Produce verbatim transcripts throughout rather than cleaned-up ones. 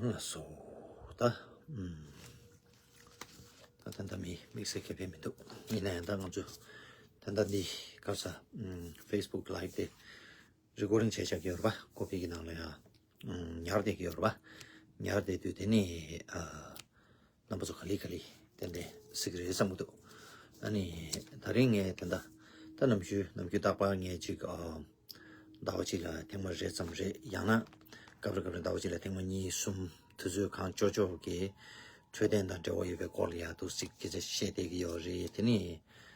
ལགས་སོ། ད་ཨུམ། ད་ད་ལྟ་མི་དམིགས་བསལ་ཁེ་ཕན་མི་འདུག་ཡིན་ན་ཡང་ད་ང་ཚོས་ད་ལྟ་འདི་ག་རེ་ཟེར། ཨུམ། Facebook Live དེ་རི་ཀོར་ཌིང་བྱས་བཞག་གི་ཡོད་རེད་པ། ཀོ་པི་གི་ནང་ལ་ཡང་ཨུམ། ཉར་བསྡད་ཀྱི་ཡོད་རེད་པ། ཉར་བསྡད་དུས་དེ་ནི་ཨ། རྣམ་པ་ཚོ་ག་ལེ་ག་ལེ་ཏན་ཏན་གཟིགས་ཀྱི་རེད་བསམ་གྱི་འདུག་ཨ་ནི་ད་རིང་ངས་དེ་འདྲ་ད་ནམ་རྒྱུན་ནམ་རྒྱུན་རྟག་པར་ངས་ཅིག་ཨ། ཟླ་བ་གཅིག་ལ་ཐེངས་མ་རེ་ཙམ་རེ། ཡང་ན་སྐབས་རེ་སྐབས་རེ་ཟླ་བ་གཅིག་ལ་ཐེངས་མ་གཉིས་གསུམ་དུས་ཚོད་གང་ལྕོགས་ལྕོགས་ཀྱི་འཕྲོད་བསྟེན་དང་འབྲེལ་བ་ཡོད་པའི་སྐོར་ལ་ཡང་འདུག་ཅིག་སྐད་ཆ་བཤད་བསྡད་ཀྱི་ཡོད་རེད། དེ་ནི་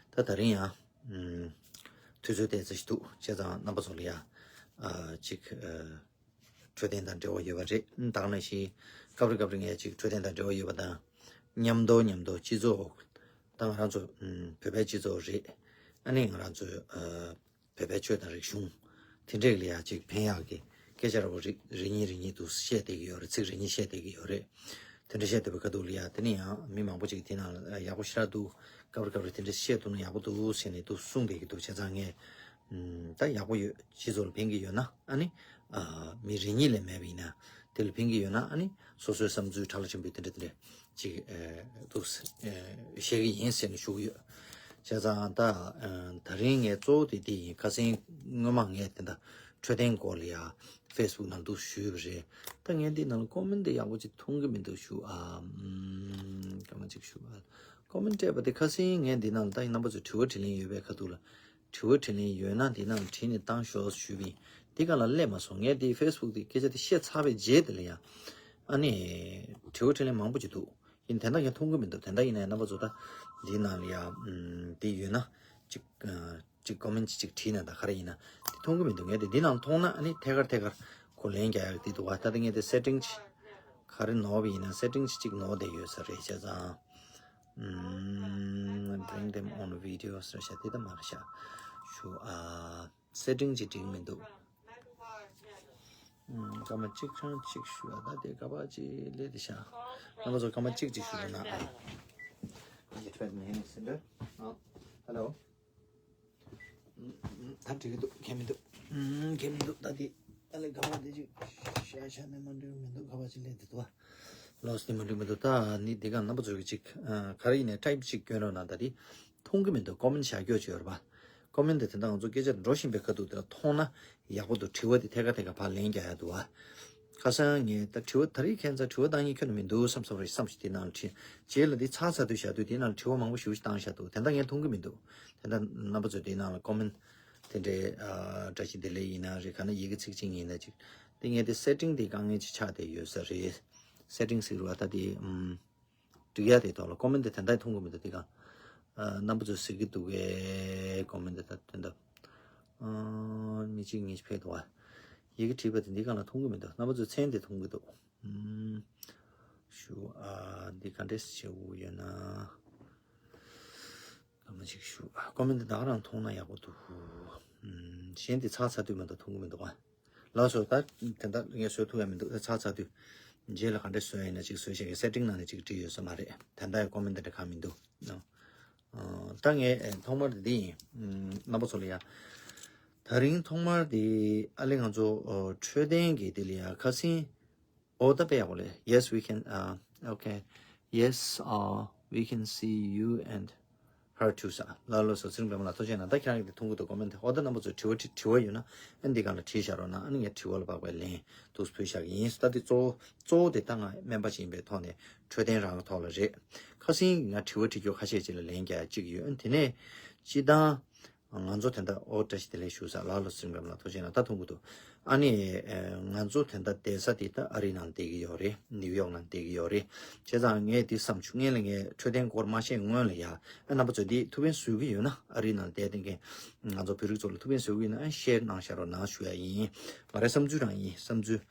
ད་ད་རིང་ཡང་ཨུམ། དུས་ཚོད་ཏོག་ཙམ་ཞིག་འདུག་བྱས་ཙང་རྣམ་པ་ཚོ་ལ་ཡང་ཨ། ཅིག་ཨ། འཕྲོད་བསྟེན་དང་འབྲེལ་བ་ཡོད་པ་རེད། ད་ག་ནང་བཞིན་སྐབས་རེ་སྐབས་རེ་ངས་ཅིག་འཕྲོད་བསྟེན་དང་འབྲེལ་བ་ཡོད་པ་དང་མཉམ་དུ་མཉམ་དུ་སྤྱི་ཚོགས་ད་ང་རང་ཚོ་ཨུམ། བོད་པའི་སྤྱི་ཚོགས་རེད། ཨ་ནི་ང་རང་ཚོའི་ཨ། བོད་པའི་ཆོས་དང་རིག་གཞུང་དེ་འདྲས་ལ་ཡང་ཅིག་ཕན་ཡག་གི་སྐད་ཆ་ར་བ་རེ་རེ་གཉིས་རེ་གཉིས་འདུག་བཤད་བསྡད་ཀྱི་ཡོད་རེད། ཚིག་རེ་གཉིས་བཤད་བསྡད་ཀྱི་ཡོད་རེད། དེ་འདྲ་བཤད་བསྡད་པའི་ཁ་ཐུག་ལ་ཡང་དེ་ནི་ཡང་མི་མང་པོ་ཅིག་དེ་ནང་ལ་ཡག་པོ་ཞེ་དྲག་འདུག་སྐབས་རེ་སྐབས་རེ་དེ་འདྲ་བཤད་ཐུབ་ན་ཡག་པོ་འདུག་ཟེར་ནས་འདུག་གསུངས་བསྡད་ཀྱི་འདུག་བྱས་ཙང་ངས་ཨུམ། ད་ཡག་པོ་ཡོད། སྤྱི་ཚོགས་ལ་ཕན་གྱི་ཡོད་ན་ཨ་ནི་ཨ། མི་རེ་གཉིས་ལས་མེད་པ་ཡིན་ན་དེ་ལ་ཕན་གྱི་ཡོད་ན་ཨ་ནི་སོ་སོའི་བསམ་ཚུལ་ཁྲ་ལ་ཆེན་པོས་དེ་འདྲ་དེ་འདྲ་ཅིག་ཨ། འདུག་ཨ། བཤད་ཀྱི་ཡིན་ཟེར་ནས་ཞུ་གི་ཡོད། བྱས་ཙང་ད་ཨ། ད་རིང་ངས་གཙོ་བོ་དེ་འདི་ཡིན། ཁ་སང་སྔོན་མ་ངས་དེ་འདྲ་འཕྲོད་བསྟེན་སྐོར་ལ་ཡ་Facebook ནང་འདུག་ཞུས་པ་རེད། ད་ངས་འདི་ནང་ལ་ཀོ་མེན་ཊི་ཡག་པོ་ཅིག་མཐོང་གི་མི་འདུག་ཞུ་ཨ། ཨམ། སྐར་མ་གཅིག་ཞུ་ཨ། ཀོ་མེན་ཊི་སྤྲད་པ་དེ་ཁ་སང་ངས་འདི་ནང་ལ་ད་རྣམ་པ་ཚོས་དྲི་བ་དྲིས་ལན་ཡོད་པའི་ཁ་ཐུག་ལ། དྲི་བ་དྲིས་ལན་ཡོད་ན་འདི་ནང་ལ་བྲིས་ནས་བཏང་ཤོག་ཞུས་པ་ཡིན། འདི་ག་ལ་སླེབས་མ་སོང་། ངས་འདི་Facebook དེ་སྐད་ཆ་དེ་བཤད་ཚར་བའི་རྗེས་དེ་ལ་ཡང་ཨ་ནི་དྲི་བ་དྲིས་ལན་མང་པོ་ཅིག་འདུག་ཡིན་དེ་འདྲ་ངས་མཐོང་གི་མི་འདུག་དེ་འདྲ་ཡིན་ན་ཡང་རྣམ་པ་ཚོ་ད་འདི་ནང་ལ་ཡང་འདི་ཡོད་ན་ཅིག་ཅིག་ཀོ་མེན་ཊི་ཅིག་བྲིས་ན་ད་ག་རེ་ཡིན་ན་དེ་མཐོང་གི་མི་འདུག་ངས་དེ་འདི་ནང་མཐོང་ན་ཨ་ནི་ཐད་ཀར་ཐད་ཀར་ཁོ་ལན་རྒྱག་ཡག་དེ་འདུག་བ། ད་ལྟ་ངས་དེ་སེ་ཊིང་ཅིག་ག་རེ་ནོར་བ་ཡིན་ན་སེ་ཊིང་ཅིག་ཅིག་ནོར་བསྡད་ཡོད་ས་རེད། བྱས་ཙང་ཨུམ། bring them on video ཟེར་ཤག་དེ་ད་མ་རེད་ཤག་ཞུ་ཨ། སེ་ཊིང་ཅིག་འགྲིག་མི་འདུག་ཨུམ། སྐར་མ་གཅིག་ཆང་གཅིག་ཞུ་ཨ། ད་དེ་ག་པ་ཅིག་སླེབས་བསྡད་ཤག་རྣམ་པ་ཚོ་སྐར་མ་གཅིག་ཅིག་ཞུ་རོགས་གནང་ཨ། Hello. ད་འགྲིག་གི་འདུག་གལ་མི་འདུག་ཨུམ། གལ་མི་འདུག་ད་དེ་ད་ལས་ག་པ་དེ་ཅིག་ཤ་ཤ་ནས་མ་འགྲིག་མི་འདུག་ག་པ་ཅིག་སླེབས་བསྡད་འདུག་ཨ། ལོས་ནི་མ་འགྲིག་མི་འདུག་ད་ནི་འདི་ག་རྣམ་པ་ཚོ་གི་ཅིག་ཨ། ག་རེ་ཡིན་ནའི་ཊའིབ་ཅིག་སྐྱོན་རོགས་གནང་། ད་དེ་མཐོང་གི་མི་འདུག་ཀོ་མེན་ཊི་བཞག་རྒྱུ་ཅིག་ཡོད་རེད་པ། ཀོ་མེན་ཊི་དེ་འདྲ་ང་ཚོ་སྐད་ཆ་འགྲོ་བཞིན་པའི་ཁ་ཐུག་དེ་ལ་མཐོང་ན་ཡག་པོ་འདུག་དྲི་བ་དེ་ཐད་ཀར་ཐད་ཀར་ཕར་ལན་རྒྱག་ཡག་འདུག་བ། ཁ་སང་ངས་ད་དྲི་བ་ད་རེས་ཁྱེད་ཚོ་དྲི་བ་བཏང་ཡིན་ཁྱོན་ནས་མི་འདུག་བསམ་བསམ་རེད་བསམ་ཞིག་དེ་ནང་ལ་དྲིས། རྗེས་ལ་འདི་ཚར་ཚར་དུས་བཞག་དུས་དེ་ནང་ལ་དྲི་བ་མང་པོ་ཞེ་པོ་ཞིག་བཏང་བཞག་འདུག་དེ་འདྲ་ངས་མཐོང་གི་མི་འདུག་དེ་འདྲ་རྣམ་པ་ཚོས་དེ་ནང་ལ་ཀོ་མེན་ཊི་དེ་འདྲའི་ཨ། བཀྲ་ཤིས་བདེ་ལེགས་ཡིན་ན་རེད། ག་ན་ཡི་གེ་ཚིག་གཅིག་ཡིན་ན་ཅིག་དེ་ངས་དེ་སེ་ཊིང་དེ་དཀའ་ངལ་ཅིག་ཆགས་བསྡད་ཡོད་ས་རེད། སེ་ཊིང་ཟེར་བ་ད་དེ་ཨམ། འགྲིག་ཡ་དེ་ཐོག་ལ་ཀོ་མེན་ཊི་དེ་འདྲ་མཐོང་གི་མི་འདུག་དེ་ག་ཨ། རྣམ་པ་ཚོས་ཟེར་གི་འདུག་གས་ཀོ་མེན་ཊི་དེ་ད་དེ་འདྲ་ཨ། མི་གཅིག་གཉིས་ཕེབས་འདུག་ཨ། ཡི་གེ་བྲིས་པ་དེ་འདི་ག་ལ་མཐོང་གི་མི་འདུག་རྣམ་པ་ཚོས་མཚན་དེ་མཐོང་གི་འདུག་ཨུམ། ཞུ་ཨ། འདི་ག་འདྲས་བྱེད་དགོས་ཡོད་ན། སྐར་མ་གཅིག་ཞུ་ཨ། ཀོ་མེན་ཊི་ད་ག་རང་མཐོང་ན་ཡག་པོ་འདུག་ཨུམ། གཞན་དེ་ཚར་ཚར་དུས་མ་གཏོགས་མཐོང་གི་མི་འདུག་ཨ། ལགས་སོ། ད་དེ་འདྲ་ངས་བཟོ་ཐུབ་ཡ་མི་འདུག་ད་ཚར་ཚར་དུས་རྗེས་ལ་ག་འདྲས་བཟོ་ཡ་ཡིན་ན་ཅིག་བཟོས་བཞག་གི་སེ་ཊིང་ནང་ནས་ཅིག་བྲིས་ཡོད་ས་མ་རེད། ད་ལྟ་ཡང་ཀོ་མེན་ཊི་དེ་འདྲ་གང་མི་འདུག་ཨ། ད་ངས་ཨེ། ཐོག་མར་འདི་ཡིན། ཨུམ། རྣམ་པ་ཚོ་ལ་ཡ། ད་རིང་ཐོག་མར་འདི་ཨ་ལེ་ང་ཚོ་ཨོ། འཕྲོད་བསྟེན་གྱི་འདི་ལ་ཡ་ཁ་སང་། ཨོ་ད་དཔེ་ཡག་པོ་ལས། Yes, we can, uh, okay. Yes, uh, we can see you and her too ཟེར། ལགས་ལགས་སོ། ཚེ་རིང་པདྨ་ལགས་ཐུགས་རྗེ་གནང་། ད་ཁྱེད་རང་གིས་དེ་མཐོང་གི་འདུག་ཀོ་མེན་ཊི། ཨོ་ད་རྣམ་པ་ཚོས་དྲི་བ་དྲི་དྲི་བ་ཡོད་ན་ཨ་འདི་སྒང་ལ་བྲིས་བཞག་རོགས་གནང་། ཨ་ནི་ངས་དྲི་བ་ལ་དཔག་པའི་ལན་འདུག་ཕུལ་བཞག་གི་ཡིན། ད་འདི་གཙོ་བོ་གཙོ་བོ་དེ་ད་ང་སྨན་པ་ཞིག་ཡིན་པའི་ཐོག་ནས་འཕྲོད་བསྟེན་རང་གི་ཐོག་ལ་རེད། ཁ་སང་ང་དྲི་བ་དྲི་རྒྱུ་ཁ་ཤས་ཅིག་ལ་ལན་རྒྱག་ཡ་གཅིག་ཡོད། ཨ་ནི་དེ་ནས་སྤྱིར་བཏང་ང་ཚོ་དེ་འདྲ། ཨོ་བཀྲ་ཤིས་བདེ་ལེགས་ཞུ་ས། ལགས་ལགས་སོ། ཚེ་རིང་པདྨ་ལགས་ཐུགས་རྗེ་གནང་། ད་མཐོང་གི་འདུག་ཨ་ནི་ཨེ། ང་ཚོ་དེ་འདྲ་བསྡད་ས་དེ་ད་ཨ་རི་ནང་བསྡད་ཀྱི་ཡོད་རེད། ནིའུ་ཡོག་ནང་བསྡད་ཀྱི་ཡོད་རེད། བྱས་ཙང་ངས་འདི་བསམ་བྱུང་། སྔོན་ལ་ངས་འཕྲོད་བསྟེན་སྐོར་མ་བཤད་སྔོན་ལ་ཡ། ཨ་རྣམ་པ་ཚོས་འདི་ཐུགས་ཕན་གསོས་ཀྱི་ཡོད་ན། ཨ་རི་ནང་བསྡད་བསྡད་མཁན་ང་ཚོ་བོད་རིགས་ཚོ་ལ་ཐུགས་ཕན་གསོས་ཀྱི་ཡོད་ན་ཨ་ཤེར་གནང་བཞག་རོགས་གནང་ཞུ་ཡ་ཡིན། ང་རའི་བསམ་ཚུལ་རང་ཡིན། བསམ་ཚུལ།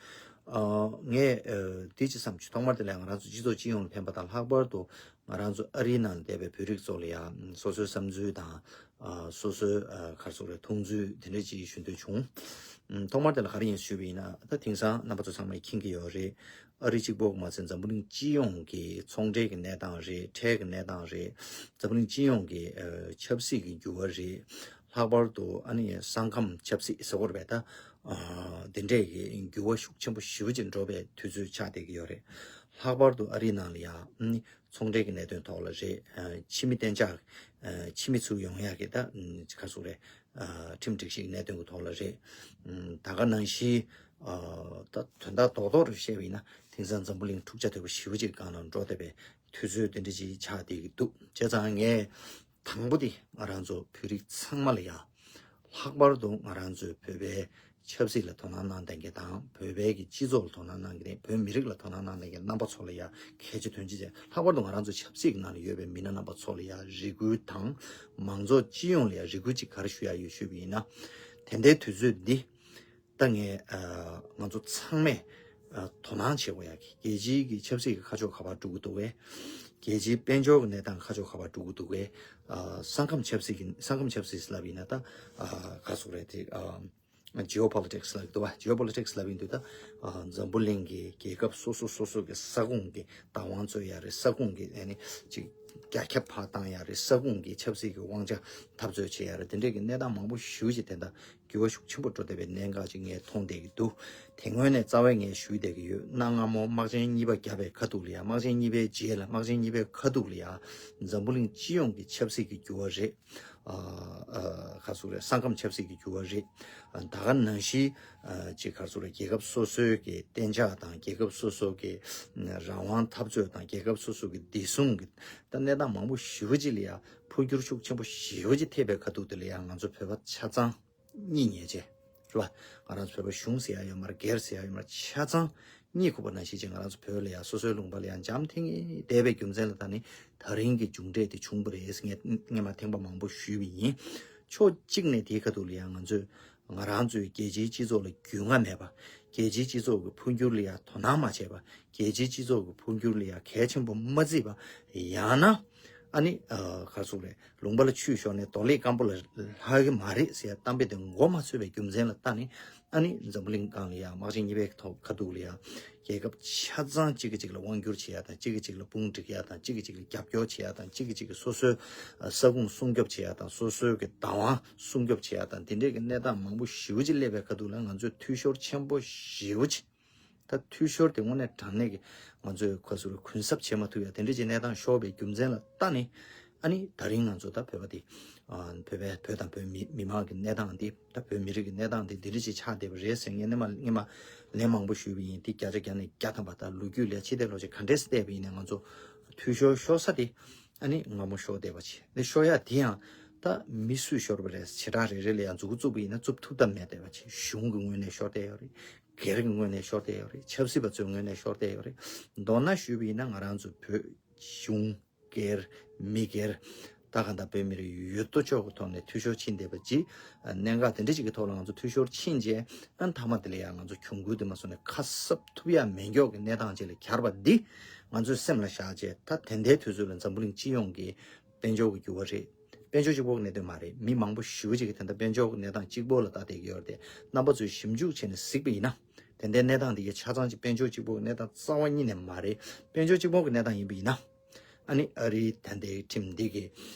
ཨ། ངས་ཨ། འདི་ཅིག་བསམ་བྱུང་། ཐོག་མར་དེ་ལ་ང་རང་ཚོ་སྤྱི་ཚོགས་སྤྱི་ཡོངས་ལ་ཕན་པ་དང་། ལྷག་པར་དུ་ང་རང་ཚོ་ཨ་རིའི་ནང་བསྡད་པའི་བོད་རིགས་ཚོ་ལ་ཡང་སོ་སོའི་བསམ་ཚུལ་དང་། ཨ། སོ་སོའི་ཨ། ག་རེ་ཟེར་དགོས་རེད། མཐོང་ཚུལ་དེ་འདྲ་ཅིག་ཞུ་འདོད་བྱུང་། ཨམ། ཐོག་མར་དེ་ལ་ག་རེ་ཡིན་ཞུས་པ་ཡིན་ན། ད་དེང་སང་རྣམ་པ་ཚོ་ཚང་མས་མཁྱེན་གྱི་ཡོད་རེད། ཨ་རི་གཅིག་པོ་མ་ཟད་འཛམ་བུ་གླིང་སྤྱི་ཡོངས་ཀྱི་ཚོང་འབྲེལ་གྱི་གནས་སྟངས་རེད། ཁྲལ་གྱི་གནས་སྟངས་རེད། འཛམ་བུ་གླིང་སྤྱི་ཡོངས་ཀྱི་ཨ། ཆབ་སྲིད་ཀྱི་འགྱུར་བ་རེད། ལྷག་པར་དུ་ཨ་ནི་ས་ཁམས་ཆབ་སྲིད་ཟེར་བ་རེད་པས། ད་ཨ་འདི་འདྲས་ཀྱི་འགྱུར་བ་ཤུགས་ཆེན་པོ་ཞེ་པོ་ཅིག་འགྲོ་བའི་དུས་ཚོད་ཆགས་བསྡད་ཀྱི་ཡོད་རེད། ལྷག་པར་དུ་ཨ་རིའི་ནང་ལ་ཡ་ཨ་ནི་ཚོང་འབྲེལ་གྱི་གནད་དོན་ཐོག་ལ་རེད། ཨ་ཕྱི་མི་གཏན་འཇགས། ཨ་ཕྱི་མི་ཚུར་ཡོང་ཡག་གི་ད་ཨ་ག་ཚོད་རེད། ཨ་ཁྲིམས་སྒྲིག་གཞི་གི་གནད་དོན་གྱི་ཐོག་ལ་རེད། ཨ་ད་ག་ནང་བཞིན་ཨ་ད་དོན་དག་རྡོག་རྡོག་རེ་བཤད་པ་ཡིན་ན། དེང་སང་འཛམ་བུ་གླིང་འཁྲུག་ཆ་དོད་པོ་ཞེ་པོ་ཅིག་སྒང་ལ་འགྲོ་བསྡད་པའི་དུས་ཚོད་དེ་འདྲ་ཅིག་ཆགས་བསྡད་ཀྱི་འདུག་བྱས་ཙང་ངས་དང་པོ་དེ་ང་རང་ཚོ་བོད་རིགས་ཚང་མ་ལ་ཡ། ལྷག་པར་དུ་ང་རང་ཚོའི་བོད་པའི་ཆབ་སྲིད་ལ་དོ་སྣང་གནང་བསྡད་མཁན་དང་། བོད་པའི་གི་སྤྱི་ཚོགས་ལ་དོ་སྣང་གནང་མཁན། བོད་མི་རིགས་ལ་དོ་སྣང་གནང་བསྡད་མཁན་རྣམ་པ་ཚོ་ལ་ཡ་གལ་ཆེ་དོན་ཆེ་བྱས། ལྷག་པར་དུ་ང་རང་ཚོ་ཆབ་སྲིད་ཀྱི་ནང་ལ་ཡོད་པའི་མི་སྣ་རྣམ་པ་ཚོ་ལ་ཡ་རེ་སྐུལ་དང་། མང་ཚོགས་སྤྱི་ཡོངས་ལ་ཡ་རེ་སྐུལ་ཅིག་ག་རེ་ཞུ་ཡ་ཡོད་ཞུས་པ་ཡིན་ན། དེ་འདྲའི་དུས་ཚོད་འདི། ད་ངས་ཨ་ང་ཚོ་ཚང་མས་ཨ་དོ་སྣང་བྱེད་དགོས་ཡ་གི། རྒྱལ་སྤྱིའི་གི་ཆབ་སྲིད་ཀྱི་ཁ་ཕྱོགས་ག་པར་འགྲོ་གི་འདུག་གས། རྒྱལ་སྤྱིའི་དཔལ་འབྱོར་གྱི་གནས་སྟངས་ཁ་ཕྱོགས་ག་པར་འགྲོ་གི་འདུག་གས། ཨ་ས་ཁམས་ཆབ་སྲིད་ཀྱི། ས་ཁམས་ཆབ་སྲིད་ལབ་ཡིན་ན། ད་ཨ་ག་ཟེར་དགོས་རེད་དེ། ཨ་Geopolitics ལབ་ཀྱི་འདུག་བ། Geopolitics ལབ་ཡིན་དུས་ད་ཨ་འཛམ་བུ་གླིང་གི་རྒྱལ་ཁབ་སོ་སོ་སོ་སོ་གི་ས་ཁོངས་ཀྱི་བདག་དབང་རྩོད་ཡ་རེད། ས་ཁོངས་ཀྱི་ཨ་ནི་ཅིག་རྒྱ་ཁྱབ་ཕར་བཏང་ཡ་རེད། ས་ཁོངས་ཀྱི་ཆབ་སྲིད་ཀྱི་དབང་ཆ་འཐབ་རྩོད་བྱེད་ཡ་རེད། དེ་འདྲས་ཀྱི་གནས་སྟངས་མང་པོ་ཞེ་པོ་ཅིག་དེ་འདྲ་འགྱུར་བ་ཤུགས་ཆེན་པོ་འགྲོ་བསྡད་པའི་གནད་འགག་ཅིག་ངས་མཐོང་བསྡད་ཀྱི་འདུག་དེ་སྔོན་ནས་རྩ་བའི་ངས་ཞུས་བསྡད་ཀྱི་ཡོད། གནའ་སྔ་མོ་དམག་ཆེན་གཉིས་པ་བརྒྱབ་པའི་ཁ་ཐུག་ལ་ཡ། དམག་ཆེན་གཉིས་པའི་རྗེས་ལ། དམག་ཆེན་གཉིས་པའི་ཁ་ཐུག་ལ་ཡ། འཛམ་བུ་གླིང་སྤྱི་ཡོངས་ཀྱི་ཆབ་སྲིད་ཀྱི་འགྱུར་བ་རེད། ཨ་ཨ་ག་ཟེར་དགོས་རེད། ས་ཁམས་ཆབ་སྲིད་ཀྱི་འགྱུར་བ་རེད། ཨ་ད་ག་ནང་བཞིན་ཨ་ཅིག་ག་ཟེར་དགོས་རེད། རྒྱལ་ཁབ་སོ་སོའི་གི་གཏན་འཇགས་དང་། རྒྱལ་ཁབ་སོ་སོ་གི་རང་དབང་འཐབ་རྩོད་དང་། རྒྱལ་ཁབ་སོ་སོ་གི་བདེ་སྲུང་གི་ད་གནས་སྟངས་མང་པོ་ཞེ་པོ་ཅིག་ལ་ཡ་འཕོ་འགྱུར་ཤུགས་ཆེན་པོ་ཞེ་པོ་ཅིག་ཐེབས་པའི་ཁ་ཐུག་དེ་ལ་ཡ། ང་ཚོ་བོད་པ་ཆ་ཚང་གཉིད་ཉལ་བྱས། རེད་བ། ང་རང་ཚོ་བོད་པ་གཞུང་ཟེར་ཡ་ཡོད་མ་རེད། སྒེར་ཟེར་ཡ་ཡོད་མ་རེད། ཆ་ཚང་གཉིད་ཁུག་པ་ནང་བཞིན་བྱས། ང་རང་ཚོ་བོད་ལ་ཡ་སོ་སོའི་ལུང་པ་ལ་ཡ་འཇམ་ཐིང་ངེ་བསྡད་པའི་རྒྱུ་མཚན་ལ་ད་ནི་ད་རིང་གི་མཇུག་འབྲས་དེ་བྱུང་བ་རེད། ངས་སྔོན་མ་ཐེངས་མ་མང་པོ་ཞུས་པ་ཡིན། ཕྱོགས་གཅིག་ནས་དེའི་ཁ་ཐུག་ལ་ཡ་ང་ཚོས། ང་རང་ཚོའི་རྒྱལ་སྤྱིའི་སྤྱི་ཚོགས་ལ་རྒྱུས་མངའ་མེད་པ། རྒྱལ་སྤྱིའི་སྤྱི་ཚོགས་ཀྱི་འཕོ་འགྱུར་ལ་ཡ་དོ་སྣང་མ་བྱས་པ། རྒྱལ་སྤྱིའི་སྤྱི་ཚོགས་ཀྱི་འཕོ་འགྱུར་ལ་ཡ་གལ་ཆེན་པོ་མ་བརྩིས་པ། ཡང་ན་ཨ་ནི་ཨ་ག་ཟེར་དགོས་རེད། ལུང་པ་ལ་ཆུ་ཤོར་ནས་རྡོ་ལེབ་སྐམ་པོ་ལ་ལྷག་གི་མ་རེད་ཟེར་ཡ་གཏམ་དཔེ་དེ་མགོ་མ་ཚོས་པའི་རྒྱུ་མཚན་ལ་ལྟ་ནས། ཨ་ནི་འཛམ་བུ་གླིང་སྒང་ལ་ཡ་དམག་ཆེན་གཉིས་པའི་ཐོག་ཁ་ཐུག་ལ་ཡ། རྒྱལ་ཁབ་ཆ་ཚང་གཅིག་གིས་གཅིག་ལ་དབང་བསྒྱུར་བྱེད་ཡ་དང་། གཅིག་གིས་གཅིག་ལ་དཔུང་སྒྲིག་ཡ་དང་། གཅིག་གིས་གཅིག་ལ་རྒྱབ་སྐྱོར་བྱེད་ཡ་དང་། གཅིག་གིས་གཅིག་ལ་སོ་སོའི་ཨ་ས་ཁོངས་སྲུང་སྐྱོབ་བྱེད་ཡ་དང་། སོ་སོའི་གི་བདག་དབང་སྲུང་སྐྱོབ་བྱེད་ཡ་དང་། དེ་འདྲས་ཀྱི་གནས་སྟངས་མང་པོ་ཞེ་པོ་ཅིག་སླེབས་པའི་ཁ་ཐུག་ལ་ང་ཚོས་འཐུས་ཤོར་ཆེན་པོ་ཞེ་པོ་ཅིག་ད་འཐུས་ཤོར་དེ་དངོས་གནས་དྲང་གནས་ཀྱི་ང་ཚོས་ག་ཟེར་དགོས་རེད། གུན་གསབ་བྱེད་མ་ཐུབ་ཡ་དེ་འདྲས་ཀྱི་གནས་སྟངས་ཤོར་བའི་རྒྱུ་མཚན་ལ་ལྟ་ནས། ཨ་ནི་ད་རིང་ང་ཚོ་ད་བོད་པ་དེ། ཨ་བོད་པའི། བོད་དང་བོད་མི་མི་མང་གི་གནས་སྟངས་འདི། ད་བོད་མི་རིགས་ཀྱི་གནས་སྟངས་འདི་འདི་འདྲ་ཅིག་ཆགས་བསྡད་པ་རེད་ཟེར། ངས་སྔོན་མ་སྔོན་མ་ལན་མང་པོ་ཞུས་པ་ཡིན། འདི་བརྒྱ་ཆ་བརྒྱ་ནས་བརྒྱ་ཐམ་པ། ད་ལོ་རྒྱུས་ལ་ཕྱི་བལྟས་ལོག་ཅིག་ག་འདྲས་སེ་བལྟས་པ་ཡིན་ནའི་ང་ཚོ་འཐུས་ཤོར་ཤོར་ས་དེ་ཨ་ནི་སྔ་མོ་ཤོར་བསྡད་པ་བྱས། འདི་ཤོར་ཡ་དེ་ཡང་ད་མི་སུས་ཤོར་བ་རེད། བྱེ་བྲག་རེ་རེ་ལ་ཡང་མཛུབ་གུ་བཙུགས་པ་ཡིན་ན་བཙུགས་ཐུབ་ཐབས་མེད་བསྡད་པ་བྱས། གཞུང་གི་ངོས་ནས་ཤོར་བསྡད་ཡོད་རེད། སྒེར་གྱི་ངོས་ནས་ཤོར་བསྡད་ཡོད་རེད། ཆབ་སྲིད་པ་ཚོའི་ངོས་ནས་ཤོར་བསྡད་ཡོད་རེད། མདོར་ན་ཞུས་པ་ཡིན་ན་ང་རང་ཚོ་བོད་གཞུང་སྒེར་མི་སྒེར། ད་གང་ལྟར་བོད་མི་རིགས་ཡོད་དོ་ཅོག་གི་ཐོག་ནས་འཐུས་ཤོར་ཕྱིན་བསྡད་པ་ཅིག་གནད་འགག་དེ་འདྲ་ཅིག་གི་ཐོག་ལ་ང་ཚོ་འཐུས་ཤོར་ཕྱིན་རྗེས། ཨ་མཐའ་མ་དེ་ལ་ཡང་ང་ཚོ་གྱོང་གུན་དེ་མ་སོང་ནས་ཁ་གསབ་ཐུབ་ཡ་མེད་མགྱོགས་ཀྱི་གནས་སྟངས་ཅིག་ལ་གྱར་བ་འདི་ང་ཚོའི་སེམས་ལ་བཞག་རྗེས། ད་དེ་འདྲའི་དུས་ཚོད་ལ་འཛམ་བུ་གླིང་སྤྱི་ཡོངས་ཀྱི་དཔལ་འབྱོར་གྱི་འགྱུར་བ་རེད། དཔལ་འབྱོར་གཅིག་པོ་གི་གནད་དོན་མ་རེད། མི་མང་པོ་ཞེ་པོ་ཅིག་གིས་ད་ལྟ་དཔལ་འབྱོར་གྱི་གནས་སྟངས་གཅིག་པོ་ལ་ལྟ་བསྡད་ཀྱི་ཡོད་རེད་དེ། རྣམ་པ་ཚོས་ཞིབ་འཇུག་བྱས་ནས་གཟིགས་པ་ཡིན་ན། དེ་འདྲའི་གནས་སྟངས་འདི་གའི་ཆ་ཚང་གཅིག་དཔལ་འབྱོར་གཅིག་པོ་གི་གནས་སྟངས་རྩ་བ་ཉིད་ནས་མ་རེད། དཔལ་འབྱོར་གཅིག་པོ་གི་གནས་སྟངས་ཡིན་པ་ཡིན་ན། ཨ་ནི་ཨ་རིའི་ད་ལྟའི་ཁྲིམས་འདི་གིས་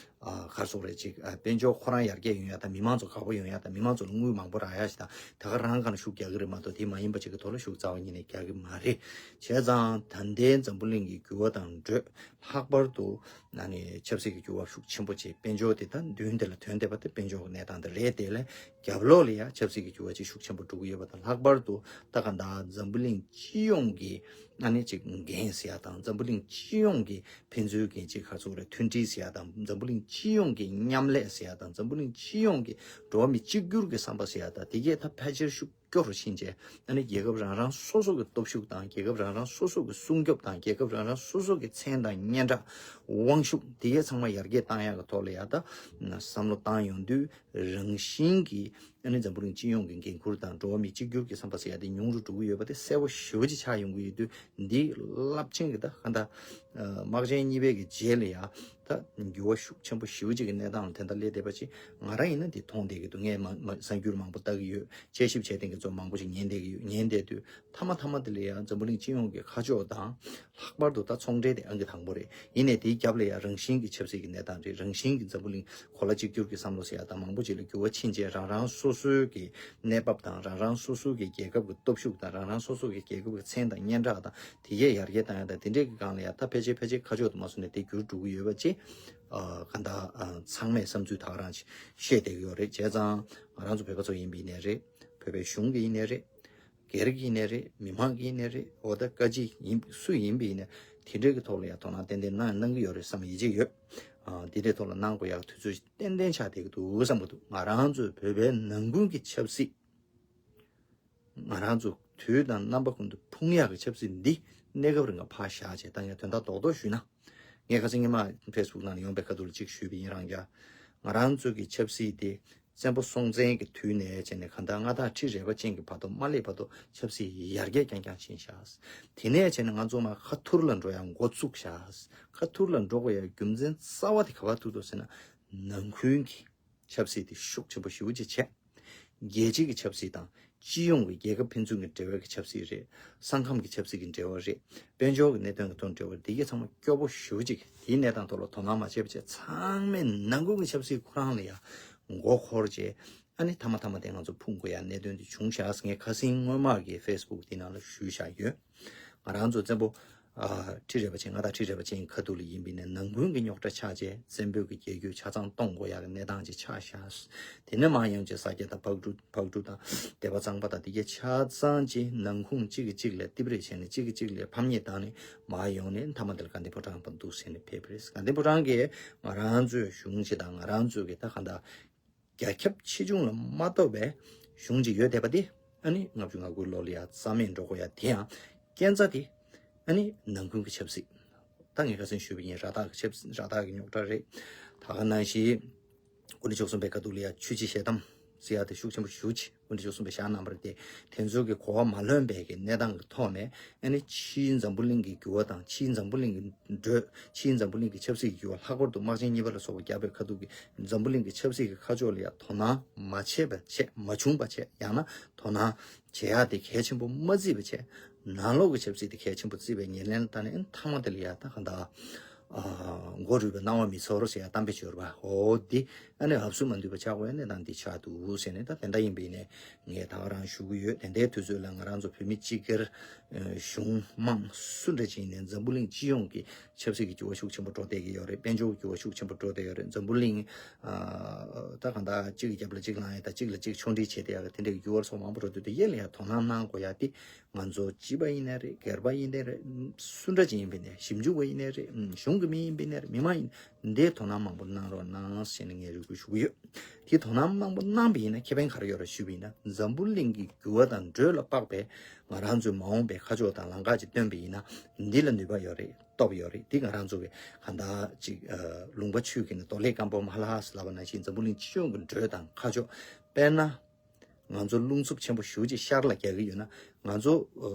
ཨ་ག་རེ་ཟེར་དགོས་རེད། ཅིག་ཨ་དཔལ་འབྱོར་ཁོ་རང་ཡར་རྒྱས་ཡོང་ཡ་དང་། མི་མང་ཚོ་དགའ་པོ་ཡོང་ཡ་དང་། མི་མང་ཚོ་ལ་དངུལ་མང་པོ་རག་ཡ་ཞིག་དང་། དེ་ག་རང་སྒང་ལ་ཤུགས་རྒྱག་གི་རེད་མ་གཏོགས། དེ་མ་ཡིན་པ་ཅིག་གི་ཐོག་ལ་ཤུགས་རྩ་བ་ཉིད་ནས་རྒྱག་གི་མ་རེད། བྱས་ཙང་ད་ལྟའི་འཛམ་བུ་གླིང་གི་འགྱུར་བ་དང་འགྲོས། ལྷག་པར་དུ་ཨ་ནི་ཆབ་སྲིད་ཀྱི་འགྱུར་བ་ཤུགས་ཆེན་པོ་ཅིག་དཔལ་འབྱོར་དེ་ད་མདུན་དེ་ལ་ཐོན་བསྡད་པ་དེ། དཔལ་འབྱོར་གྱི་གནས་སྟངས་དེ་རེད། དེ་ལས་རྒྱབ་ལོགས་ལ་ཡ་ཆབ་སྲིད་ཀྱི་འགྱུར་བ་ཅིག་ཤུགས་ཆེན་པོ་འགྲོ་གི་ཡོད་པ་དང་། ལྷག་པར་དུ་ད་ག་ད་འཛམ་བུ་གླིང་སྤྱི་ཡོངས་ཀྱི་ཨ་ནི་ཅིག་འགན་ཟེར་ཡ་དང་། འཛམ་བུ་གླིང་སྤྱི་ཡོངས་ཀྱི་ཕན་ཚུན་གྱི་ཅིག་ག་རེ་ཟེར་དགོས་རེད། མཐུན་སྒྲིལ་ཟེར་ཡ་དང་། འཛམ་བུ་གླིང་སྤྱི་ཡོངས་ཀྱི་མཉམ་ལས་ཟེར་ཡ་དང་། འཛམ་བུ་གླིང་སྤྱི་ཡོངས་ཀྱི་འགྲོ་བ་མི་གཅིག་གྱུར་གྱི་བསམ་པ་ཟེར་ཡ་དང་། དེ་གས་ད་ཕལ་ཆེར་ཤུགས་སྐྱོ་རུ་ཕྱིན་རྗེས། ཨ་ནི་རྒྱལ་ཁབ་རང་རང་སོ་སོ་གི་སྟོབས་ཤུགས་དང་། རྒྱལ་ཁབ་རང་རང་སོ་སོ་གི་སྲུང་སྐྱོབ་དང་། རྒྱལ་ཁབ་རང་རང་སོ་སོ་གི་མཚན་དང་སྙན་གྲགས། དབང་ཤུགས་དེ་གས་ཚང་མ་ཡར་རྒྱས་བཏང་ཡག་གི་ཐོག་ལ་ཡ་ད་བསམ་བློ་བཏང་ཡོང་དུས། རང་བཞིན་གྱིས་ཨ་ནི་འཛམ་བུ་གླིང་སྤྱི་ཡོངས་ཀྱི་འགན་ཁུར་དང་། འགྲོ་བ་མི་གཅིག་གྱུར་གྱི་བསམ་པ་ཟེར་ཡ་དེ་ཉུང་རུ་འགྲོ་གི་ཡོད་པ་དེ་གསལ་པོ་ཞེ་པོ་ཅིག་ཆགས་ཡོང་གི་ཡོད་དུས། འདི་རླབས་ཆེན་གྱི་ད་ག་ད་དམག་ཆེན་གཉིས་པའི་གི་རྗེས་ལ་ཡ་ད་འགྱུར་བ་ཤུགས་ཆེན་པོ་ཞེ་པོ་ཅིག་གི་གནས་སྟངས་ལ་དེ་འདྲ་སླེབས་བསྡད་པ་ཅིག་ང་རང་ཡིན་ན་འདི་མཐོང་བསྡད་ཀྱི་འདུག་ངས་མ་མ་གསར་འགྱུར་མང་པོ་ལྟ་གི་ཡོད། དཔྱད་ཞིབ་བྱས་མཁན་གྱི་ མང་པོ་ཞིག་ཉན་བསྡད་ཀྱི་ཡོད། ཉན་བསྡད་དུས་མཐའ་མ་མཐའ་མ་དེ་ལ་ཡང་འཛམ་བུ་གླིང་སྤྱི་ཡོངས་ཀྱི་ཁ་ཕྱོགས་དང་། ལྷག་པར་དུ་ད་ཚོང་འབྲེལ་དེ་ཨང་ཀི་དང་པོ་རེད། ཡིན་ནའི་དེའི་རྒྱབ་ལ་ཡང་རང་བཞིན་གྱི་ཆབ་སྲིད་ཀྱི་གནས་སྟངས་རེད། རང་བཞིན་གྱི་འཛམ་བུ་གླིང་གོ་ལ་གཅིག་གྱུར་གྱི་བསམ་བློ་ཟེར་ཡ་དང་མང་པོ་ཅིག་ལ་འགྱུར་བ་ཕྱིན་རྗེས་རང་རང་སོ་སོའི་གི་གནས་བབ་དང་། རང་རང་སོ་སོའི་གི་རྒྱལ་ཁབ་ཀྱི་སྟོབས་ཤུགས་དང་། རང་རང་སོ་སོ་གི་རྒྱལ་ཁབ་ཀྱི་མཚན་དང་སྙན་གྲགས་དང་། དེ་གས་ཡར་རྒྱས་བཏང་ཡ་དང་། དེ་འདྲས་ཀྱི་སྒང་ལ་ཡ་ད་ཕལ་ཆེར་ཕལ་ཆེར་ཁ་ཕྱོགས་དུ་མ་སོང་ནས་དེ་འགྱུར་འགྲོ་གི་ཡོད་པ་ཅིག་ཨ་ག་འདྲ་ཨ་ཚང་མས་བསམ་ཚུལ་ད་ག་རང་ཅིག་བཤད་བསྡད་ཀྱི་ཡོད་རེད། བྱས་ཙང་ང་རང་ཚོ་བོད་པ་ཚོ་ཡིན་པ་ཡིན་ནའི་རེད། བོད་པའི་གཞུང་གི་ཡིན་ནའི་རེད། སྒེར་གྱི་ཡིན་ནའི་རེད། མི་མང་གི་ཡིན་ནའི་རེད། འོ་ད་བཀའ་སྤྱི་ཡིན་སུ་ཡིན་པ་ཡིན་ནའི་དེ་འདྲས་ཀྱི་ཐོག་ལ་ཡ་དོ་སྣང་ཏན་ཏན་གནང་གནང་གི་ཡོད་རེད་བསམ་ཡིད་ཆེས་ཡོད། ཨ་དེ་འདྲས་ཐོག་ལ་གནང་དགོས་ཡག་དུས་ཚོད་ཏན་ཏན་ཆགས་བསྡད་ཀྱི་འདུག་བསམ་གྱི་འདུག་ང་རང་ཚོའི་བོད་པའི་ནང་ཁུལ་གྱི་ཆབ་སྲིད། ང་རང་ཚོ་དུས་དང་རྣམ་པ་ཀུན་ཏུ་ཕུང་ཡག་གི་ཆབ་སྲིད་འདི་གནས་སྐབས་རིང་ལ་ཕར་བཞག་བྱས་བཏང་ཡ། དོན་དག་རྡོག་རྡོག་ཞུས་ན། ངས་ཁ་སང་ཉི་མ་ཕེ་སི་བུག་ནང་ལ་ཡོང་པའི་ཁ་ཐུག་ལ་གཅིག་ཞུས་པ་ཡིན། རང་རྒྱ། ང་རང་ཚོ་གི་ཆབ་སྲིད་དེ་བཙན་པོ་སྲོང་བཙན་གྱི་དུས་ནས་བྱས་ནས་གང་ལྟར་མངའ་བདག་ཁྲི་རལ་པ་ཅན་གྱི་བར་དུ་མ་སླེབས་བར་དུ་ཆབ་སྲིད་ཡར་རྒྱས་རྐྱང་རྐྱང་ཕྱིན་ཤག་དེ་ནས་བྱས་ནས་ང་ཚོ་མར་ཁ་ཐུར་ལ་འགྲོ་ཡ་འགོ་བཙུགས་ཤག་ཁ་ཐུར་ལ་འགྲོ་དགོས་ཡ་རྒྱུ་མཚན་རྩ་བ་དེ་ག་པར་ཐུག་འདུག་ཟེར་ན། ནང་ཁུལ་གྱི་ཆབ་སྲིད་དེ་ཤུགས་ཆེན་པོ་ཞེ་པོ་ཅིག་བྱས། རྒྱལ་སྤྱི་གི་ཆབ་སྲིད་དང་། སྤྱི་ཡོངས་ཀྱི་རྒྱལ་ཁབ་ཕན་ཚུན་གྱི་འབྲེལ་བའི་གི་ཆབ་སྲིད་རེད། ས་ཁམས་ཀྱི་ཆབ་སྲིད་ཀྱི་འབྲེལ་བ་རེད། དཔལ་འབྱོར་གྱི་གནད་དོན་གྱི་ཐོག་འབྲེལ་བ་རེད། འདི་གས་ཚང་མ་སྐྱོ་པོ་ཞེ་པོ་ཅིག་དེའི་གནས་སྟངས་ཐོག་ལ་དོ་སྣང་མ་བྱས་པ་བྱས། ཚང་མས་ནང་ཁུལ་གྱི་ཆབ་སྲིད་ཁོ་རང་ལ་ཡ་མགོ་འཁོར་བྱས། ཨ་ནི་མཐའ་མ་མཐའ་མ་དེ་ང་ཚོ་ཕུང་དགོས་ཡ་གནད་དོན་དེ་བྱུང་ཤག་ངས་ཁ་སང་སྔོན་མ་གི་ཕེ་སི་བུག་དེ་ནང་ལ་ཞུས་བཞག་ཡོད། ང་རང་ཚོ་བཙན་པོ་ཨ་ཁྲི་རལ་པ་ཅན། མངའ་བདག་ཁྲི་རལ་པ་ཅན་གྱི་ཁ་ཐུག་ལ་ཡིན་པ་ཡིན་ནའི་ནང་ཁུལ་གྱི་རྙོག་དྲ་ཆགས་བྱས། བཙན་པོའི་གི་རྒྱལ་རྒྱུད་ཆ་ཚང་གཏོང་དགོས་ཡག་གི་གནས་སྟངས་ཅིག་ཆགས་ཤག་དེ་ནས་མར་ཡོང་བྱས་ས་སྐྱ་དང་ཕག་གྲུ། ཕག་གྲུ་དང་སྡེ་པ་གཙང་པ་དང་དེ་གས་ཆ་ཚང་ཅིག་ནང་ཁུངས་གཅིག་གིས་གཅིག་ལ་རྟིབ་རེས་བྱས་ནས་གཅིག་གིས་གཅིག་ལ་ཕམ་ཉེས་བཏང་ནས་མར་ཡོང་ནས་མཐའ་མ་དེ་ལ་དགའ་ལྡན་ཕོ་བྲང་པ་འདུག་ཟེར་ནས་ཕེབས་པ་རེད། དགའ་ལྡན་ཕོ་བྲང་གིས་ང་རང་ཚོའི་གཞུང་ཅིག་དང་། ང་རང་ཚོའི་གི་ད་གང་ལྟར་རྒྱལ་ཁབ་ཆེ་ཆུང་ལ་མ་གཏོགས་པའི་གཞུང་ཅིག་ཡོད་བསྡད་པ་དེ། ཨ་ནི་ལྔ་བཅུ་ང་དགུའི་ལོ་ལ་ཡ་རྩ་མེད་འགྲོ་དགོས་ཡ་དེ་ཡང་རྐྱེན་རྩ་དེ། ཨ་ནི་ནང་ཁུལ་གྱི་ཆབ་སྲིད། ད་ངས་ཁ་སང་ཞུས་པ་ཡིན། ར་སྟག་གི་ཆབ་སྲིད། ར་སྟག་གི་རྙོག་དྲ་རེད། ད་ག་ནང་བཞིན་དགུ་ནས་བཅུ་གསུམ་པའི་ཁ་ཐུག་ལ་ཡ་ཆོས་བརྒྱུད་ཞལ་གདམས་ཟེར་ཡ་དེ་ཤུགས་ཆེན་པོ་ཞེ་པོ་ཅིག་དགུ་ནས་བཅུ་གསུམ་པའི་ཞལ་གནང་བ་རེད་དེ། དེ་ཚོ་གི་གོ་བ་མ་ལོན་པའི་གི་གནས་སྟངས་ཀྱི་ཐོག་ནས། ཨ་ནི་ཕྱིའི་འཛམ་བུ་གླིང་གི་འགྱུར་བ་དང་། ཕྱིའི་འཛམ་བུ་གླིང་གི་འགྲོས། ཕྱིའི་འཛམ་བུ་གླིང་གི་ཆབ་སྲིད་ཀྱི་འགྱུར་བ། ལྷག་པར་དུ་དམག་ཆེན་གཉིས་པ་ལ་སོགས་པ་བརྒྱབ་པའི་ཁ་ཐུག་གི་འཛམ་བུ་གླིང་གི་ཆབ་སྲིད་ཀྱི་ཁ་ཕྱོགས་ལ་ཡ་དོ་སྣང་མ་བྱས་པ་བྱས། མ་བྱུང་བ་བྱས། ཡང་ན་དོ་སྣང་བྱེད་ཡག་དེ་གལ་ཆེན་པོ་མ་བརྩིས་པ་བྱས། ནང་ལོགས་ཀྱི་ཆབ་སྲིད་དེ་གལ་ཆེན་པོ་བརྩིས་པའི་ཉེར་ལེན་ལ་བལྟས་ནས། ཨ་ནི་མཐའ་མ་དེ་ལ་ཡ་ད་གང་ལྟར། ཨ་མགོ་རུལ་བའི་སྣང་བ་མི་ཚོར་ཟེར་ཡ་གཏམ་དཔེ་ཅིག་ཡོད་རེད་པ། འོ་དེ་ཨ་ནི་ཧབ་སུ་མ་འདུས་པ་ཆགས་དགོས་ཡ་གནས་སྟངས་འདི་ཆགས་འདུག་ཟེར་ནས། ད་དེ་འདྲ་ཡིན་པ་ཡིན་ནའི་ངས་ད་ག་རང་ཞུ་གི་ཡོད། དེ་འདྲའི་དུས་ཚོད་ལ་ང་རང་ཚོ་བོད་མི་སྤྱི་སྒེར། ཨ་གཞུང་དམངས་སུ་འདྲ་ཅིག་ཡིན་ནའི་འཛམ་བུ་གླིང་སྤྱི་ཡོངས་ཀྱི་ཆབ་སྲིད་ཀྱི་འགྱུར་བ་ཤུགས་ཆེན་པོ་འགྲོ་བསྡད་ཀྱི་ཡོད་རེད། དཔལ་འབྱོར་གྱི་འགྱུར་བ་ཤུགས་ཆེན་པོ་འགྲོ་བསྡད་ཡོད་རེད། འཛམ་བུ་གླིང་ཨ་ད་གང་ལྟར་གཅིག་གི་རྒྱབ་ལ་གཅིག་ལངས་ཡ་དང་། གཅིག་ལ་གཅིག་ཕྱོགས་སྒྲིག་བྱེད་བསྡད་ཡ་གི་དེ་འདྲའི་འགྱུར་བ་སོགས་མང་པོ་འགྲོ་དུས། དེ་ཡན་ལ་ཡ་དོ་སྣང་གནང་དགོས་ཡ་དེ། ང་ཚོ་སྤྱི་པ་ཡིན་ནའི་རེད། སྒེར་པ་ཡིན་ནའི་རེད། སུ་འདྲ་ཅིག་ཡིན་པ་ཡིན་ནའི། ཞིབ་འཇུག་པ་ཡིན་ནའི་རེད། གཞུང་གི་མི་ཡིན་པ་ཡིན་ནའི་རེད། མི་མང་ཡིན། འདིར་དོ་སྣང་མང་པོ་གནང་རོགས་གནང་ཟེར་ནས་ངས་རེ་སྐུལ་ཞུ་གི་ཡོད། དེ་དོ་སྣང་མང་པོ་གནང་པ་ཡིན་ན་ཁེ་ཕན་ག་རེ་ཡོད་རེད་ཞུས་པ་ཡིན་ན། འཛམ་བུ་གླིང་གི་འགྱུར་བ་དང་འགྲོས་ལ་དཔག་པའི་ང་རང་ཚོའི་མ་འོངས་པའི་ཁ་ཕྱོགས་དང་ལམ་ཁ་ཅིག་སྟོན་པ་ཡིན་ན། འདི་ལ་ནུས་པ་ཡོད་རེད། སྟོབས་ཡོད་རེད། འདི་ང་རང་ཚོ་གི་གང་ལྟར་ཅིག་ཨ་ལུང་པ་ཆུ་ཁྱེར་ནས་རྡོ་ལེབ་སྐམ་པོ་མ་ལྷག་ཟེར་ལབ་པ་ནང་བཞིན། འཛམ་བུ་གླིང་སྤྱི་ཡོངས་ཀྱི་འགྲོས་དང་ཁ་ཕྱོགས། དཔེར་ན། ང་ཚོ་རླུང་འཚུབ་ཆེན་པོ་ཞེ་པོ་ཅིག་ཤར་ལ་རྒྱག་གི་ཡོད་ན། ང་ཚོ་ཨ་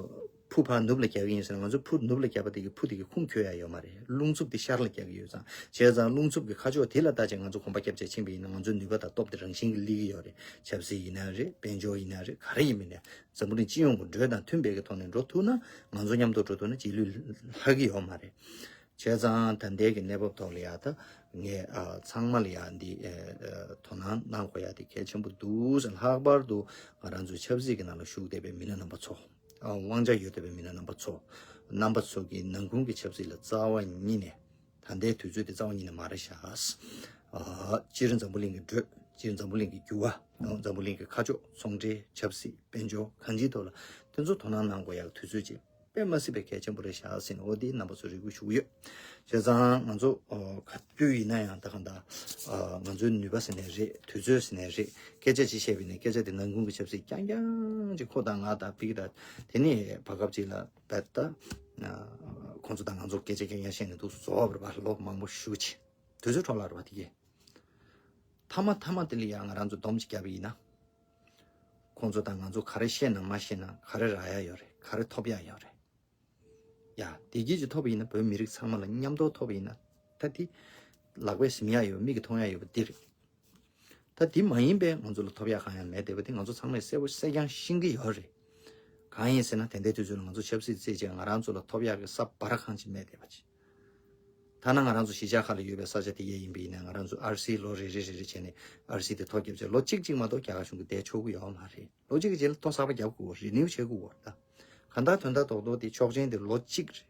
ཕུ་ཕར་ནུབ་ལ་རྒྱག་གི་ཡིན་ཟེར་ན། ང་ཚོ་ཕུ་ནུབ་ལ་རྒྱབ་པ་དེ་གི་ཕུ་དེ་གི་ཁུངས་འཁྱོལ་ཡ་ཡོད་མ་རེད། རླུང་འཚུབ་དེ་ཤར་ལ་རྒྱག་གི་ཡོད་ཙང་། བྱས་ཙང་རླུང་འཚུབ་ཀྱི་ཁ་ཕྱོགས་དེ་ལ་བལྟས་བྱས་ང་ཚོ་གོམ་པ་རྒྱབ་བྱས་ཕྱིན་པ་ཡིན་ན། ང་ཚོའི་ནུས་པ་དང་སྟོབས་དེ་རང་བཞིན་གྱིས་སླེབས་ཀྱི་ཡོད་རེད། ཆབ་སྲིད་ཡིན་ན་རེད། དཔལ་འབྱོར་ཡིན་ན་རེད། ག་རེ་ཡིན་མིན་ནས། འཛམ་བུ་གླིང་སྤྱི་ཡོངས་ཀྱི་འགྲོས་དང་མཐུན་པའི་གི་ཐོག་ནས་འགྲོ་ཐུབ་ན། ང་ཚོ་མཉམ་དུ་འགྲོ་ཐུབ་ན་རྗེས་ལུས་ལྷག་གི་ཡོད་མ་རེད། བྱས་ཙང་ད་ལྟའི་གི་གནས་བབ་ཐོག་ལ་ཡ་ད་ངས་ཨ་ཚང་མ་ལ་ཡ་འདི་ཨ་ཨ་དོ་སྣང་གནང་དགོས་ཡ་དེ་གལ་ཆེན་པོ་འདུག་ཟེར། ལྷག་པར་དུ་ང་རང་ཚོའི་ཆབ་སྲིད་ཀྱི་ནང་ལ་ཞུགས་བསྡད་པའི་མི་སྣ་རྣམ་པ་ཚོ། ཨ་དབང་ཆ་ཡོད་བསྡད་པའི་མི་སྣ་རྣམ་པ་ཚོ། རྣམ་པ་ཚོ་གིས་ནང་ཁུལ་གྱི་ཆབ་སྲིད་ལ་རྩ་བ་ཉིད་ནས། ད་ལྟའི་དུས་ཚོད་དེ་རྩ་བ་ཉིད་ནས་མ་རེད་ཤག་ཨ་སྤྱིར་འཛམ་བུ་གླིང་གི་འགྲོས། སྤྱིར་འཛམ་བུ་གླིང་གི་འགྱུར་བ། འཛམ་བུ་གླིང་གི་ཁ་ཕྱོགས། ཚོང་འབྲེལ། ཆབ་སྲིད། དཔལ་འབྱོར། གང་ཅིའི་ཐོག་ལ་དེ་ཚོ་དོ་སྣང་གནང་དགོས་ཡག་དུས་ཚོད་ཅིག་དཔེ་མ་སྲིད་པའི་གལ་ཆེན་པོ་རེད་ཤག་ཟེར་ནས། འོ་དེ་རྣམ་པ་ཚོར་རེ་སྐུལ་ཞུ་གི་ཡོད། བྱས་ཙང་ང་ཚོ་ཨ་ག་དུས་ཡིན་ན་ཡང་ད་གང་ལྟར་ཨ་ང་ཚོའི་ནུས་པ་ཟེར་ནའི་རེད། དུས་ཚོད་ཟེར་ནའི་རེད། སྐད་ཆ་ཅིག་བཤད་པ་ཡིན་ན་སྐད་ཆ་དེ་ནང་ཁུལ་གྱི་ཆབ་སྲིད་རྐྱང་རྐྱང་ཅིག་ཁོ་དང་ང་དང་ཕ་གི་དང་། དེ་ནས་བར་སྐབས་ཅིག་ལ་བལྟས་ད། ཨ་ཁོང་ཚོ་དང་ང་ཚོ་སྐད་ཆ་རྐྱང་རྐྱང་བཤད་ནས་འདུག་བཟོ་བ་རེད་པ། ལོ་མང་པོ་ཞེ་པོ་ཅིག་དུས་ཚོད་འཕྲོ་བརླག་རེད་པ། དེ་གས་མཐའ་མ་མཐའ་མ་དེ་ལ་ཡང་ང་རང་ཚོ་སྡོམ་ཅིག་བརྒྱབ་པ་ཡིན་ན། ཁོང་ཚོ་དང་ང་ཚོ་ག་རེ་བཤད་ན་མ་བཤད་ན་ག་རེ་རག་ཡ་ཡོད་རེད། ག་རེ་ཐོབ་ཡ་ཡོད་རེད། ཡ་བདེ་སྐྱིད་ཅིག་ཐོབ་པ་ཡིན་ན། བོད་མི་རིགས་ཚང་མ་ལ་མཉམ་དུ་ཐོབ་པ་ཡིན་ན། ད་དེ་ལག་པས་ཟིན་ཡ་ཡོད། མིག་གིས་མཐོང་ཡ་ཡོད་པ་འདི་རེད། ད་ ད་དེ་མ་ཡིན་པའི་ང་ཚོ་ལ་ཐོབ་ཡག་གང་ཡང་མེད་བསྡད་པ་དེ་ང་ཚོ་ཚང་མས་གསལ་པོ་གསལ་རྐྱང་ཤེས་ཀྱི་ཡོད་རེད། གང་ཡིན་ཟེར་ན་དེ་འདྲའི་དུས་ཚོད་ལ་ང་ཚོ་ཆབ་སྲིད་རྩེད་ཆས་ང་རང་ཚོ་ལ་ཐོབ་ཡག་གི་ས་བར་གང་ཅིག་མེད་བསྡད་པ་ཅིག་ཐ་ན་ང་རང་ཚོ་གཞིས་ཆགས་ཁག་ལ་ཡོད་པའི་ས་ཆ་དེ་གས་ཡིན་པ་ཡིན་ན་ང་རང་ཚོ་ཨར་སི་ལོ་རེ་རེ་རེ་རེ་བྱས་ནས་ཨར་སི་དེ་ཐོ་བརྒྱབ་བྱས་ལོ་གཅིག་གཅིག་མ་གཏོགས་རྒྱ་གར་གཞུང་གིས་བསྡད་ཆོག་གི་ཡོད་མ་རེད། ལོ་གཅིག་གི་རྗེས་ལ་ཐོ་གསར་པ་རྒྱབ་དགོས། རི་ནིའུ་བྱེད་དགོས་པ་རེད་ད། གང་ལྟར་དོན་དག་རྡོག་རྡོག་དེ་ཆོག་མཆན་དེ་ལོ་གཅིག་རེད།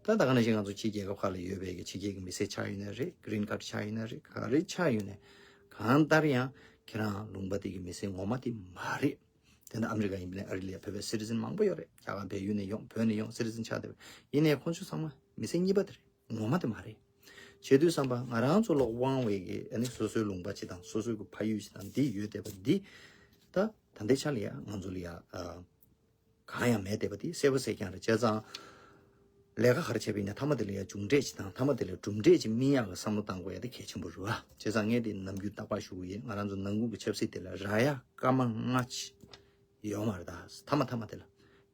ད་ད་ག་ནང་བཞིན་ང་ཚོ་ཕྱི་རྒྱལ་ཁབ་ཁག་ལ་ཡོད་པའི་གི་ཕྱི་རྒྱལ་གྱི་མི་སེར་ཆགས་ཡོད་ན་རེད། གི་རིན་ཁཱར་ཆགས་ཡོད་ན་རེད། ག་རེ་ཆགས་ཡོད་ན་གང་ལྟར་ཡང་ཁྱེད་རང་ལུང་པ་དེ་གི་མི་སེར་ངོ་མ་དེ་མ་རེད། དེ་འདྲ་ཨ་མི་རི་ཀ་ཡིན་པ་ལས་ཨ་རི་ལ་བོད་པའི་སི་ཊི་ཛན་མང་པོ་ཡོད་རེད། རྒྱ་གར་བལ་ཡུལ་ནས་ཡོང་བོད་ནས་ཡོང་སི་ཊི་ཛན་ཆགས་བསྡད་པ་ཡིན་ནའི་ཁོང་ཚོ་ཚང་མ་མི་སེར་གཉིས་པ་དེ་རེད། ངོ་མ་དེ་མ་རེད། བྱེད་དུས་བསམ་པ་ང་རང་ཚོ་ལ་དབང་བའི་གི་ཨ་ནི་སོ་སོའི་ལུང་པ་ཅིག་དང་སོ་སོའི་གི་ཕ་ཡུལ་ཅིག་དང་འདི་ཡོད་བསྡད་པ་འདི་ད་ད་ལྟའི་ཆ་ལ་ཡ་ང་ཚོ་ལ་ཡ་གང་ཡང་མེད་བསྡད་པ་དེ་གསལ་པོ་གསལ་རྐྱང་རེད། བྱས་ཙང་ལས་ཀ་ག་རེ་བྱས་པ་ཡིན་ན་མཐའ་མ་དེ་ལ་ཡ་མཇུག་འབྲས་ཅིག་དང་མཐའ་མ་དེ་ལ་གྲུབ་འབྲས་ཅིག་སྨིན་ཡག་གི་བསམ་བློ་བཏང་དགོས་ཡ་དེ་གལ་ཆེན་པོ་རེད་བ། བྱས་ཙང་ངས་དེ་ནམ་རྒྱུན་རྟག་པར་ཞུ་གི་ཡིན། ང་རང་ཚོ་ནང་ཁུལ་གྱི་ཆབ་སྲིད་དེ་ལ་རག་ཡ་སྐར་མ་ལྔ་ཅིག་ཡོད་མ་རེད་ད། མཐའ་མ་མཐའ་མ་དེ་ལ་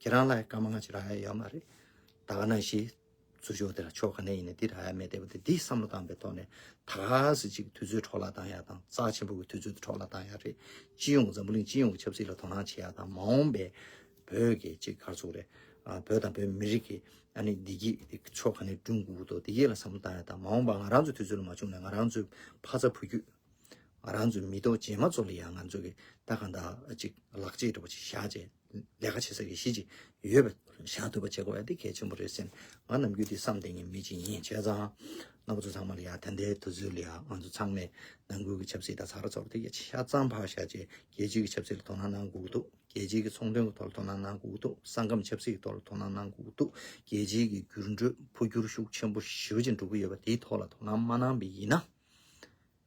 ཁྱེད་རང་ལ་ཡ་སྐར་མ་ལྔ་ཅིག་རག་ཡ་ཡོད་མ་རེད། ད་ག་ནང་བཞིན་ཚུར་ཕྱོགས་དེ་ལ་ཕྱོགས་ག་ནས་ཡིན་ནའི་འདི་རག་ཡ་མེད་བསྡད་པ་དེ་འདི་བསམ་བློ་བཏང་པའི་ཐོག་ནས་ད་ག་སེ་ཅིག་དུས་ཚོད་འཕྲོ་བརླག་བཏང་ཡ་དང་རྩ་ཆེན་པོ་གི་དུས་ཚོད་དེ་འཕྲོ་བརླག་བཏང་ཡ་རེད། སྤྱི་ཡོངས་འཛམ་བུ་གླིང་སྤྱི་ཡོངས་ཀྱི་ཆབ་སྲིད་ལ་དོ་སྣང་བྱེད་ཡ་དང་མ་འོངས་པའི་བོད་ཀྱི་ཅིག་ག་རེ་ཟེར་དགོས་རེད། ཨ་བོད་དང་བོད་མི་རིགས་ཀྱི་ཨ་ནི་བདེ་སྐྱིད་དེ་ཕྱོགས་ག་ནས་བསྐྲུན་དགོས་འདུག་དེ་གས་ལ་བསམ་བློ་བཏང་ཡ་དང་མ་འོངས་པ་ང་རང་ཚོའི་དུས་ཚོད་ལ་མ་བྱུང་ན་ང་རང་ཚོའི་ཕ་ཚ་བུ་རྒྱུད། ང་རང་ཚོའི་མི་ཐོག་རྗེས་མ་ཚོ་ལ་ཡང་ང་ཚོ་གི་ད་གང་ལྟར་ཅིག་ལག་རྗེས་འདྲ་པོ་ཅིག་བཞག་བྱས་ལས་ཀ་བྱེད་ས་གི་གཞི་ཅིག་ཡོད་པ་བཞག་ཐུབ་པ་བྱེད་དགོས་ཡ་དེ་གལ་ཆེན་པོ་རེད་ཟེར་ནས་ང་ནམ་རྒྱུན་དེ་བསམ་བསྡད་མཁན་མི་ཅིག་ཡིན། བྱས་ཙང་རྣམ་པ་ཚོ་ཚང་མ་ལ་ཡ་ད་ལྟའི་དུས་ཚོད་ལ་ཡ་ང་ཚོ་ཚང་མས་ནང་ཁུལ་གྱི་ཆབ་སྲིད་དང་ཚ་ར་ཚོར་དེ་ག་ཆ་ཚང་ཕར་བཞག་བྱས་རྒྱལ་སྤྱིའི་གི་ཆབ་སྲིད་ལ་དོ་སྣང་གནང་དགོས་ཀྱི་འདུག་རྒྱལ་སྤྱིའི་གི་ཚོང་དོན་གྱི་ཐོག་ལ་དོ་སྣང་གནང་དགོས་ཀྱི་འདུག་ས་ཁམས་ཆབ་སྲིད་ཀྱི་ཐོག་ལ་དོ་སྣང་གནང་དགོས་ཀྱི་འདུག་རྒྱལ་སྤྱིའི་གི་འགྱུར་འགྲོས་འཕོ་འགྱུར་ཤུགས་ཆེན་པོ་ཞེ་པོ་ཅིག་འགྲོ་གི་ཡོད་པ་དེའི་ཐོག་ལ་དོ་སྣང་མ་གནང་བ་ཡིན་ན།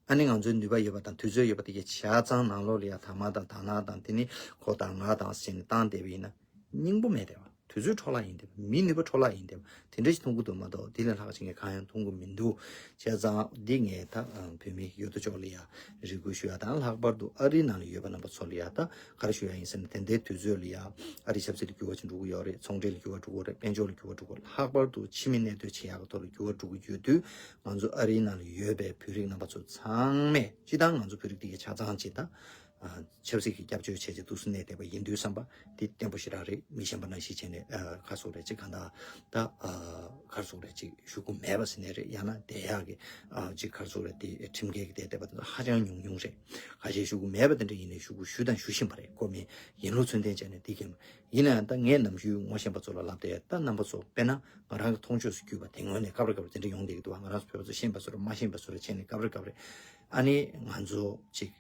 ཨ་ནི་ང་ཚོའི་ནུས་པ་ཡོད་པ་དང་དུས་ཚོད་ཡོད་པ་དེ་གའི་ཆ་ཚང་ནང་ལོགས་ལ་ཡ་ཐ་མག་དང་དར་ནག་དང་དེ་ནི་ཁོ་དང་ང་དང་ཟེར་ནས་བཏང་བསྡད་པ་ཡིན་ན་སྙིང་པོ་མེད་བསྡད་པ། དུས་ཚོད་འཕྲོ་བརླག་ཡིན་བསྡད་པ། མི་ནུས་པ་འཕྲོ་བརླག་ཡིན་བསྡད་པ། དེ་འདྲ་ཞིག་མཐོང་གི་འདུག་མ་གཏོགས་དེ་ལས་ལྷག་ཅིག་ངས་གང་ཡང་མཐོང་གི་མི་འདུག་བྱས་ཙང་འདི་ངས་ད་བོད་མི་ཡོད་དོ་ཅོག་ལ་ཡ་རེ་སྐུལ་ཞུ་ཡ་དང་ལྷག་པར་དུ་ཨ་རིའི་ནང་ལ་ཡོད་པ་རྣམ་པ་ཚོ་ལ་ཡ་ད་ག་རེ་ཞུ་ཡ་ཡིན་ཟེར་ན་དེ་འདྲའི་དུས་ཚོད་ལ་ཡ་ཨ་རིའི་ཆབ་སྲིད་ལ་འགྱུར་བ་ཅིག་འགྲོ་གི་ཡོད་རེད། ཚོང་འབྲེལ་ལ་འགྱུར་བ་འགྲོ་གི་རེད། དཔལ་འབྱོར་ལ་འགྱུར་བ་འགྲོ་གི་རེད། ལྷག་པར་དུ་ཕྱི་མི་གནས་སྡོད་བྱེད་ཡག་གི་ཐོག་ལ་འགྱུར་བ་འགྲོ་གི་ཡོད་དུས། ང་ཚོ་ཨ་རིའི་ནང་ལ་ཡོད་པའི་བོད་རིགས་རྣམ་པ་ཚོ་ཚང་མས་སྤྱི་བཏང་ང་ཚོ་བོད་རིགས་དེ་གའི་ཆ་ཚང་ཅིག་དང་། ཆབ་སྲིད་ཀྱི་སྐྱབས་བཅོལ་བྱས་ཏེ་འདུག་སེ་གནས་བསྡད་པ་ཡིན་དུས་བསམ་པ་འདི་བརྟན་པོ་ཞེ་དྲག་རེད། མི་གཞན་པ་ནང་བཞིན་བྱས་ནས་ཁ་སོགས་རེད་ཅིག་གང་ལྟར་ད་ཁ་སོགས་རེད་ཅིག་ཞུ་དགོས་མེད་པ་ཟེར་ནས་རེད། ཡང་ན་བསྡད་ཡག་གི་ཅིག་ཁ་སོགས་རེད་དེ་ཁྲིམས་འགལ་གྱི་བསྡད་བསྡད་པ་དེ་ཚོ་ཧ་ཅང་ཉུང་ཉུང་རེད། ཁ་ཤས་ཞུ་དགོས་མེད་པ་དེ་འདྲ་ཡིན་ནའི་ཞུ་དགོས་ཞུ་དང་ཞུ་བཞིན་པ་རེད། ཁོ་མི་ཡིན་ལུགས་མཚོན་ལྡན་བྱས་ནས་འདི་གིན། ཡིན་ན་ཡང་ད་ངས་ནམ་རྒྱུན་ངོ་ཤེས་པ་ཚོ་ལ་ལབ་དེ་ད་རྣམ་པ་ཚོ་དཔེར་ན་ང་རང་གི་མཐོང་ཆོས་སུ་གྱུར་པ་དེ་ངོས་ནས་སྐབས་རེ་སྐབས་རེ་དེ་འདྲ་ཡོང་བསྡད་ཀྱི་འདུག་བ། ང་རང་ཚོ་བོད་པ་ཚོ་ཤེས་པ་བཟོ་འདྲ་མ་ཤེས་པ་བཟོ་འདྲ་བྱས་ནས་སྐབས་རེ་སྐབས་རེ་ཨ་ནི་ང་ཚོ་ཅིག་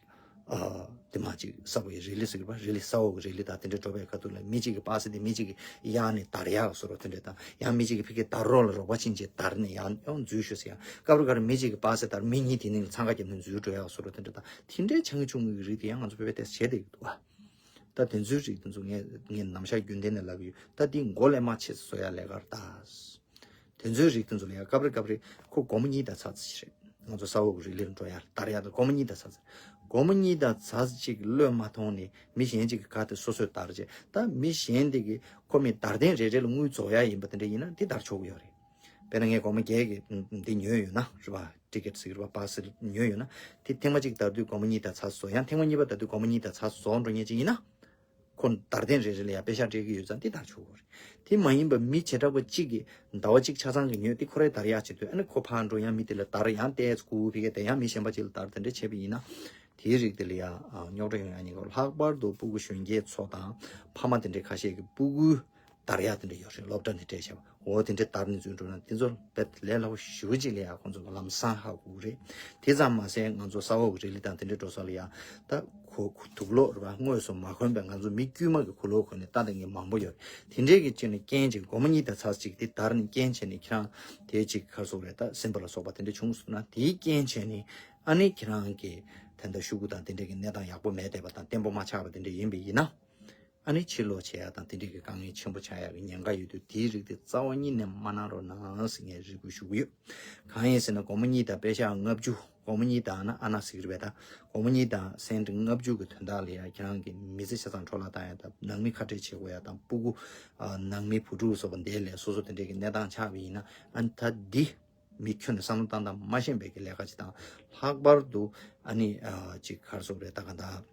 ཨ་དེ་མ་ཅིག་ས་བོའི་རི་ལི་ཟེར་གྱི་བ་རི་ལི་ས་འོག་གི་རི་ལི་དང་དེ་འདྲ་འགྲོ་བའི་ཁ་ཐུག་ལ་མི་གཅིག་གི་པ་སེ་དེ་མི་གཅིག་གི་གཡང་ནས་དར་ཡག་བཟོ་འདྲ་དེ་འདྲ་དང་ཡང་མི་གཅིག་གི་ཕི་གེ་དར་རོགས་ལ་རོགས་པ་ཕྱིན་ཅིག་དར་ནས་ཡང་ཡང་འཛུལ་ཤོག་ཟེར་ཡང་སྐབས་རེ་སྐབས་རེ་མི་གཅིག་གི་པ་སེ་དར་མི་གཉིས་དེ་ནི་འཚང་ཁ་བརྒྱབ་ནས་འཛུལ་འགྲོ་ཡག་བཟོ་འདྲ་དེ་འདྲ་དང་དེ་འདྲའི་ཆང་གི་ཆུང་ངུ་གི་རིགས་དེ་ཡང་ང་ཚོ་བོད་པས་དེ་བྱས་བསྡད་ཀྱི་འདུག་བ། ད་དེ་ཚོའི་རིགས་དེ་ཚོ་ངས་ངས་ནམ་ཞག་རྒྱུན་ལྡན་ནས་ལབ་ཀྱི་ཡོད། ད་དེ་མགོ་ལས་མར་ཆེ་ཙམ་བཟོ་ཡ་ལས་ཀར་ད། དེ་ཚོའི་རིགས་དེ་ཚོ་ལ་ཡ་སྐབས་རེ་སྐབས་རེ་ཁོ་སྒོར་མོ་གཉིས་དང་ཚ་ཙམ་ཞིག་རེད། ང་ཚོ་ས་འོག་གི་རི་ལིར་འགྲོ་ཡ་དར་ཡ་དང་སྒོར་མོ་གཉིས་དང་ཚ་ཙམ། སྒོར་མོ་གཉིས་དང་ཚ་ཙམ་ཅིག་བློས་མ་ཐོངས་ནས་མི་གཞན་ཅིག་གི་ཁ་དེ་སོ་སོས་དར་རྗེས་ད་མི་གཞན་དེ་གི་ཁོ་མི་དར་ཐེངས་རེ་རེ་ལ་དངུལ་རྫོགས་ཡ་ཡིན་པ་དེ་འདྲ་ཡིན་ན་དེ་དར་ཆོག་གི་ཡོད་རེད། དཔེར་ན་ངས་སྒོར་མོ་བརྒྱད་ཀྱི་འདི་ཉོས་ཡོད་ན་རེད་པ། ཊི་ཀེ་ཊི་ཟེར་གྱི་རེད་པ། པ་སེ་ཉོས་ཡོད་ན་དེ་ཐེངས་མ་གཅིག་དར་དུས་སྒོར་མོ་གཉིས་དང་ཚ་ཙམ་བཟོ། ཡང་ཐེངས་མ་གཉིས་པ་དར་དུས་སྒོར་མོ་གཉིས་དང་ཚ་ཙམ་བཟོ་འགྲོ་མཁན་ཅིག་ཡིན་ན། ཁོ་དར་ཐེངས་རེ་རེ་ལ་ཡང་པེ་ཤག་སྤྲད་ཀྱི་ཡོད་ཙང་དེ་དར་ཆོག་གི་རེད། དེ་མ་ཡིན་པ་མི་བྱེ་བྲག་པ་གཅིག་གིས་ཟླ་བ་གཅིག་ཆ་ཚང་གི་ཉོས་དེ་ཁོ་རའི་དར་ཡག་བྱེད་དུས་ཨ་ནི་ཁོ་ཕར་འགྲོ་ཡང་མི་དེ་ལ་དར་ཡང་ཏོག་ཙམ་ཁུག་ཕི་གེ་དེ་ཡང་མི་གཞན་པ་ཅིག་ལ་དར་དེ་འདྲ་བྱས་པ་ཡིན་ན། དེའི་རིགས་དེ་ལ་ཡང་རྙོག་དྲ་ཡོང་ཡ་ཉེན་ཁ། ལྷག་པར་དུ་སྤུ་གུ་གཞོན་སྐྱེས་ཚོ་དང་ཕ་མ་དེ་འདྲའི་ཁ་ཤས་ཀྱི་སྤུ་གུའི་དར་ཡག་དེ་འདྲ་ཡོད་རེད། སློབ་གྲྭ་ནས་སྤྲད་བྱས་པ། འོ་དེ་འདྲ་དར་ནས་འཛུལ་འགྲོ་ན་དེ་ཚོ་དཔེ་ལས་སླ་པོ་ཞེ་པོ་ཅིག་ལ་ཡ་ཁོང་ཚོ་ལམ་སང་ཧ་གོ་གི་རེད། དེ་ཙམ་མ་ཟད་ང་ཚོ་ས་འོག་གི་རི་ལི་དང་དེ་འདྲ་འགྲོ་ས་ལ་ཡ་ད་ཁོ་ཁོ་དུག་ལོག་རེད་པ། དངོས་སུ་མ་གོན་པའི་ང་ཚོ་མི་དཀྱུས་མ་གི་གོས་ལོག་གོན་ནས་ལྟ་བསྡད་མཁན་མང་པོ་ཡོད་རེད། དེ་འདྲའི་གི་ཅིག་ནས་རྐྱེན་ཅིག་སྒོར་མོ་གཉིས་དང་ཚ་ཅིག་དེ་དར་ནས་རྐྱེན་བྱས་ནས་ཁྱེད་རང་དེ་ཅིག་ག་རེ་ཟེར་དགོས་རེད། ད་སེམས་པ་ལ་སོགས་པ་དེ་འདྲ་བྱུང་སོང་ན་དེའི་རྐྱེན་བྱས་ནས་ཨ་ནི་ཁྱེད་རང་གི་ད་ལྟ་ཤོག་གུ་དང་དེ་འདྲའི་གི་གནས་སྟངས་ཡག་པོ་མེད་བསྡད་པ་དང་བརྟན་པོ་མ་ཆགས་པ་དེ་འདྲ་ཡིན་པ་ཡིན་ན། ཨ་ནི་ཕྱིར་ལོག་བྱེད་ཡ་དང་དེ་འདྲའི་གི་དཀའ་ངལ་ཆེན་པོ་ཆགས་ཡ་གི་ཉེན་ཁ་ཡོད་དུས་དེའི་རིགས་དེ་རྩ་བ་ཉིད་ནས་མ་གནང་རོགས་གནང་ཟེར་ངས་རེ་སྐུལ་ཞུ་གི་ཡོད། གང་ཡིན་ཟེར་ན་སྒོར་མོ་གཉིས་དང་པེ་ཤག་ལྔ་བཅུ། སྒོར་མོ་གཉིས་དང་ན་ཨ་ན་ཟེར་གི་རེད་པས། ད་སྒོར་མོ་གཉིས་དང་སེན་ཊི་ལྔ་བཅུ་གི་དོན་དག་ལ་ཡ་ཁྱེད་རང་གི་མི་ཚེ་ཆ་ཚང་འཕྲོ་བརླག་བཏང་ཡ་དང་ནང་མི་ཁ་བྲལ་བྱེད་དགོས་ཡ་དང་སྤུ་གུ་ཨ་ནང་མི་བུ་ཕྲུག་སོགས་པ་འདས་ལས་སོ་སོ་དེ་འདྲའི་གི་གནས་སྟངས་ཆགས་པ་ཡིན་ན་ཨ་ནི་ད་འདི། མི་ཁྱོན་ནས་བསམ་བློ་བཏང་སྟངས་མ་ཤེས་པའི་གི་ལས་ཀ་ཅིག་དང་། ལྷག་པར་དུ་ཨ་ནི་ཨ་ཅིག་ག་རེ་ཟེར་དགོས་རེད། ད་ག་འདྲ་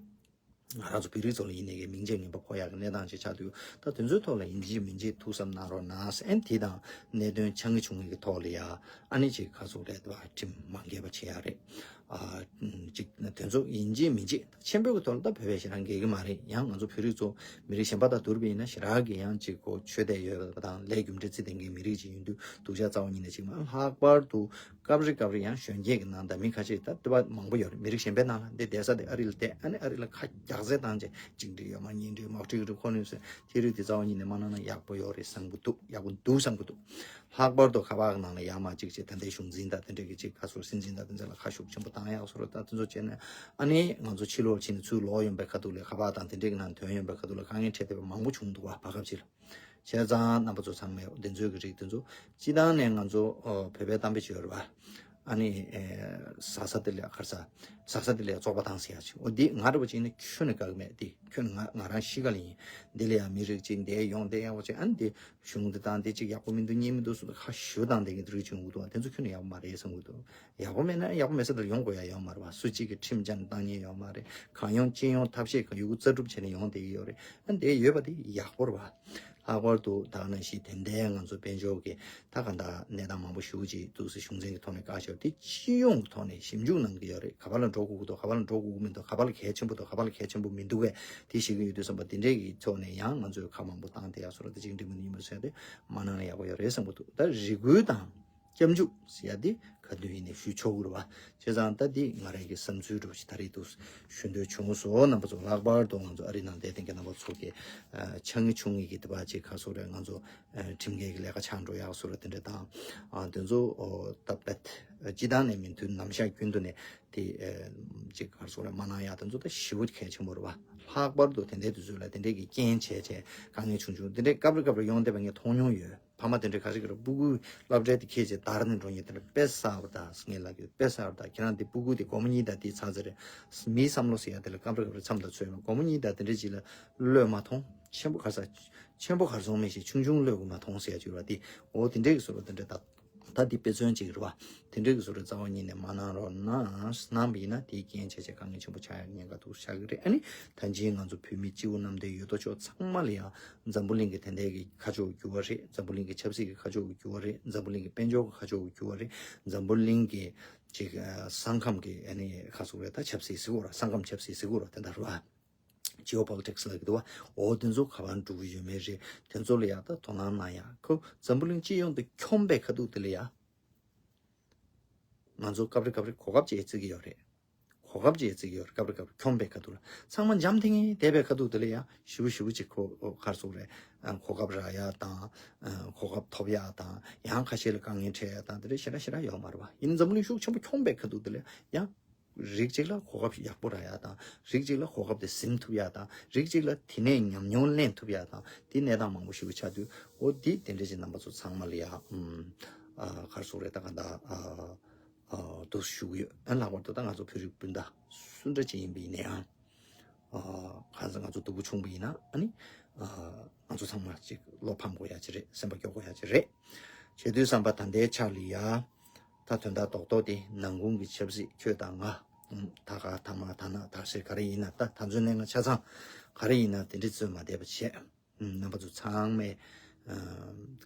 ང་རང་ཚོ་བོད་རིགས་ཚོ་ལ་ཡིན་ནའི་གི་མིང་ཆད་ངན་པ་ཕོག་ཡག་གི་གནས་སྟངས་ཅིག་ཆགས་འདུག་ད་དེ་ཚོའི་ཐོག་ལ་ཡིན་གཅིག་མིན་གཅིག་ཐུགས་བསམ་གནང་རོགས་གནང་ཟེར། ཨ་ནི་དེ་དང་གནད་དོན་ཆགས་ངེས་བྱུང་ངེས་ཀྱི་ཐོག་ལ་ཡ་ཨ་ནི་ཅིག་ག་རེ་ཟེར་དགོས་རེད། ད་ཁྲིམས་མ་འགལ་བ་བྱེད་ཡག་རེད། ཨ་ཅིག་དེ་ཚོ་ཡིན་གཅིག་མིན་གཅིག་ཆེན་པོའི་གི་ཐོག་ལ་ད་བོད་པས་ཞེ་དྲག་འགལ་གྱི་མ་རེད། ཡང་ང་ཚོ་བོད་རིགས་ཚོ་མི་རིགས་གཞན་པ་དང་བསྡུར་བ་ཡིན་ན་ཞེ་དྲག་གི་ཡང་ཅིག་གོ་ཆོས་དད་ཡོད་པ་དང་ལས་རྒྱུ་འབྲས་བརྩི་ལྡན་གྱི་མི་རིགས་ཅིག་ཡིན་དུས་སྡུག་ཅག་རྩ་བ་ཉིད་ནས་ཅིག་མ། ལྷག་པར་དུ་སྐབས་རེ་སྐབས་རེ་ཡང་གཞོན་སྐྱེས་ཀྱི་ནང་ད་མི་ཁ་ཤས་ད་ལྟ་བ་མང་པོ་ཡོད་རེད། མི་རིགས་གཞན་པའི་ནང་ལ་འདི་བསྡད་ས་དེ་ཨ་རི་ལ་བསྡད། ཨ་ནི་ཨ་རི་ལ་ཁ་རྒྱག་རྩེད་བཏང་བྱས་གཅིག་འགྲིག་ཡོད་མ་གཉིས་འགྲིག་མོག་འགྲིག་འགྲིག་ཁོ་ནི་ཟེར། དེ་རིགས་དེ་རྩ་བ་ཉིད་ནས་མ་གནང་ན་ཡག་པོ་ཡོད་རེད་བསམ་གྱི་འདུག་ཡག་པོ་འདུག་བསམ་གྱི་འདུག་ལྷག་པར་དུ་ཁ་པར་གྱི་ནང་ལ་ཡར་མར་གཅིག་བྱས། ད་ལྟའི་གཞུང་འཛིན་དང་དེ་འདྲས་ཀྱི་གཅིག་ཁ་སོར་སྲིད་འཛིན་དང་དེ་ཚོ་ལ་ཁ་ཤུགས་ཆེན་པོ་བཏང་ཡག་བཟོ་འདྲ་ད་དེ་ཚོ་བྱས་ནས། ཨ་ནི་ང་ཚོ་ཕྱི་ལོགས་ཕྱིན་ནས་ཚུར་ལོག་ཡོང་པའི་ཁ་ཐུག་ལ་ཁ་པར་དང་དེ་འདྲས་ཀྱི་ནང་ཐོན་ཡོང་པའི་ཁ་ཐུག་ལ་དཀའ་ངལ་འཕྲད་བསྡད་པ་མང་པོ་བྱུང་འདུག་བ། བར་སྐབས་ཅིག་ལ། བྱས་ཙང་རྣམ་པ་ཚོ་ཚང་མས་འདི་ཚོའི་གི་རིགས་དེ་ཚོ་སྤྱི་བཏང་ནས་ང་ཚོ་ཨ་བོད་པའི་གཏམ་དཔེ་ཅིག་ཡོད་རེད་བ། ཨ་ནི་ཨེ་ཟ་ས་དེ་ལས་གར་ས། ཟ་ས་དེ་ལས་བཙོག་པ་བཏང་ཟེར་ཡག་ཅིག་འོ་འདི་ང་འདྲ་པོ་ཅིག་ནི་ཁྱོན་ནས་དགའ་གི་མེད། འདི་ཁྱོན་ནས་ང་ང་རང་གཤིས་ཀ་ལ་ཡིན། འདི་ལ་ཡང་མི་རིགས་ཅིག་འདིར་ཡོང་དེ་ཡག་པོ་ཅིག་ཨ་ནི་འདི་གཞུང་འདི་དང་འདི་ཅིག་ཡག་པོ་མི་འདུག་གཉིས་མི་འདུག་ཟེར་ཁ་ཞུ་དང་འདི་གི་རིགས་ཅིག་འུ་འདུག་དེ་ཚོ་ཁྱོན་ནས་ཡག་པོ་མ་རེད་བསམ་གི་འདུག་ཡག་པོ་མེད་ན་ཡག་པོ་མེད་ས་དེར་ཡོང་དགོས་ཡ་ཡོད་མ་རེད་བ། སུ་གཅིག་གིས་ཁྲིམས་ཅང་བཏང་ཉན་ཡོད་མ་རེད། གང་ཡོང་ཅི་ཡོང་ཐབས་ཤེས་གང་ཡོང་རྩ་གྲུབ་བྱས་ནས་ཡོང་བསྡད་ཀྱི་ཡོད་རེད། ཨ་འདི་ཡོད་པ་དེ་ཡག་པོ་རེད་བ། ལྷག་པར་དུ་ད་ག་ནང་བཞིན་དེ་འདྲའི་ང་ཚོ་དཔལ་འབྱོར་གྱི་ད་ག་འདྲ་གནས་སྟངས་མང་པོ་ཞེ་པོ་ཅིག་འདུག་སེ་གཞུང་འཛིན་གྱི་ཐོག་ནས་བཀག་བཞག་དེ་སྤྱི་ཡོངས་ཀྱི་ཐོག་ནས་ཞིབ་འཇུག་གནང་གི་ཡོད་རེད། ག་པ་ལ་འགྲོ་དགོས་ཀྱི་འདུག་ག་པ་ལ་འགྲོ་དགོས་ཀྱི་མི་འདུག་ག་པ་ལ་གལ་ཆེན་པོ་འདུག་ག་པ་ལ་གལ་ཆེན་པོ་མི་འདུག་གས་དེ་ཤེས་ཀྱི་ཡོད་དུས་ཙམ་པ་དེ་འདྲའི་གི་ཐོག་ནས་ཡང་ང་ཚོས་ཁ་མང་པོ་བཏང་དེ་ཡག་སོ་ར་དེ་གཅིག་འགྲིག་མི་འདུག་ཡིན་པ་ཟེར་ཏེ་མ་གནང་ན་ཡག་པོ་ཡོད་རེད་བསམ་གྱི་འདུག་ད་རེ་སྐུལ་དང་། སྐྱབས་འཇུག་ཟེར་ཡ་འདི་ག་དུས་ཡིན་ནའི་ཞུ་ཆོག་གི་རེད་བ། བྱས་ཙང་ད་འདི་ང་རང་གི་བསམ་ཚུལ་འདྲ་པོ་ཞིག་ད་རེས་འདུག་ཞུ་འདོད་བྱུང་སོང་། རྣམ་པ་ཚོ་ལྷག་པར་དུ་ང་ཚོ་ཨ་རིའི་ནང་བསྡད་མཁན་གྱི་རྣམ་པ་ཚོ་གི་ཨ་ཆ་ངེས་ཆུང་ངེས་ཀྱི་དེ་བ་ཅིག་ག་སོ་རེད། ང་ཚོ་ཨ་ཁྲིམས་འགལ་གྱི་ལས་ཀ་ཆགས་འགྲོ་ཡག་སོ་རེད། དེ་འདྲ་དང་ཨ་དེ་ཚོ་ཨོ་ད་བེད་སྤྱི་བཏང་ནས་མི་མཐུན་ནམ་ཞག་རྒྱུན་དུ་ནས་དེ་ཨ་ཅིག་ག་སོ་རེད། མ་གནང་ཡག་དེ་ཚོ་ད་ཞེ་པོ་གལ་ཆེན་པོ་རེད་བ། ལྷག་པར་དུ་དེ་འདྲའི་དུས་ཚོད་ལ་དེ་འདྲའི་གི་རྐྱེན་བྱས་བྱས་དཀའ་ངལ་ཆུང་ཆུང་དེ་འདྲའི་སྐབས་རེ་སྐབས་རེ་ཡོང་བསྡད་པ་ངས་མཐོང་མྱོང་ཡོད། ཕ་མ་དེ་འདྲ་ཁ་ཤས་ཀྱིས་སྤུ་གུའི་སློབ་གྲྭའི་དེ་ཁྱེར་བྱས་དར་ནས་འགྲོ་མཁན་དེ་འདྲ་དཔེ་བསགས་པ་དང་ངས་ལབ་ཀྱི་དཔེ་བསགས་པ་དང་ཁྱེད་རང་དེ་སྤུ་གུ་དེ་སྒོར་མོ་གཉིས་དང་དེ་ཚར་ཚར་རེད། མིའི་བསམ་བློ་ཟེར་ཡ་དེ་ལ་སྐབས་རེ་སྐབས་རེ་མཚམས་དང་ཚོད་མ་སྒོར་མོ་གཉིས་དང་དེ་འདྲ་ཅིག་ལ་བློས་མ་ཐོངས། ཆེན་པོ་ག་ས་ཆེན་པོ་གར་སོང་མེད་ཞིག་ཆུང་ཆུང་བློས་གོ་མ་ཐོངས་ཟེར་ཡ་ཅིག་ར་དེ་འོ་དེ་འདྲས་ཀྱི་བཟོ་འདྲ་དེ་འདྲ་ད་ད་དེ་དཔེ་མཚོན་ཅིག་རེད་བ། དེ་འདྲས་ཀྱི་བཟོ་འདྲ་རྩ་བ་ཉིད་ནས་མ་གནང་རོགས་གནང་། གནང་བ་ཡིན་ན་དེའི་རྐྱེན་བྱས་བྱས་དཀའ་ངལ་ཆེན་པོ་ཆགས་ཡ་ཉེན་ཁ་འདུག་ཆགས་ཀྱི་རེད། ཨ་ནི་ད་ཅིང་ང་ཚོ་བོད་མི་སྤྱི་བོ་གནམ་བསྟན་ཡོད་དོ་ཅོག་ཚང་མ་ལ་ཡ། འཛམ་བུ་གླིང་གི་དེ་འདྲའི་གི་ཁ་ཕྱོགས་འགྱུར་བ་རེད། འཛམ་བུ་གླིང་གི་ཆབ་སྲིད་ཀྱི་ཁ་ཕྱོགས་འགྱུར་བ་རེད། འཛམ་བུ་གླིང་གི་དཔལ་འབྱོར་གྱི་ཁ་ཕྱོགས་འགྱུར་བ་རེད། འཛམ་བུ་གླིང་གི་ཅིག་ཨ་ས་ཁམས་ཀྱི་ཨ་ནི་ཁ་སོགས་རེད། ད་ཆབ་སྲིད་ཟེར་དགོས་ར། ས་ཁམས་ཆབ་སྲིད་ཟེར་དགོས་ར། དེ་འདྲ་རེད་བ། Geopolitics་ལབ་ཀྱི་འདུག་བ། འོ་དེ་ཚོ་ག་པར་འགྲོ་གི་ཡོད་མེད་རེད། དེ་ཚོ་ལ་ཡ་ད་དོ་སྣང་གནང་ཡ། ཁོ་འཛམ་བུ་གླིང་སྤྱི་ཡོངས་དུ་འཁྱོམ་པའི་ཁ་ཐུག་དེ་ལ་ཡ། ང་ཚོ་སྐབས་རེ་སྐབས་རེ་གོ་སྐབས་ཅིག་བརྩི་གི་ཡོད་རེད། གོ་སྐབས་ཅིག་བརྩི་གི་ཡོད་རེད། སྐབས་རེ་སྐབས་རེ་འཁྱོམ་པའི་ཁ་ཐུག་ལ་ཚང་མ་འཇམ་ཐིང་ངེ་བསྡད་པའི་ཁ་ཐུག་དེ་ལ་ཡ་ཞེ་པོ་ཞེ་པོ་ཅིག་ཁོ་ཨོ་ག་རེ་ཟེར་དགོས་རེད། ཨ་གོ་སྐབས་རག་ཡ་དང་། ཨ་གོ་སྐབས་ཐོབ་ཡ་དང་། ཡང་ཁ་ཤས་ལ་དཀའ་ངལ་འཕྲད་ཡ་དང་དེ་འདྲ་ཞེ་དྲག་ཞེ་དྲག་ཡོད་མ་རེད་བ། ཡིན་ནའི་འཛམ་བུ་གླིང་ཤུགས་ཆེན་པོ་འཁྱོམ་པའི་ཁ་ཐུག་དེ་ལ་ཡ། རིགས་གཅིག་ལ་གོ་སྐབས་ཡག་པོ་རག་ཡ་དང་། རིགས་གཅིག་ལ་གོ་སྐབས་དེ་ཟིན་ཐུབ་ཡ་དང་། རིགས་གཅིག་ལ་དེ་ནས་ཉམས་མྱོང་ལེན་ཐུབ་ཡ་དང་། དེ་གནས་སྟངས་མང་པོ་ཞིག་ཆགས་དུས་འོ་དེ་དེ་འདྲ་ཞིག་རྣམ་པ་ཚོ་ཚང་མ་ལ་ཡ་ཨུམ་ཨ་ག་རེ་ཟེར་དགོས་རེད། ད་ག་འདྲ་ཨ་ཨ་འདུག་ཞུ་གི་ཡོད། ཨ་ལྷག་པར་དུ་ད་ང་ཚོ་བོད་རིགས་སྤུན་ཟླ་སུ་འདྲ་ཅིག་ཡིན་པ་ཡིན་ན་ཡང་། ཨ་གང་ཟེར་ང་ཚོ་སྡུག་པོ་བྱུང་བ་ཡིན་ན་ཨ་ནི་ཨ་ང་ཚོ་ཚང་མ་ཅིག་བློ་ཕམ་དགོས་ཡ་ཅིག་རེད། སེམས་པ་སྐྱོ་དགོས་ཡ་ཅིག་རེད། བྱེད་དུས་བསམ་པ་ད་ལྟའི་ཆ་ལ་ཡ། ད་དོན་དག་རྡོག་རྡོག་དེ་ནང་ཁུལ་གྱི་ཆབ་སྲིད་ཁྱོད་དང་ང་། ཨུམ་ད་ག་ད་མ་ད་ན་ད་ཟེར་ག་རེ་ཡིན་ན། ད་ད་ཚོད་གནས་ང་ཆ་ཚང་ག་རེ་ཡིན་ན་དེ་འདྲ་བརྩི་མ་བསྡད་པ་བྱས། ཨུམ་རྣམ་པ་ཚོ་ཚང་མས་ཨ་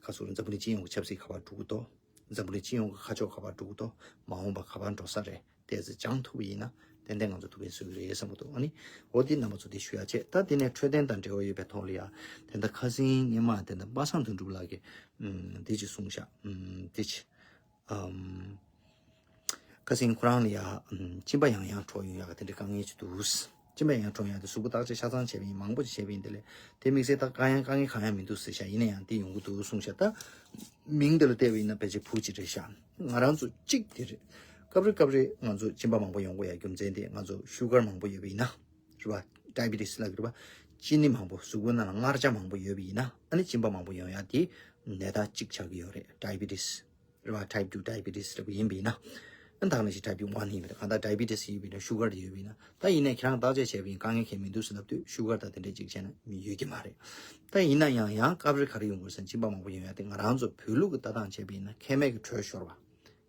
ཁ་སོ་རེ་འཛམ་བུ་གླིང་སྤྱི་ཡོངས་ཀྱི་ཆབ་སྲིད་ག་པར་འགྲོ་གི་འདུག་འཛམ་བུ་གླིང་སྤྱི་ཡོངས་ཀྱི་ཁ་ཕྱོགས་ག་པར་འགྲོ་གི་འདུག་མ་འོངས་པ་ག་པར་འགྲོ་ས་རེད། དེ་ཚོ་སྦྱང་ཐུབ་པ་ཡིན་ན་ཏན་ཏན་ང་ཚོ་ཐུགས་ཕན་གསོས་ཀྱི་རེད་བསམ་གྱི་འདུག་ཨ་ནི་འོ་དེ་རྣམ་པ་ཚོ་དེ་ཞུ་ཡ་བྱས། ད་དེ་ནས་འཕྲོད་བསྟེན་དང་འབྲེལ་བ་ཡོད་པའི་ཐོག་ལ་ཡ། དེ་འདྲ་ཁ་སང་ཉི་མ་དེ་འདྲ་པ་སངས་དོན་གྲུབ་ལགས་ཀྱིས་ཨུམ་དེ་ཅིག་གསུངས་ཤག་ཨུམ་དེ་ཅིག་ཨམ། ཁ་སང་ཁོ་རང་ལ་ཡ། ཨམ། གཅིན་པ་ཡང་ཡང་འཕྲོག་ཡོང་ཡག་དེ་འདྲའི་དཀའ་ངལ་ཅིག་འདུག་གཅིན་པ་ཡང་ཡང་འཕྲོག་ཡོང་ཡག་དེ་གཟུགས་པོ་བརྟག་དཔྱད་ཆ་ཚང་བྱས་པ་ཡིན། མང་པོ་ཅིག་བྱས་པ་ཡིན། དེ་ལས་དེ་དམིགས་བསལ་ད་དཀའ་ཡང་དཀའ་ངལ་གང་ཡང་མི་འདུག་ཟེར་ཤག་ཡིན་ན་ཡང་དེ་ཡོང་གི་འདུག་གསུངས་ཤག་ད་མིང་དེ་ལ་བལྟས་པ་ཡིན་ན་ཕལ་ཆེར་བུ་ཅིག་རེད་ཤག་ང་རང་ཚོ་གཅིག་དེ་རེད། སྐབས་རེ་སྐབས་རེ་ང་ཚོ་གཅིན་པ་མང་པོ་ཡོང་དགོས་ཡག་རྒྱུ་མཚན་དེ་ང་ཚོ་ཤུ་གར་མང་པོ་ཡོད་པ་ཡིན་ན། རེད་པ། ཌའི་བི་ཊི་སི་ལབ་ཀྱི་རེད་པ། གཅིན་སྙི་མང་པོ་གཟུགས་པོ་ནང་ལ་མངར་ཆ་མང་པོ་ཡོད་པ་ཡིན་ན་ཨ་ནི་གཅིན་པ་མང་པོ་ཡོང་ཡག་དེ་ནད་རྟགས་གཅིག་ཆགས་ཀྱི་ཡོད་རེད། ཌའི་བི་ཊི་སི། རེད་པ། ཊའིབ་ཊུ་ཌའི་བི་ཊི་སི་ལབ་པ་ཡིན་པ་ཡིན་ན། ཨ་ནི་ད་ག་ནང་བཞིན་ཊའིབ་ཝན་ཡིན་པ་དང་གང་ལྟར་ཌའི་བི་ཊི་སི་ཡོད་པ་ཡིན་ན་ཤུ་གར་དེ་ཡོད་པ་ཡིན་ན། ད་ཡིན་ནའི་ཁྱེད་རང་བརྟག་དཔྱད་བྱས་པ་ཡིན་དཀའ་ངལ་གང་ཡང་མི་འདུག་ཟེར་ལབ་དུས་ཤུ་གར་དང་དེ་འདྲས་གཅིག་བྱས་ན་མི་ཡོད་ཀྱི་མ་རེད། ད་ཡིན་ན་ཡང་ཡང་སྐབས་རེ་ག་རེ་ཡོང་དགོས་ཟེར་ན་གཅིན་པ་མང་པོ་ཡོང་ཡག་དེ་ང་རང་ཚོ་བོད་ལུགས་ཀྱི་ལྟ་སྟངས་བྱས་པ་ཡིན་ན་མཁལ་མའི་གི་དྲོད་ཤོར་བ།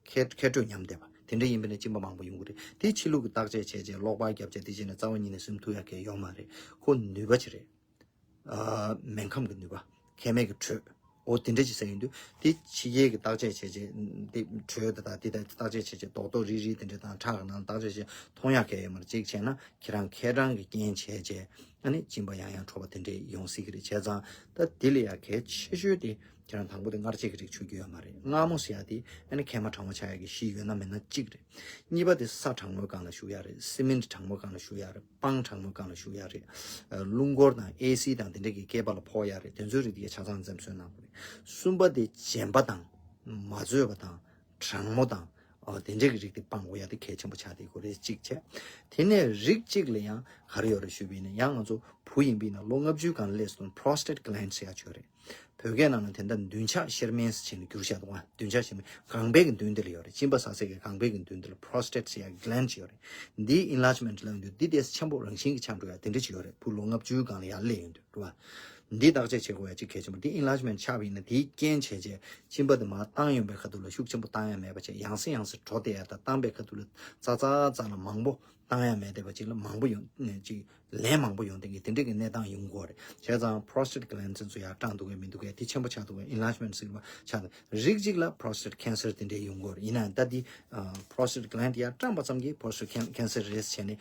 མཁས་མཁས་སྤྲོད་ཉམས་བསྡད་པ་དེ་འདྲ་ཡིན་པ་ནི་གཅིན་པ་མང་པོ་ཡོང་གི་རེད། དེ་ཕྱི་ལུགས་ཀྱི་བརྟག་དཔྱད་བྱས་རྗེས་གློག་པར་བརྒྱབ་བྱས་དེ་བྱས་ནས་རྩ་བ་ཉིད་ནས་སེམས་ཐུག་ཡག་གི་ཡོད་མ་རེད། ཁོ་ནུས་པ་ཅིག་རེད། ཨ། སྨན་ཁམས་ཀྱི་ནུས་པ། མཁལ་མའི་གི་དྲོད། འོ་དེ་འདྲ་ཅིག་ཟེར་ཡོང་དུས་དེ་ཕྱི་རྒྱལ་གྱི་བརྟག་དཔྱད་བྱས་རྗེས་དེ་དྲོད་དེ་དག་དེ་དག་བརྟག་དཔྱད་བྱས་རྗེས་རྡོག་རྡོག་རིལ་རིལ་དེ་འདྲ་དང་ཁྲག་གི་ནང་བརྟག་དཔྱད་བྱས་མཐོང་ཡག་གི་ཡོད་མ་རེད། གཅིག་བྱས་ན་ཁྱེད་རང་མཁལ་གྲང་གི་རྐྱེན་བྱས་རྗེས་ཨ་ནི་གཅིན་པ་ཡང་ཡང་འཕྲོག་པ་དེ་འདྲ་ཡོང་སྲིད་ཀྱི་རེད། བྱས་ཙང་ད་དེ་ལས་ཡག་གལ་ཆེ་ཤོས་དེ་ཁྱེད་རང་དང་པོ་དེ་མངར་ཆེ་གི་རིགས་མཆོད་རྒྱུ་ཡོད་མ་རེད། མངར་མོ་ཟེར་ཡག་དེ་ཨ་ནི་མཁལ་མ་གྲང་མོ་ཆགས་ཡག་གི་གཞི་ཡོད་ན་མེད་ན་གཅིག་རེད། གཉིས་པ་དེ་ས་གྲང་མོའི་སྒང་ལ་བཞུགས་ཡག་རེད། སི་མེན་ཊི་གྲང་མོའི་སྒང་ལ་བཞུགས་ཡག་རེད། སྤང་གྲང་མོའི་སྒང་ལ་བཞུགས་ཡག་རེད། ཨ། རླུང་འཁོར་དང་ཨེ་སི་དང་དེ་འདྲ་གི་སྐེད་པ་ལ་ཕོག་ཡག་རེད། དེ་ཚོའི་རིགས་དེ་ཆ་ཚང་འཛེམ་ཟོན་གནང་དགོས་རེད། གསུམ་པ་དེ་རྗེན་པ་དང་། མ་བཙོས་པ་དང་། གྲང་མོ་དང་། ཨ། དེ་འདྲ་གི་རིགས་དེ་སྤང་དགོས་ཡག་དེ་གལ་ཆེན་པོ་ཆགས་བསྡད་ཀྱི་ཡོད་རེད། གཅིག་བྱས། དེ་ནས་རིགས་གཅིག་ལ་ཡང་ག་རེ་ཡོད་རེད་ཞུས་པ་ཡིན་ན། ཡང་ང་ཚོ་བུ་ཡིན་པ་ཡིན་ན་ལོ་ལྔ་བཅུའི་སྒང་ལ་སླེབས་སོང་། པྲོ་སི་ཊེཊ་གི་ལེན་ཌི་ཟེར་ཡག་ཅིག་ཡོད་རེད། བོད་སྐད་ནང་ན་དེ་འདྲ་མདུན་ཆགས་གཤེར་རྨེན་ཟེར་བྱས་ནས་བསྒྱུར་བཞག་འདུག་བ། མདུན་ཆགས་གཤེར་རྨེན། ལྒང་པའི་གི་མདུན་དེ་ལ་ཡོད་རེད། གཅིན་པ་ཟ་སའི་གི་ལྒང་པའི་གི་མདུན་དེ་ལ་པྲོ་སི་ཊེཊ་ཟེར་ཡག་གི་གི་ལེན་ཌི་ཅིག་ཡོད་རེད། འདིའི་ཨེན་ལར་ཇི་མེན་ཊི་ལབ་ཡོང་དུས་འདི་ཏོག་ཙམ་ཆེན་པོ་རང་བཞིན་གྱིས་ཆགས་འགྲོ་ཡག་དེ་འདྲ་ཅིག་ཡོད་རེད། བུ་ལོ་ལྔ་བཅུའི་སྒང་ལ་ཡར་སླེབས་ཡོང་དུས་རེད་བ། འདི་བརྟག་དཔྱད་བྱེད་དགོས་ཡག་ཅིག་གལ་ཆེན་པོ། འདི་ཨེན་ལར་ཇི་མེན་ཊི་ཆགས་པ་ཡིན་ན་དེའི་རྐྱེན་བྱས་རྗེས་གཅིན་པ་དེ་མར་བཏང་ཡོང་པའི་ཁ་ཐུག་ལ་ཤུགས་ཆེན་པོ་བཏང་ཡག་མེད་པ་བྱས། ཡང་སེ་ཡང་སེ་འགྲོ་བསྡད་ཡག་དང་། བཏང་པའི་ཁ་ཐུག་ལ་ཙག་ཙག་ཙག་ལ་མང་པོ་བཏང་ཡག་མེད་བསྡད་པ་ཅིག་ལ་མང་པོ་ཡོང་ཅིག་ལན་མང་པོ་ཡོང་བསྡད་མཁན་དེ་འདྲ་གི་གནས་སྟངས་ཡོང་གི་ཡོད་རེད། བྱས་ཙང་པྲོ་སི་ཊེཊ་གི་ལེན་ཌི་ཚོ་ཡར་སྐྲངས་འདུག་གས་མི་འདུག་གས། དེ་ཆེན་པོ་ཆགས་འདུག་གས། ཨེན་ལར་ཇི་མེན་ཊི་ཟེར་བ་ཆགས་འདུག་རིགས་གཅིག་ལ་པྲོ་སི་ཊེཊ་ཁེན་སར་དེ་འདྲ་ཡོང་གི་ཡོད་རེད། ཡིན་ནའང་ད་འདི་པྲོ་སི་ཊེཊ་གི་ལེན་ཌི་ཡར་སྐྲངས་པ་ཙམ་གྱིས་པྲོ་སི་ཊེཊ་ཁེན་སར་རེད་ཟེར་ནས་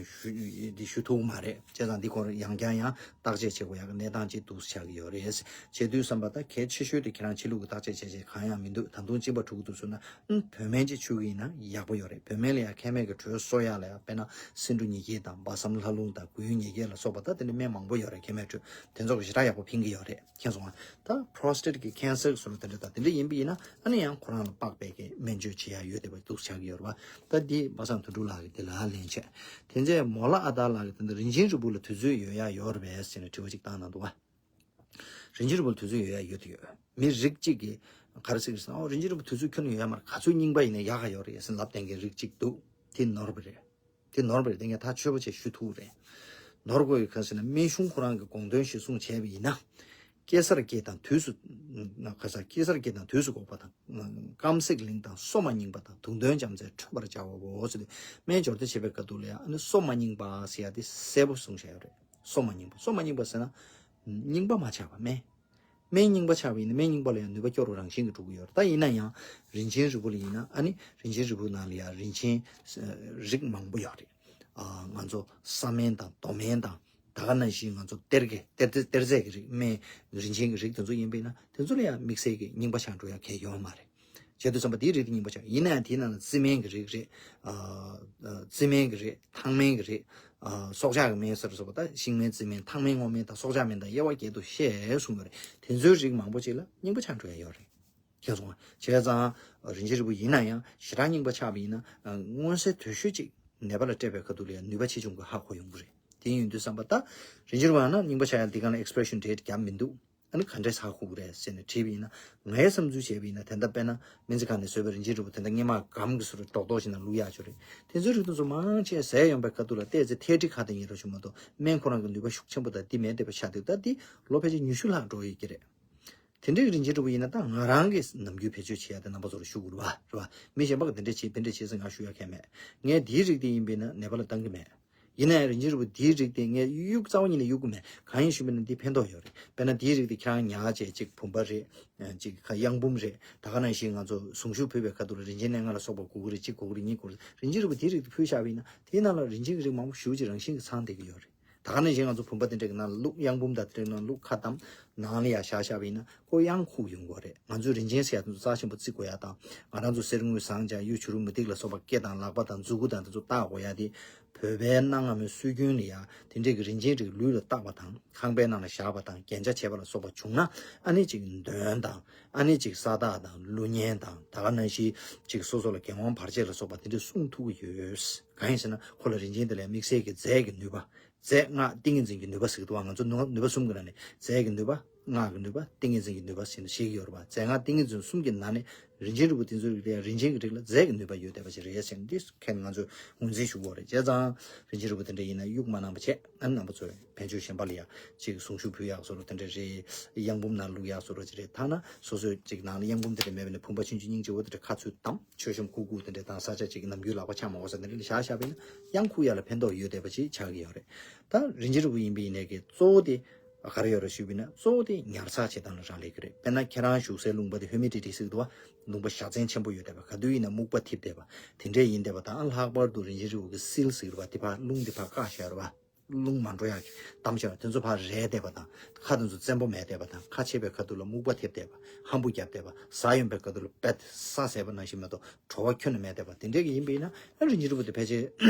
ཞུ་འདི་ཞུ་ཐུབ་མ་རེད། བྱས་ཙང་འདི་སྐོར་ཡང་བསྐྱར་ཡང་བརྟག་དཔྱད་བྱེད་དགོས་ཡག་གི་གནས་སྟངས་ཅིག་འདུག་ཆགས་ཀྱི་ཡོད་རེད། བྱེད་དུས་ཙམ་པ་ད་གལ་ཆེ་ཤོས་དེ་ཁྱེད་རང་ཕྱི་ལུགས་ཀྱི་བརྟག་དཔྱད་བྱས་བྱས་གང་ཡང་མི་འདུག་ད་དུང་གཅིན་པ་འཁྲུག་གི་འདུག་ཟེར་ན། ཨུམ། བོད་སྨན་ཅིག་མཆོད་ཀྱི་ཡིན་ན་ཡག་པོ་ཡོད་རེད། བོད་སྨན་ལ་ཡང་མཁལ་མའི་གི་དྲོད་གསོ་ཡག་ལ་ཡང་དཔེར་ན་སེ་འབྲུ་ཉི་ཤུ་དང་སྦ་གསང་ལྷ་ལུང་དང་མགུལ་ཉི་ཤུ་ལ་སོགས་པ་ད་དེ་འདྲ་སྨན་མང་པོ་ཡོད་རེད། མཁལ་མའི་དྲོད་དེ་ཚོ་གི་ཞེ་དྲག་ཡག་པོ་ཕན་གྱི་ཡོད་རེད། མཁྱེན་སོང་ང་། ད་པྲོ་སི་ཊེཊ་གི་ཁེན་སར་གི་བཟོ་འདྲ་དེ་འདྲ་དང་དེ་འདྲ་ཡིན་པ་ཡིན་ན་ཨ་ནི་ཡང་ཁོ་རང་ལ་དཔག་པའི་གི་སྨན་བཅོས་བྱེད་ཡག་ཡོད་བསྡད་པ་འདུག་ཆགས་ཀྱི་ཡོད་རེད་བ། ད་འདི་པ་སངས་དོན་གྲུབ་ལགས་ཀྱིས་འདི་ལ་ལན་བྱས། དེ་ཚེ་མོ་ལ་ཨ་དར་ལགས་ཀྱིས་ད་ལྟ་རིན་ཆེན་རིལ་བུ་ལ་དུས་ཚོད་ཡོད་ཡག་ཡོད་རེད་པས་ཟེར་ནས་དྲི་བ་ཅིག་བཏང་གནང་འདུག་བ། རིན་ཆེན་རིལ་བུར་དུས་ཚོད་ཡོད་ཡ་ཡོད་དུ་ཡོད། མི་རིགས་གཅིག་གིས་ག་རེ་ཟེར་གི་ཟེར་ན། ཨོ་རིན་ཆེན་རིལ་བུ་དུས་ཚོད་ཁྱོན་ནས་ཡོད་ཡ་མ་རེད། ག་ཚོད་རྙིང་པ་ཡིན་ན་ཡག་ག་ཡོད་རེད་ཟེར་ལབ་བསྡད་མཁན་རིགས་གཅིག་འདུག་དེ་ནོར་བ་རེད། དེ་ནོར་བ་རེད། དེ་ངས་ཐག་ཆོད་པོ་བྱས་ཞུ་ཐུབ་རེད། ནོར་དགོས་ཡོད་ག་ཟེར་ན། སྨན་གཞུང་ཁོ་རང་གི་དགོངས་དོན་གཞིར་བཟུང་བྱས་པ་ཡིན་ན། སྐྱེ་སར་སྐྱེས་དང་དུས་སུ་ན་ག་ས་སྐྱེ་སར་སྐྱེས་དང་དུས་སུ་འགོག་པ་དང་། སྐམ་སྲེག་ལིང་དང་སོ་མ་རྙིང་པ་དང་། དུག་འདོན་ལྕམ་རྩལ་འཕྲོད་པར་བྱའོ་ཟེར་དུས། སྨན་སྦྱོར་སྡེབ་བྱེད་པའི་སྐབས་དུ་ལ་ཡང་ཨ་ནི་སོ་མ་རྙིང་པ་ཟེར་ཡ་དེ་གསལ་པོ་གསུངས་བཞག་ཡོད་རེད། སོ་མ་རྙིང་པ། སོ་མ་རྙིང་པ་ཟེར་ན། རྙིང་པ་མ་ཆགས་པ་སྨན། སྨན་རྙིང་པ་ཆགས་པ་ཡིན་ན་སྨན་རྙིང་པ་ལ་ཡང་ནུས་པ་སྐྱོ་རུ་རང་བཞིན་གྱིས་འགྲོ་གི་ཡོད་རེད། ད་ཡིན་ན་ཡང་རིན་ཆེན་རིལ་བུ་ལ་ཡིན་ན། ཨ་ནི་རིན་ཆེན་རིལ་བུ་ནང་ལ་ཡང་རིན་ཆེན་རིགས་མང་པོ་ཡོད་རེད། ཨ། ང་ཚོ་ས་སྨན་དང་རྡོ་སྨན་དང་། ད་ག་ནང་བཞིན་ང་ཚོ་གཏེར་གྱི་གཏེར་གཏེར་རྫས་ཀྱི་རིགས། སྨན་རིན་ཆེན་གྱི་རིགས་དེ་ཚོ་ཡིན་པས་ན། དེ་ཚོ་ལ་ཡང་དམིགས་བསལ་གྱི་རྙིང་པ་ཆགས་འགྲོ་ཡ་གལ་ཡོད་མ་རེད། བྱས་དུས་ཙམ་པ་དེའི་རིགས་དེ་རྙིང་པ་ཆགས། ཡིན་ན་ཡང་དེའི་ནང་ལ་རྩི་སྨན་གྱི་རིགས་རེད། ཨ། རྩི་སྨན་གྱི་རིགས། ཐང་སྨན་གྱི་རིགས། ཨ། སྲོག་ཆགས་ཀྱི་སྨན་ཟེར་སོགས་པ། ད་ཤིང་སྨན། རྩི་སྨན། ཐང་སྨན། སྔོ་སྨན་དང་སྲོག་ཆགས་སྨན་དང་དབྱེ་བ་བརྒྱད་དུ་བཤད་གསུངས་པ་རེད། དེ་ཚོའི་རིགས་མང་པོ་ཅིག་ལ་རྙིང་པ་ཆགས་འགྲོ་ཡ་ཡོད་རེད། མཁྱེན་སོང་ང་། བྱས་ཙང་རིན་ཆེན་རིལ་བུ་ཡིན་ན་ཡང་ཞེ་དྲག་རྙིང་པ་ཆགས་པ་ཡིན་ན། ཨ། མངོན་གསལ་དོད་ཤོས་ཅིག་ནད་པ་ལ་སྤྲད་པའི་ཁ་ཐུག་ལ་ཡང་ནུས་པ་ཆེ་ཆུང་གི་ཧ་གོ་ཡོང་གི་རེད། དེ་ཡིན་དུས་ཙམ་པ་ད་རིན་ཆེན་རིལ་བུ་ཡང་ན་རྙིང་པ་ཆགས་ཡ་འདི་ག་ལ་expiration date་བརྒྱབ་མི་འདུག་ཨ་ནི་ག་འདྲས་ཧ་གོ་གི་རེད་ཟེར་ནས་དྲིས་པ་ཡིན་ན། ངའི་བསམ་ཚུལ་བྱས་པ་ཡིན་ན། དེ་འདྲ་དཔེར་ན་སྨན་རྩིས་ཁང་ནས་བཟོས་པའི་རིན་ཆེན་རིལ་བུ་དེ་འདྲ་སྔས་མ་སྒམ་གྱི་བཟོ་འདྲ་རྡོག་རྡོག་ཞིག་ནང་བླུགས་ཡག་ཅིག་རེད། དེ་ཚོའི་རིགས་དེ་ཚོ་མང་ཆེ་ཟས་ཡོང་པའི་ཁ་ཐུག་ལ་བལྟས་ཚེ་ཐལ་སྲིད་ཁ་དེ་ཉིད་རེད་ཞུ་མ་གཏོགས། སྨན་ཁོ་རང་གི་ནུས་པ་ཤུགས་ཆེན་པོ་དང་དེ་མེད་བསྡད་པ་ཆགས་འདུག་ད་འདི་ལོ་ཕལ་ཆེར་ཉི་ཤུ་ལྷག་འགྲོ་ཡི་གི་རེད། དེ་འདྲའི་རིན་ཆེན་རིལ་བུ་ཡིན་ན། ད་ང་རང་གིས་ནམ་རྒྱུན་བེད་སྤྱོད་བྱེད་ཡ་དེ་རྣམ་པ་ཚོར་ཞུ་དགོས་རེད་བ། རེད་བ། མི་གཞན་པ་གིས་དེ་འདྲ་བྱེད་དེ་འདྲ་བྱེད་ཟེར་ང་ཞུ་ཡ་གང་ཡང་མེད། ངས་འདིའི་རིགས་དེ་ཡིན་པས་ན་ནད་པ་ལ་བཏང་གི་མེད། ཡིན་ན་ཡང་རིན་ཆེན་རིལ་བུ་འདིའི་རིགས་དེ་ངས་གཡུག་རྩ་བ་ཉིད་ནས་གཡུག་གི་མེད། གང་ཡིན་ཞུས་པ་ན་འདི་ཕན་ཐོགས་ཡོད་རེད། དཔེར་ན་འདིའི་རིགས་དེ་ཁྱེད་རང་ཉར་བྱས། གཅིག་བུམ་པ་རེད། གཅིག་གཡང་བུམ་རེད། ད་ག་ནང་བཞིན་ང་ཚོ་གཟུངས་གཞུག་ཕུལ་བའི་ཁ་ཐུག་ལ་རིན་ཆེན་སྣ་ལྔ་ལ་སོགས་པ་དགོས་ཀྱི་རེད། གཅིག་དགོས་ཀྱི་རེད། གཉིས་དགོས་ཀྱི་རེད། རིན་ཆེན་རིལ་བུ་དེའི་རིགས་དེ་ཕུལ་བཞག་པ་ཡིན་ན། དེའི་ནང་ལ་རིན་ཆེན་གྱི་རིགས་མང་པོ་ཞེ་པོ་ཅིག་རང་བཞིན་གྱིས་ཚང་བསྡད་ཀྱི་ཡོད་རེད། ད་ག་ནང་བཞིན་ང་ཚོ་བུམ་པ་དེ་འདྲ་གི་ནང་ལ་བླུགས། གཡང་བུམ་དང་དེ་འདྲའི་ནང་བླུགས། ཁ་བསྡམས། ནང་ལ་ཡར་བཞག་བཞག་པ་ཡིན་ན་ཁོ་གཡང་ཁུག་ཡོང་གི་རེད། ང་ཚོས་རིན་ཆེན་ཟེར་ཡ་དེ་ཚོ་རྩ་ཆེན་པོ་བརྩི་དགོས་ཡ་དང་། ང་རང་ཚོ་གསེར་དངུལ་ཟངས་ལྕགས་གཡུ་བྱུ་རུ་མུ་ཏིག་ལ་སོགས་པ་སྐེ་དང་ལག་པ་དང་མཛུ་གུ་དང་དེ་ཚོ་བཏགས་དགོས་ཡ་དེ། བོད་པའི་གནའ་སྔ་མོའི་སྲོལ་རྒྱུན་ལ་ཡ་དེ་འདྲའི་གི་རིན་ཆེན་རིགས་ལུས་ལ་བཏགས་པ་དང་། ཁང་པའི་ནང་ལ་བཞག་པ་དང་། རྒྱན་ཆ་བྱས་པ་ལ་སོགས་པ་བྱུང་ན། ཨ་ནི་ཅིག་འདོན་དང་། ཨ་ནི་ཅིག་ས་བདག་དང་ཀླུ་གཉན་དང་། ད་ག་ནང་བཞིན་ཅིག་སོ་སོ་ལ་འགན་དབང་བར་ཆད་ལ་སོགས་པ་དེ་འདྲ་སྲུང་ཐུབ་ཀྱི་ཡོད། གང་ཡིན་ཟེར་ན་ཁོ་ལ་རིན་ཆེན་དེ་ལ་དམིགས་བསལ་གྱི་རྫས་ཀྱི་ནུས་པ། རྫས་སྔགས་ཏིང་ངེ་འཛིན་གྱི་ནུས་པ་ཟེར་གྱི་འདུག་བ། ང་ཚོ་ནུས་ནུས་པ་གསུམ་གྱི་ནང་ནས་རྫས་ཀྱི་ནུས་པ། སྔགས་ཀྱི་ནུས་པ། ཏིང་ངེ་འཛིན་གྱི་ནུས་པ་ཟེར་ནས་བཤད་ཀྱི་ཡོད་རེད་པ། རྫས་སྔགས་ཏིང་ངེ་འཛིན་གསུམ་གྱི་ནང་ནས་རིན་ཆེན་རིལ་བུ་དེ་ཚོའི་རིགས་ལ་ཡང་རིན་ཆེན་གྱི་རིགས་ལ་རྫས་ཀྱི་ནུས་པ་ཡོད་བསྡད་པ་ཞིག་རེད་ཟེར་ནས་འདི་ཁྱེད་ང་ཚོས་ངོས་འཛིན་ཞུ་དགོས་རེད། བྱས་ཙང་རིན་ཆེན་རིལ་བུ་དེ་འདྲ་ཡིན་ན་དབྱུག་མ་གནང་བ་བྱས། ཨ་ནི་རྣམ་པ་ཚོས་བེད་སྤྱོད་གཞན་པ་ལ་ཡང་ཅིག་གཟུངས་གཞུག་ཕུལ་ཡག་བཟོ་འདྲ་དེ་འདྲ་རེད། གཡང་འབུམ་ནང་བླུག་ཡག་བཟོ་འདྲ་ཅིག་རེད། ཐ་ན་སོ་སོའི་ཅིག་ནང་ལ་གཡང་འབུམ་དེ་འདྲ་མེད་པ་ནས་བུམ་པ་ཆུང་ཆུང་སྙིང་རྗེ་བོ་དེ་འདྲ་ཁ་ཚུད་དམ། མཆོད་གཤོམ་ཁུག་ཁུག་དེ་འདྲ་དང་ས་ཆ་ཅིག་ནམ་རྒྱུན་ལག་པ་འཆང་མ་དགོས་ས་དེ་འདྲ་ལ་བཞག་བཞག་པ་ཡིན་ན་གཡང་ཁུག་ཡག་ལ་ཕན་ཐོགས་ཡོད་བསྡད་པ་ཅིག་ཆགས་ཀྱི་ཡོད་རེད། ད་རིན་ཆེན་རིལ་བུ་ཡིན་པ་ཡིན་ནའི་གི་གཙོ་བོ་དེ་ག་རེ་ཡོད་རེད་ཞུས་པ་ཡིན་ན། གཙོ་བོ་དེ་ཉར་ཚགས་བྱེད་སྟངས་ལ་རག་ལས་ཀྱི་རེད། དཔེར་ན་ཁྱེད་རང་བཞུགས་སའི་ལུང་པ་དེ་ཧུ་མི་ཌི་ཊི་ཟེར་གྱི་འདུག་བ། ལུང་པ་བཞའ་ཚན་ཆེན་པོ་ཡོད་བསྡད་པ། ག་དུས་ཡིན་ན་སྨུག་པ་འཐིབས་བསྡད་པ། དེ་འདྲས་ཡིན་བསྡད་པ་དང་། ལྷག་པར་དུ་རིན་ཆེན་རིལ་བུ་གི་སིལ་ཟེར་གྱི་རེད་པ། དེ་ཕར་རླུང་དེ་ཕར་བཀག་བཞག་རེད་པ། རླུང་མ་འགྲོ་ཡག་གི་གཏམ་བཤད་པ་དེ་ཚོ་ཕར་རལ་བསྡད་པ་དང་། ཁ་དེ་ཚོ་བཙན་པོ་མེད་བསྡད་པ་དང་། ཁ་ཕྱེ་བའི་ཁ་ཐུག་ལ་སྨུག་པ་འཐིབས་བསྡད་པ། ཧམ་བུ་བརྒྱབ་བསྡད་པ། ཟ་ཡོང་བའི་ཁ་ཐུག་ལ་བེད་ས་ཟས་པ་ནང་བཞིན་མ་གཏོགས་བྲོ་བ་ཁྱོན་ནས་མེད་བསྡད་པ། དེ་འདྲས་ཀྱི་ཡིན་པ་ཡིན་ན་ཨ་རིན་ཆེན་རིལ་བུ་དེ་ཕལ་ཆེར་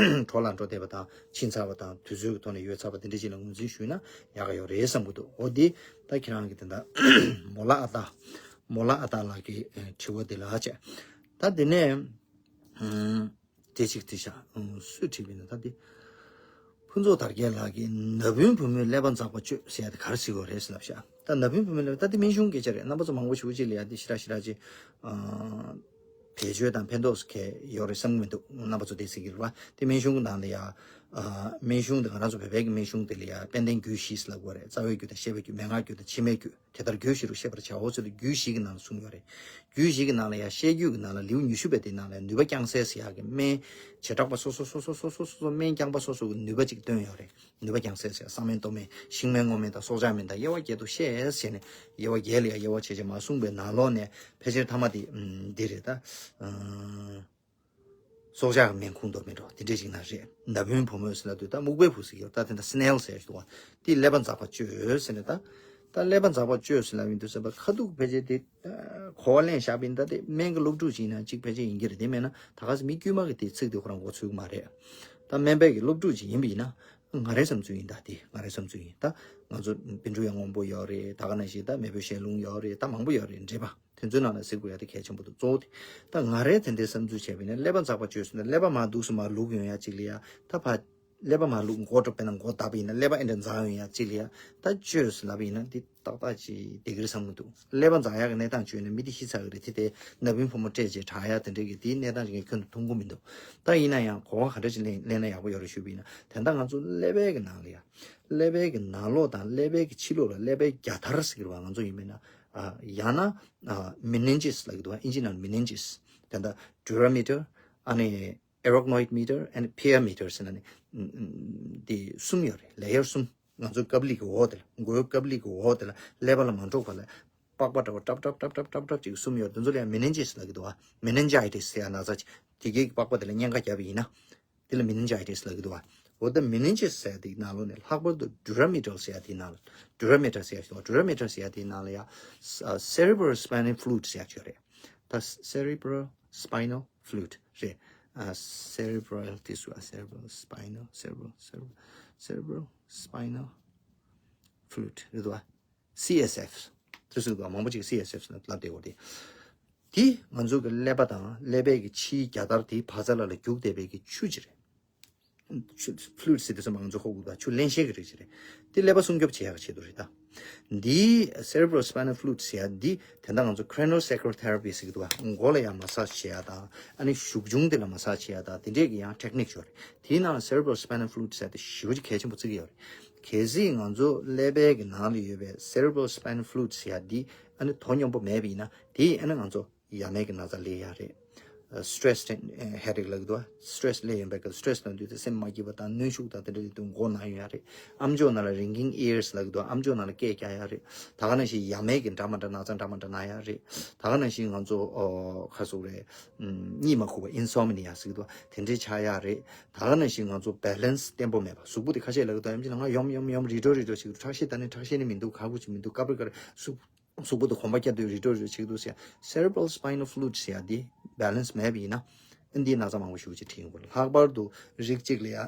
འགྲོ་ལ་འགྲོ་བསྡད་པ་དང་། ཕྱིན་ཚར་བ་དང་། དུས་ཚོད་ཀྱི་ཐོག་ནས་ཡོལ་ཚར་བ་དེ་འདྲས་ཅིག་ལ་ངོས་འཛིན་ཞུས་ན་ཡག་ག་ཡོད་རེད་བསམ་གྱི་འདུག་འོ་འདི་ད་ཁྱེད་རང་གི་དེ་འདྲ་མོ་ལ་ཨ་ཏ། མོ་ལ་ཨ་ཏ་ལགས་ཀྱི་དྲི་བ་དེ་ལ་བྱས། ད་དེ་ནས་ཨ། དེ་གཅིག་དེ་བཞག་ཨང་། སུས་བྲིས་པ་ཡིན་ན། ད་དེ་ཕུན་ཚོགས་དར་རྒྱས་ལགས་ཀྱིས་ན་བུན་བུ་མོའི་ཀླད་པ་འཛག་པ་བཅོས་ཟེར་ཡ་དེ་ག་རེ་ཟེར་དགོས་རེད་ཟེར་ལབ་ཤག་ད་ན་བུན་བུ་མོའི་ཀླད་པ། ད་དེ་སྨན་གཞུང་སྐད་ཆ་རེད། རྣམ་པ་ཚོ་མང་པོ་ཞེ་པོ་ཅིག་ལ་ཡ་དེ་ཞེ་དྲག་ཞེ་དྲག་ཅིག་ཨ། བེད་སྤྱོད་དང་ཕན་ཐོགས་སུ་གལ་ཡོད་རེད་བསམ་གྱི་མི་འདུག་རྣམ་པ་ཚོ་དེ་ཟེར་གྱི་རེད་པ། དེ་སྨན་གཞུང་གི་ནང་ལ་ཡ། ཨ། སྨན་གཞུང་དེ་ང་རང་ཚོ་བོད་པའི་གི་སྨན་གཞུང་དེ་ལ་ཡ་དཔལ་ལྡན་རྒྱུད་བཞི་ཟེར་ལབ་དགོས་རེད། རྩ་བའི་རྒྱུད་དང་བཤད་པའི་རྒྱུད། མན་ངག་རྒྱུད་དང་ཕྱི་མའི་རྒྱུད། དེ་ལྟར་རྒྱུད་བཞི་རུ་ཤེས་པར་བྱའོ་ཟེར་དུས་རྒྱུད་བཞི་གི་ནང་ལ་གསུངས་ཡོད་རེད། རྒྱུད་བཞི་གི་ནང་ལ་ཡང་བཤད་རྒྱུད་ཀྱི་ནང་ལ་ལེའུ་ཉི་ཤུ་པའི་དེའི་ནང་ལ་ནུས་པ་རྐྱང་སེལ་ཟེར་ཡག་གི་སྨན་བྱེ་བྲག་པ་སོ་སོ་སོ་སོ་སྨན་རྐྱང་པ་སོ་སོ་གི་ནུས་པ་ཅིག་བཏོན་ཡོད་རེད། ནུས་པ་རྐྱང་སེལ་ཟེར་ཡག་གསང་སྨན་སྟོབས་སྨན། ཤིང་སྨན་སྔོ་སྨན་དང་སྲོག་ཆགས་སྨན་དང་དབྱེ་བ་བརྒྱད་དུ་ཤེས་ཟེར་ནས་དབྱེ་བ་བརྒྱད་ལ་ཡང་དབྱེ་བ་ཕྱེ་ཕྱེ་མར་གསུངས་པའི་ནང་ལོགས་ནས་ཕལ་ཆེར་མཐའ་མ་དེ་འདི་རེད་ད། སྲོག་ཆགས་ཀྱི་སྨན་ཁུངས་མདོར་མི་འགྲོ་དེ་འདྲས་ཅིག་ན་རེད། ན་བུན་བུ་མོ་ཟེར་ལབ་དུས་ད་སྨུག་པའི་བུ་ཟེར་གྱི་ཡོད། ད་དེ་འདྲ་སི་ནེལ་ཟེར་ཞིག་འདུག་བ། དེས་ཀླད་པ་འཛག་པ་བཅོས་ཟེར་ནས་ད། ད་ཀླད་པ་འཛག་པ་བཅོས་ཟེར་ལབ་ཡིན་དུས་ཟེར་བ་ཁ་ཐུག་ཕལ་ཆེར་དེ་གོ་བ་ལེན་བཞག་པ་ཡིན། ད་དེ་སྨན་གྱི་སློབ་ཕྲུག་ཅིག་ཡིན་ན་གཅིག་ཕལ་ཆེར་ཡིན་གྱི་རེད། དེ་མེད་ན་ད་ག་སེ་མི་དཀྱུས་མ་གི་དེ་ཚིག་དེ་ཁོ་རང་མགོ་ཚོས་ཀྱི་མ་རེད། ད་སྨན་པའི་གི་སློབ་ཕྲུག་ཅིག་ཡིན་པ་ཡིན་ན། ང་རའི་བསམ་ཚུལ་ཡིན། ད་དེ་ང་རའི་བསམ་ཚུལ་ཡིན། ད་ང་ཚོ་བཻ་ཌཱུརྱ་སྔོན་པོ་ཡོད་རེད། ད་ག་ནང་བཞིན་ད་མེས་པོ་ཞལ་ལུང་ཡོད་རེད། ད་མང་པོ་ཡོད་རེད། འགྲེལ་པ། དེ་ཚོའི་ནང་ལ་གཟིགས་དགོས་ཡ་དེ་གལ་ཆེན་པོ་འདུག་གཙོ་བོ་དེ། ད་ང་རའི་དེ་འདྲའི་བསམ་ཚུལ་བྱས་པ་ཡིན་ན་ཀླད་པ་འཛག་པ་བཅོས་ཟེར་ན་ཀླད་པ་མར་འདུག་སེ་མར་ལུག་ཡོང་ཡ་གཅིག་ལ་ཡ། ད་ཕར་ཀླད་པ་མར་ལུག་མགོ་འགྲོ་དཔེར་ན་མགོ་བརྡབས་པ་ཡིན་ན་ཀླད་པ་ཨེ་འདྲ་འཛག་ཡོང་ཡ་གཅིག་ལ་ཡ། ད་བཅོས་ཟེར་ལབ་པ་ཡིན་ན་འདི་ཏག་ཏག་ཅིག་བསྡད་ཀྱི་རེད་བསམ་གྱི་འདུག་ཀླད་པ་འཛག་ཡ་གི་གནས་སྟངས་བཅོས་ན་མི་དེ་ཤི་ཚར་གི་རེད། དེ་དེ་ན་བུན་བུ་མོ་སྤྲད་བྱས་དྲག་ཡ་དེ་འདྲའི་གི་དེའི་གནས་སྟངས་ཅིག་ངས་ཁྱོན་དུ་མཐོང་གི་མི་འདུག་ད་ཡིན་ན་ཡང་གོ་བ་ག་འདྲ་ཅིག་ལེན་ལེན་ན་ཡག་པོ་ཡོད་རེད་ཞུས་པ་ཡིན་ན། ད་ལྟ་ང་ཚོ་ཀླད་པའི་གི་ནང་ལ་ཡ། ཀླད་པའི་གི་ནང་ལོགས་དང་ཀླད་པའི་གི་ཕྱི་ལོགས་ལ་ཀླད་པའི་རྒྱ་མཐར་ཟེར་གི་རེད་བ། ང་ཚོ་ཡིན་པས་ན། ཨ། ཡང་ན། ཨ། མེ་ནིན་ཇིས་ལབ་ཀྱི་འདུག་བ། ཨིན་ཇི་ནང་ལ་མེ་ནིན་ཇིས། ད་ལྟ་ཌུ་ར་མི་ཊར། ཨ་ནི་ཨེ་རོག་ནོ་ཡིཌ་མི་ཊར། ཨ་ནི་ཕི་ཡར་མི་ཊར་ཟེར་ན་ནི། ཨ། འདི་གསུམ་ཡོད་རེད། ལེ་ཡར་གསུམ། ང་ཚོའི་ཀབ་ལི་གི་འོག་དེ་ལ། མགོའི་ཀབ་ལི་གི་འོག་དེ་ལ་ཀླད་པ་ལ་མ་འགྲོ་བ་ལ། པགས་པ་འདྲ་བོ་ཀྲབ་ཀྲབ་ཀྲབ་ཀྲབ་ཀྲབ་ཀྲབ་ཅིག་གསུམ་ཡོད། དེ་ཚོ་ལ་ཡང་མེ་ནིན་ཇིས་ལབ་ཀྱི་འདུག་བ། མེ་ནིན་ཇའི་ཊིས་ཟེར་ཡ་ན་ཚ་ཅིག་དེ་གའི་པགས་པ་དེ་ལ་གཉན་ཁ་བརྒྱབ་པ་ཡིན་ན། དེ་ལ་མེ་ནིན་ཇའི་ཊིས་ལབ་ཀྱི་འདུག་བ། འོ་ད་མེ་ནིན་ཇིས་ཟེར་ཡ་དེའི་ནང་ལོགས་ནས་ལྷག་པར་དུ་ཌུ་ར་མི་ཊལ་ཟེར་ཡ་དེའི་ནང་ལ། ཌུ་ར་མི་ཊལ་ཟེར་ཡ་ཞིག་འདུག་བ། ཌུ་ར་མི་ཊལ་ཟེར་ཡ་དེའི་ནང་ལ་ཡ། ཨ། སེ་རེ་བྷ་རལ་སི་པའི་ནལ་ཕུ་ལུ་ཌི་ཟེར་ཡ་ཅིག་ཡོད་རེད། ད་སེ་རེ་བྷ་རལ་སི་པའི་ནལ་ཕུ་ལུ་ཌི་རེད། ཨ། སེ་རེ་བྷ་རལ་དེ་སུ། ཨ། སེ་རེ་བྷ་རལ་སི་པའི་ནལ། སེ་རེ་བྷ་རལ། སེ་རེ་བྷ་རལ། སེ་རེ་བྷ་རལ་སི་པའི་ནལ་ཕུ་ལུ་ཌི་རེད་འདུག་བ། སི་ཨེས་ཨེཕ། དེ་ཚོ་མང་པོ་ཅིག་སི་ཨེས་ཨེཕ་ལབ་བསྡད་ཡོད་རེད། དེ་ང་ཚོ་གི་ཀླད་པ་དང་ཀླད་པའི་གི་ཕྱིའི་རྒྱལ་དར་དེའི་བག་ཚ་ལ་ལ་རྒྱུག་བསྡད་པའི་གི་ཆུ་ཅིག་རེད། ཆུ། ཕུ་ལུ་ཌི་ཟེར་དུས་ཙམ་པ་ང་ཚོ་ཧོ་གུ་དང་ཆུ་བརླན་གཤེར་གྱི་རིགས་ཅིག་རེད། དེ་ཀླད་པ་སྲུང་སྐྱོབ་བྱེད་ཡག་གི་ཆེད་དུ་རེད་ད། འདིའི་སེ་རེ་བྷ་རལ་སི་པའི་ནལ་ཕུ་ལུ་ཌི་ཟེར་ཡ་འདི་དེ་འདྲ་ང་ཚོ་ཁྲེ་ནལ་སའི་ཀལ་ཐེ་ར་པི་ཟེར་གྱི་འདུག་བ། མགོ་ལ་ཡང་མ་སཱཇ་བྱེད་ཡ་དང་། ཨ་ནི་གཞུ་ཆུང་དེ་ལ་མ་སཱཇ་བྱེད་ཡ་དང་། དེ་འདྲས་ཀྱི་ཡང་ཊེག་ནིག་ཡོད་རེད། དེའི་ནང་ལ་སེ་རེ་བྷ་རལ་སི་པའི་ནལ་ཕུ་ལུ་ཌི་ཟེར་ཡ་དེ་ཞེ་པོ་ཅིག་གལ་ཆེན་པོ་བརྩི་གི་ཡོད་རེད། གལ་སྲིད་ང་ཚོ་ཀླད་པའི་གི་ནང་ལ་ཡོད་པའི་སེ་རེ་བྷ་རལ་སི་པའི་ནལ་ཕུ་ལུ་ཌི་ཟེར་ཡ་འདི་ཨ་ནི་དོ་སྙོམས་པོ་མེད་པ་ཡིན་ན། དེ་ཨ་ནི་ང་ཚོ་ཡ་མའི་གི་ན་ཚ་སླེབས་ཡ་རེད། སི་ཊེ་རེ་སི་ཧེ་ཌེག་ལབ་ཀྱི་འདུག་བ། སི་ཊེ་རེ་སི་སླེབས་ཡོང་བའི་སྐབས། སི་ཊེ་རེ་སི་ལབ་དུས་དེ་སེམས་མ་སྐྱིད་པ་དང་གནོན་ཤུགས་དང་དེ་འདྲ་ཡོད་དུས་མགོ་ན་ཡོང་ཡ་རེད། ཨམ་ཅོག་ནང་ལ་རིང་གིང་ཨི་ཡར་སི་ལབ་ཀྱི་འདུག་བ། ཨམ་ཅོག་ནང་ལ་སྐད་རྒྱག་ཡ་རེད། ད་ག་ནང་བཞིན་ཡ་མའི་གི་འདྲ་མི་འདྲ་ན་ཚ་འདྲ་མི་འདྲ་ན་ཡ་རེད། ད་ག་ནང་བཞིན་ང་ཚོ་ཨོ་ཁ་ཟུག་རེད། གཉིད་མ་ཁུག་པ། ཨིན་སོམ་ནི་ཡ་ཟེར་གྱི་འདུག་བ། དེ་འདྲས་ཆགས་ཡ་རེད། ད་ག་ནང་བཞིན་ང་ཚོ་བེ་ལན་སི་བརྟན་པོ་མེད་པ། གཟུགས་པོ་དེ་ཁ་ཤས་ལབ་ཀྱི་འདུག་ཡམ་ཆེ་ན་ང་ཡོམ་ཡོམ་ཡོམ་རི་ཌོ་རི་ཌོ་བྱེད་ཀྱི་འདུག་ཁྲག་ཤེད་ད་ནི་ཁྲག་ཤེད་ནི་མི་འདུག་ཁ་ཁུ་ཅིག་མི་འདུག་ཀ་པར་ཀ་རེ་གཟུགས། གཟུགས་པོ་དེ་གོམ་པ་རྒྱག་དུས་རི་ཌོ་རི་ཌོ་བྱེད་ཀྱི་འདུག་ཟེར་ཡ། སེ་རེ་བྷ་རལ་སི་པའི་ནལ་ཕུ་ལུ་ཌི་ཟེར་ཡ་དེ་བེ་ལན་སི་མེད་པ་ཡིན་ན། ཨ་ནི་འདིའི་ན་ཚ་མང་པོ་ཞེ་པོ་ཅིག་འཕྲད་ཡོང་གི་རེད། ལྷག་པར་དུ་རིགས་གཅིག་ལ་ཡ།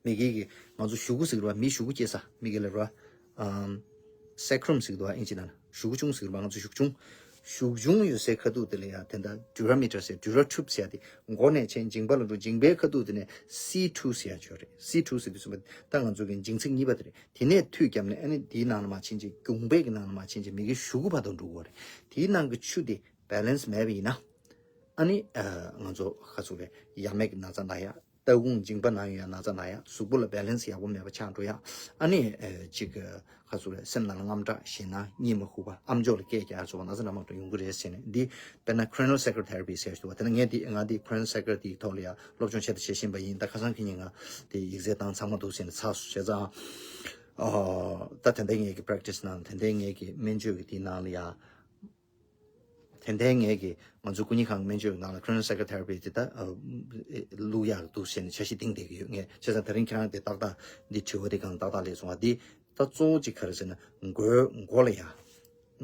མི་གི་གི་ང་ཚོ་གཞུ་གུ་ཟེར་གྱི་རེད་བ། མི་གཞུ་གུ་སྐྱེ་ས། མི་གི་ལ་རེད་བ། ཨམ། སེ་ཀྲམ་ཟེར་གྱི་འདུག་བ། ཨིན་ཇི་ནང་ལ་གཞུ་གུ་ཆུང་ཟེར་གྱི་རེད་བ། ང་ཚོ་གཞུ་གུ་ཆུང་། ཤུགས་ཆུང་ཡོད་སའི་ཁ་ཐུག་དེ་ལ་ཡང་དེ་འདྲ་ཌུ་ར་མི་ཊར་ཟེར། ཌུ་ར་ཊུབ་ཟེར་ཡ་དེ་མགོ་ནས་ཆེན་མཇིང་པ་ལ་འགྲོ། མཇིང་པའི་ཁ་ཐུག་དེ་ནས་སི་ཊུ་ཟེར་ཡ་ཅིག་ཡོད་རེད། སི་ཊུ་ཟེར་དུས་ཙམ་པ་ད་ང་ཚོ་གི་མཇིང་ཚིགས་གཉིས་པ་དེ་རེད། དེ་ནས་མཐུད་བརྒྱབ་ནས་ཨ་ནི་དེའི་ནང་ལ་མར་ཕྱིན་ཅིག་མཇུག་པའི་གི་ནང་ལ་མར་ཕྱིན་ཅིག་མི་གི་གཞུག་གུ་བར་དུ་འགྲོ་གི་ཡོད་རེད། དེའི་ནང་གི་ཆུ་དེ་བེ་ལེན་སི་མེད་པ་ཡིན་ན། ཨ་ནི་ཨ་ང་ཚོ་ཁ་ཚུགས་རེད། ཡ་མེད་ཀྱི་ན་ཚ་ན་ཡ། ལྟ་སྒོང་མཇིང་པ་ན་ཡོད་ཡ་ན་ཚ་ན་ཡ། གཟུགས་པོ་ལ་བེ་ལེན་སི་ཡག་པོ་མེད་པ་ཆགས་འགྲོ་ཡ། ཨ་ནི་ཨ་ཅིག་ཁ་ཚུགས་རེད། སེམས་ནང་ལ་དངངས་སྐྲག་ཞེད་སྣང་གཉིད་མ་ཁུག་པ་ཨམ་ཅོག་ལ་སྐད་རྒྱག་སོགས་པ་ན་ཚ་འདྲ་མང་པོ་ཡོང་གི་རེད་ཟེར་ནས། འདི་དཔེར་ན་ཁྲོ་ནལ་སའི་ཀོ་ཐེ་ར་པི་ཟེར་ཞུ་བ་དེ་ན་ངས་འདི་ང་འདི་ཁྲོ་ནལ་སའི་ཀོ་དེའི་ཐོག་ལ་ཡ་སློབ་སྦྱོང་བྱེད་དང་བྱེད་བཞིན་པ་ཡིན། ད་ཁ་སང་ཁེ་ཉིན་ང་དེ་ཡིག་ཚད་བཏང་ཚང་མ་འདུག་ཟེར་ནས་ཚར་སོང་བྱས་ཙང་། ཨ་ད་དེ་འདྲའི་ངས་ཀྱི་པ་རེག་ཊི་སི་ནང་དེ་འདྲའི་ངས་ཀྱི་སྨན་བཅོས་ཀྱི་དེའི་ནང་ལ་ཡ། དེ་འདྲའི་ངས་ཀྱི་ང་ཚོ་སྐུ་ཉིད་ཁང་གི་སྨན་བཅོས་ཀྱི་ནང་ལ་ཁྲོ་ནལ་སའི་ཀོ་ཐེ་ར་པི་དེ་ད་བླུག་ཡག་འདུག་ཟེར་ནས་འཆར་གཞི་བཏིང་བསྡད་ཀྱི་ཡོད། ངས་བྱས་ཙང་དེ་རིང་ཁྱེད་རང་དེ་ཏག་ཏག་འདི་དྲི་བ་དེ་གང་ཏག་ཏག་སླེབས་སོང་བ། འདི་ད་གཙོ་བོ་གཅིག་ག་རེ་ཟེར་ན་མགོའི་མགོ་ལ་ཡ།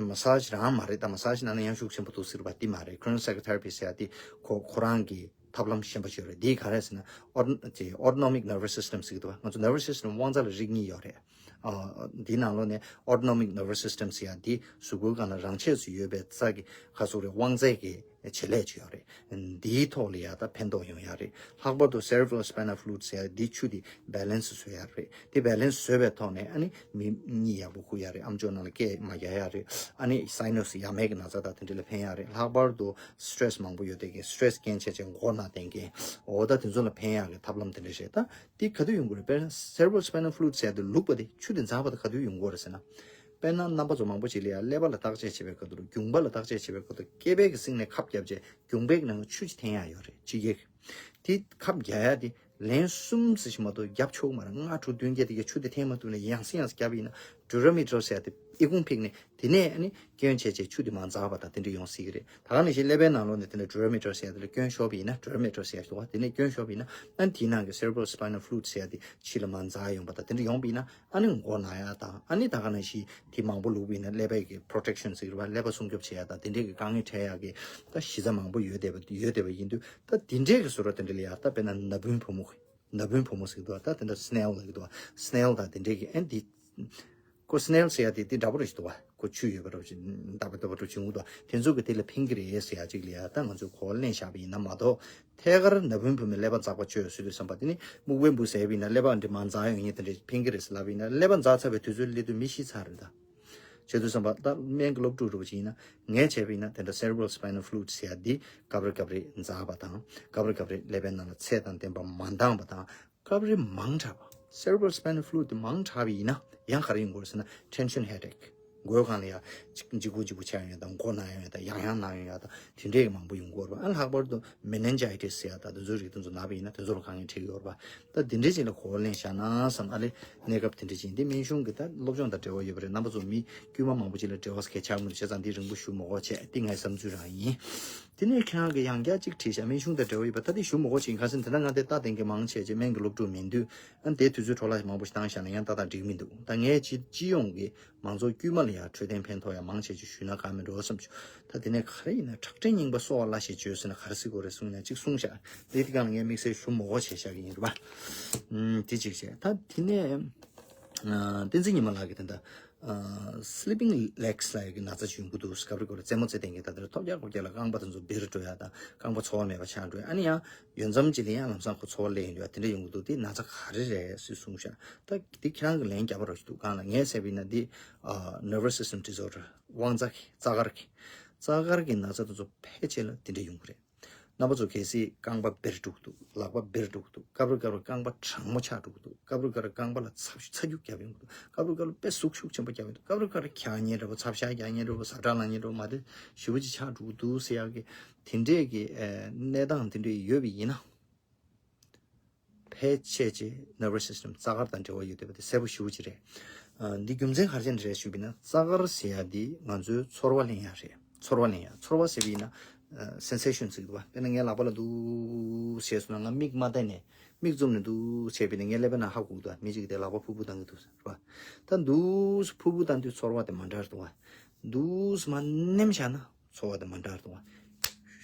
མ་སཱ་ཇི་རང་མ་རེད། ད་མ་སཱ་ཇི་ནང་ན་ཡང་ཤུགས་ཆེན་པོ་འདུག་ཟེར་བ་འདི་མ་རེད། ཁྲོ་ནལ་སའི་ཀོ་ཐེ་ར་པི་ཟེར་ཡ་འདི་ཁོ་ཁོ་རང་གི་ཐབས་ལམ་གཞན་པ་ཞིག་རེད། འདི་ག་རེ་ཟེར་ན་ཨོ་ཊོ་ནོ་མིག་ནར་ཝས་སི་སི་ཊམ་ཟེར་གི་འདུག་བ། ང་ཚོ་ནར་ཝས་སི་སི་ཊམ་དབང་རྩ་ལ་རིགས་གཉིས་ཡོད་རེད། ཨ་འདི་ནང་ལོགས་ནས་ཨོ་ཊོ་ནོ་མིག་ནར་ཝས་སི་སི་ཊམ་ཟེར་ཡ་འདི་གཟུགས་པོའི་སྒང་ལ་རང་ཆས་སུ་ཡོད་པའི་རྩ་གི་ཁ་ཚུགས་རེད། དབང་རྩའི་གི་བྱེད་ལས་ཅིག་ཡོད་རེད། འདིའི་ཐོག་ལ་ཡ་ད་ཕན་ཐོགས་ཡོང་ཡ་རེད། ལྷག་པར་དུ་སེ་རེ་བྷ་ལ་སི་པའི་ནལ་ཕུ་ལུ་ཌི་ཟེར་ཡ་འདི་ཆུ་འདི་བེ་ལེན་སི་བཟོ་ཡ་རེད། འདི་བེ་ལེན་སི་བཟོས་པའི་ཐོག་ནས་ཨ་ནི་མི་གཉིད་ཡག་པོ་ཁུག་ཡ་རེད། ཨམ་ཅོག་ནང་ལ་སྐད་མ་རྒྱག་ཡ་རེད། ཨ་ནི་སའི་ནོ་སི་ཡ་མེད་ཀྱི་ན་ཚ་དང་དེ་འདྲ་ལ་ཕན་ཡ་རེད། ལྷག་པར་དུ་སི་ཊེ་རེ་སི་མང་པོ་ཡོད་དེ་གི་སི་ཊེ་རེ་སི་རྐྱེན་བྱས་བྱས་མགོ་ན་བསྟན་མཁན་འོ་ད་དེ་ཚོ་ལ་ཕན་ཡ་གི་ཐབས་ལམ་དེ་འདྲ་རེད། ད་འདི་ག་དུས་ཡོང་གི་རེད། དཔེར་ན་སེ་རེ་བྷ་ལ་སི་པའི་ནལ་ཕུ་ལུ་ཌི་ཟེར་ཡ་དེ་ལུག་པ་དེ་ཆུ་དེ་འཛག་པ་དེ་ག་དུས་ཡོང་གི་རེད་ཟེར་ན། དཔེར་ན་རྣམ་པ་ཚོ་མང་པོ་ཅིག་ལ་ཡ་ཀླད་པ་ལ་བརྟག་དཔྱད་བྱེད་པའི་སྐབས་དུ་རྒྱུངས་པ་ལ་བརྟག་དཔྱད་བྱེད་པའི་སྐབས་དུ་སྐེད་པའི་གི་གསེང་ནས་ཁབ་བརྒྱབ་བྱས་རྒྱུངས་པའི་གི་ནང་ཆུ་ཅིག་འཐེན་ཡ་ཡོད་རེད། ཕྱི་རྒྱལ་གི་དེ་ཁབ་རྒྱག་ཡ་དེ་ལན་གསུམ་ཙམ་ཞིག་མ་གཏོགས་རྒྱབ་ཆོག་གི་མ་རེད། ལྔ་དྲུག་བདུན་བརྒྱད་དེ་གི་ཆུ་དེ་འཐེན་མ་ཐུབ་ན་ཡང་སེ་ཡང་སེ་རྒྱབ་ཡིན་ན་ཌུ་ར་མི་ཊར་ཟེར་ཡ་དེ་ཨི་ཁུང་ཕིག་ནས་དེ་ནས་ཨ་ནི་སྐྱོན་བྱས་བྱས་ཆུ་དེ་མར་འཛག་པ་དང་དེ་འདྲ་ཡོང་སྲིད་ཀྱི་རེད། ད་ག་ནང་བཞིན་ཀླད་པའི་ནང་ལོགས་ནས་དེ་འདྲ་ཌུ་ར་མི་ཊར་ཟེར་ཡ་དེ་ལ་སྐྱོན་ཤོར་བ་ཡིན་ན་ཌུ་ར་མི་ཊར་ཟེར་ཡ་ཞིག་འདུག་བ། དེ་ནས་སྐྱོན་ཤོར་བ་ཡིན་ན་ཨ་ནི་དེའི་ནང་གི་སེ་རེ་བྷ་ལ་སི་པའི་ནལ་ཕུ་ལུ་ཌི་ཟེར་ཡ་དེ་ཕྱི་ལ་མར་འཛག་ཡོང་པ་དང་དེ་འདྲ་ཡོང་བ་ཡིན་ན་ཨ་ནི་མགོ་ན་ཡ་དང་ཨ་ནི་ད་ག་ནང་བཞིན་དེ་མང་པོ་ལུག་པ་ཡིན་ན་ཀླད་པའི་གི་པོ་རོ་ཊེག་ཤན་ཟེར་གི་རེད་བ། ཀླད་པ་སྲུང་སྐྱོབ་བྱེད་ཡ་དང་དེ་འདྲའི་གི་དཀའ་ངལ་འཕྲད་ཡ་གི་ད་གཞི་རྩ་མང་པོ་ཡོད་བསྡད་པ་ཡོད་བསྡད་པ་ཡིན་དུས། ད་དེ་འདྲའི་གི་བཟོ་འདྲ་དེ་འདྲ་ལ་ཡ་ད་དཔེར་ན་ན་བུན་བུ་མོ། ན་བུན་བུ་མོ་ཟེར་གི་འདུག་བ། ད་དེ་འདྲ་སི་ནེལ་ལབ་གི་འདུག་བ། སི་ནེལ་དང་དེ་འདྲའི་གི་ཨན་དེ། ཁོ་སི་ནེལ་ཟེར་ཡ་དེ་དེ་འདྲ་པོ་རེད་ཞིག་འདུག་བ། ཁོ་ཆུ་ཡོད་པ་འདྲ་པོ་ཅིག་འདག་པ་འདག་པ་འདྲ་པོ་ཅིག་འདུག་བ། དེ་ཚོ་གི་དེ་ལ་ཕན་གི་རེད་ཟེར་ཡ་ཅིག་ལ་ཡ་ད་ང་ཚོས་གོ་བ་ལེན་བཞག་པ་ཡིན་ན་མ་གཏོགས། ཐད་ཀར་ན་བུན་བུ་མོའི་ཀླད་པ་འཛག་པ་བཅོས་ཟེར་དུས་ཙམ་པ་དེ་ནི་སྨུག་པའི་འབུ་ཟས་པ་ཡིན་ན་ཀླད་པ་འདི་མར་འཛག་ཡོང་ཡིན། དེ་འདྲ་ཕན་གི་རེད་ཟེར་ལབ་པ་ཡིན་ན་ཀླད་པ་འཛག་ཚར་བའི་དུས་ཚོད་སླེབས་དུས་མི་ཤི་ཚར་རེད་ད། བྱེད་དུས་ཙམ་པ་ད་སྨན་གྱི་སློབ་ཕྲུག་འདྲ་པོ་ཅིག་ཡིན་ན་ངས་བྱས་པ་ཡིན་ན་དེ་འདྲ་སེ་རེ་བྷ་ལ་སི་པའི་ནལ་ཕུ་ལུ་ཌི་ཟེར་ཡ་འདི་སྐབས་རེ་སྐབས་རེ་འཛག་པ་དང་སྐབས་རེ་སྐབས་རེ་ཀླད་པའི་ནང་ལ་ཚད་དང་ལྡན་པ་མ་འདང་བ་དང་། སྐབས་རེ་མང་དྲགས་པ། སེ་རེ་བྷ་ལ་སི་པའི་ནལ་ཕུ་ལུ་ཌི་དེ་མང་དྲགས་པ་ཡིན་ན་ཡང་ག་རེ་ཡོང་གི་རེད་ཟེར་ན་ཊེན་ཤན་ཧེ་ཌེག་མགོའི་སྒང་ལ་ཡ་ཅིག་ལྗིད་ཁོག་ལྗིད་ཁོག་ཆགས་ཡོང་ཡ་དང་མགོ་ན་ཡོང་ཡ་དང་ཡང་ཡང་ན་ཡོང་ཡ་དང་དེ་འདྲས་ཀྱི་མང་པོ་ཡོང་གི་ཡོད་རེད་པ། ཨ་ལྷག་པར་དུ་མེ་ནན་ཇའི་ཊི་སི་ཟེར་ཡ་དང་དེ་ཚོའི་རིགས་དེ་ཚོ་ན་བ་ཡིན་ན་དེ་ཚོ་ལ་དཀའ་ངལ་འཕྲད་ཀྱི་ཡོད་རེད་པ། ད་དེ་འདྲས་ཅིག་ལ་གོ་བ་ལེན་བཞག་ན་བསམ། ཨ་ལེ་གནས་སྐབས་དེ་འདྲས་ཅིག་ཡིན། དེ་སྨན་གཞུང་གི་ད་སློབ་སྦྱོང་དང་འབྲེལ་བ་ཡོད་པ་རེད། རྣམ་པ་ཚོ་མི་དཀྱུས་མ་མང་པོ་ཅིག་ལ་འབྲེལ་བ་གལ་ཆགས་མི་འདུག་བྱས་ཙང་འདི་རིང་པོ་ཞུ་མ་དགོས་བྱས་འདི་ངའི་བསམ་ཚུལ་རང་ཡིན། དེ་ནས་ཁྱེད་རང་གི་ཡང་བསྐྱར་གཅིག་བྲིས་ཤག་སྨན་གཞུང་དང་འབྲེལ་བ་ཡོད་པ། ད་དེ་ཞུ་མི་དགོས་ཅིག་ཁ་སང་དེ་འདྲ་ང་དེ་ལྟ་བསྡད་མཁན་མང་ཆེ་ཆེ་སྨན་གྱི་སློབ་ཕྲུག་མིན་དུས། ཨ་ནི་དེ་དུས་ཚོད་འཕྲོ་བརླག་མང་པོ་ཞིག་བཏང་བཞག་ན་ཡང་ཏག་ཏག་འགྲིག་མི་འདུག་ད་ངས་སྤྱི་སྤྱི་ཡོངས་ཀྱི་མང་ཚོགས་དཀྱུས་མ་ལ་ཡང་འཕྲོད་བསྟེན་ཕན་ཐོགས་ཡ་མང་ཆེ་ཆེ་ཞུས་ན་དགའ་མི་འགྲོ་བསམ་བྱུང་། ད་དེ་ནས་ག་རེ་ཡིན་ན་ཁྲག་ཁྲིག་རྙིང་པ་གསོ་བ་སླ་ཞེས་བརྗོད་ཟེར་ན་ག་རེ་ཟེར་དགོས་རེད་གསུངས་ན་གཅིག་གསུངས་ཤག་དེ་དེ་ག་ལ་ངས་དམིགས་བསལ་ཞུ་མི་དགོས་བྱས་བཞག་གི་ཡིན་རེད་པ། ཨུམ། དེ་གཅིག་བྱས། ད་དེ་ནས། ཨ། བསྟན་འཛིན་ཉི་མ་ལགས་ཀྱིས་ད་ལྟ། ཨ། སི་ལི་པིང་ལེག་སི་ལབ་ཡག་གི་ན་ཚ་ཅིག་ཡོང་གི་འདུག་སྐབས་རེ་སྐབས་རེ་རྩེད་མོ་རྩེ་བསྡད་མཁན་ད་ལྟ་ཐོབ་རྒྱག་ཁོབ་རྒྱག་ལ་རྐང་པ་དེ་ཚོ་འབེར་འགྲོ་ཡ་དང་རྐང་པ་ཚོར་བ་མེད་པ་ཆགས་འགྲོ་ཡ། ཨ་ནི་ཡང་ཡོད་མཚམས་ཅིག་ལ་ཡང་ལམ་སང་ཁོ་ཚོར་བ་སླེབས་ཡོང་འདུག་ཡ། དེ་འདྲ་ཡོང་གི་འདུག་དེ་ན་ཚ་ག་རེ་རེད་ཟེར་གསུངས་ཤག་ད་དེ་ཁྱེད་རང་གིས་ལན་རྒྱབ་པ་རོགས་ཞིག་འདུག་གང་ལ་ངས་བཤད་པ་ཡིན་ན་འདི། ཨ། ནར་ཝས་སི་སི་ཊམ་ཌི་སི་ཨོར་ཌར། དབང་རྩ་གི་རྩ་དཀར་གྱི། རྩ་དཀར་གྱི་ན་ཚ་དེ་ཚོ་ཕལ་ཆེར་ལ་དེ་འདྲ་ཡོང་གི་རེད། རྣམ་པ་ཚོ་གལ་སྲིད་རྐང་པ་འབེར་འགྲོ་གི་འདུག་ལག་པ་འབེར་འགྲོ་གི་འདུག་སྐབས་རེ་སྐབས་རེ་རྐང་པ་གྲང་མོ་ཆགས་འགྲོ་གི་འདུག་སྐབས་རེ་སྐབས་རེ་རྐང་པ་ལ་ཚ་ཚ་རྒྱུག་རྒྱབ་ཡོང་གི་འདུག་སྐབས་རེ་སྐབས་རེ་དཔེ་ཟུག་ཤུགས་ཆེན་པོ་རྒྱབ་ཡོང་གི་འདུག་སྐབས་རེ་སྐབས་རེ་འཁྱག་ཉེན་འདྲ་པོ་ཚབ་ཤ་རྒྱག་ཉེན་འདྲ་པོ་ཟ་འཕྲུག་ལངས་ཉེན་འདྲ་པོ་མ་བདེ་ཞེ་པོ་ཅིག་ཆགས་འགྲོ་གི་འདུག་ཟེར་ཡག་གི་དེ་འདྲས་ཀྱི་ཨ་གནས་སྟངས་དེ་འདྲས་ཡོད་པ་ཡིན་ན། ཕལ་ཆེར་ཅིག་ནར་ཝས་སི་སི་ཊམ་རྩ་དཀར་དང་འབྲེལ་བ་ཡོད་བསྡད་པ་དེ་གསལ་པོ་ཞེ་པོ་ཅིག་རེད། ཨ། འདི་རྒྱུ་མཚན་ག་རེ་བྱས་ནས་རེད་ཞུས་པ་ཡིན་ན་རྩ་དཀར་ཟེར་ཡ་འདི་ང་ཚོའི་ཚོར་བ་ལེན་ཡ་རེད། ཚོར་བ་ལེན་ཡ། ཚོར་བ་ཟེར་བ་ཡིན་ན། ཨ། སེན་སེ་ཤན་ཟེར་གི་འདུག་བ། དཔེར་ན་ངའི་ལག་པ་ལ་འདུག་བྱས་སོང་ན་ང་མིག་མ་བལྟས་ནས་མིག་བཙུམ་ནས་འདུག་བྱས་པ་ཡིན་ན་ངའི་ཀླད་པའི་ནང་ཧ་གོ་གི་འདུག་མི་གཅིག་གིས་དེ་ལག་པ་ཕུར་བུ་བཏང་གི་འདུག་ཟེར་བ། ད་འདུག་ཕུར་བུ་བཏང་དུས་ཚོར་བ་དེ་མ་འདྲ་རེད་འདུག་བ། འདུག་མར་མནན་བཞག་ན། ཚོར་བ་དེ་མ་འདྲ་རུ་གཏོང་བ།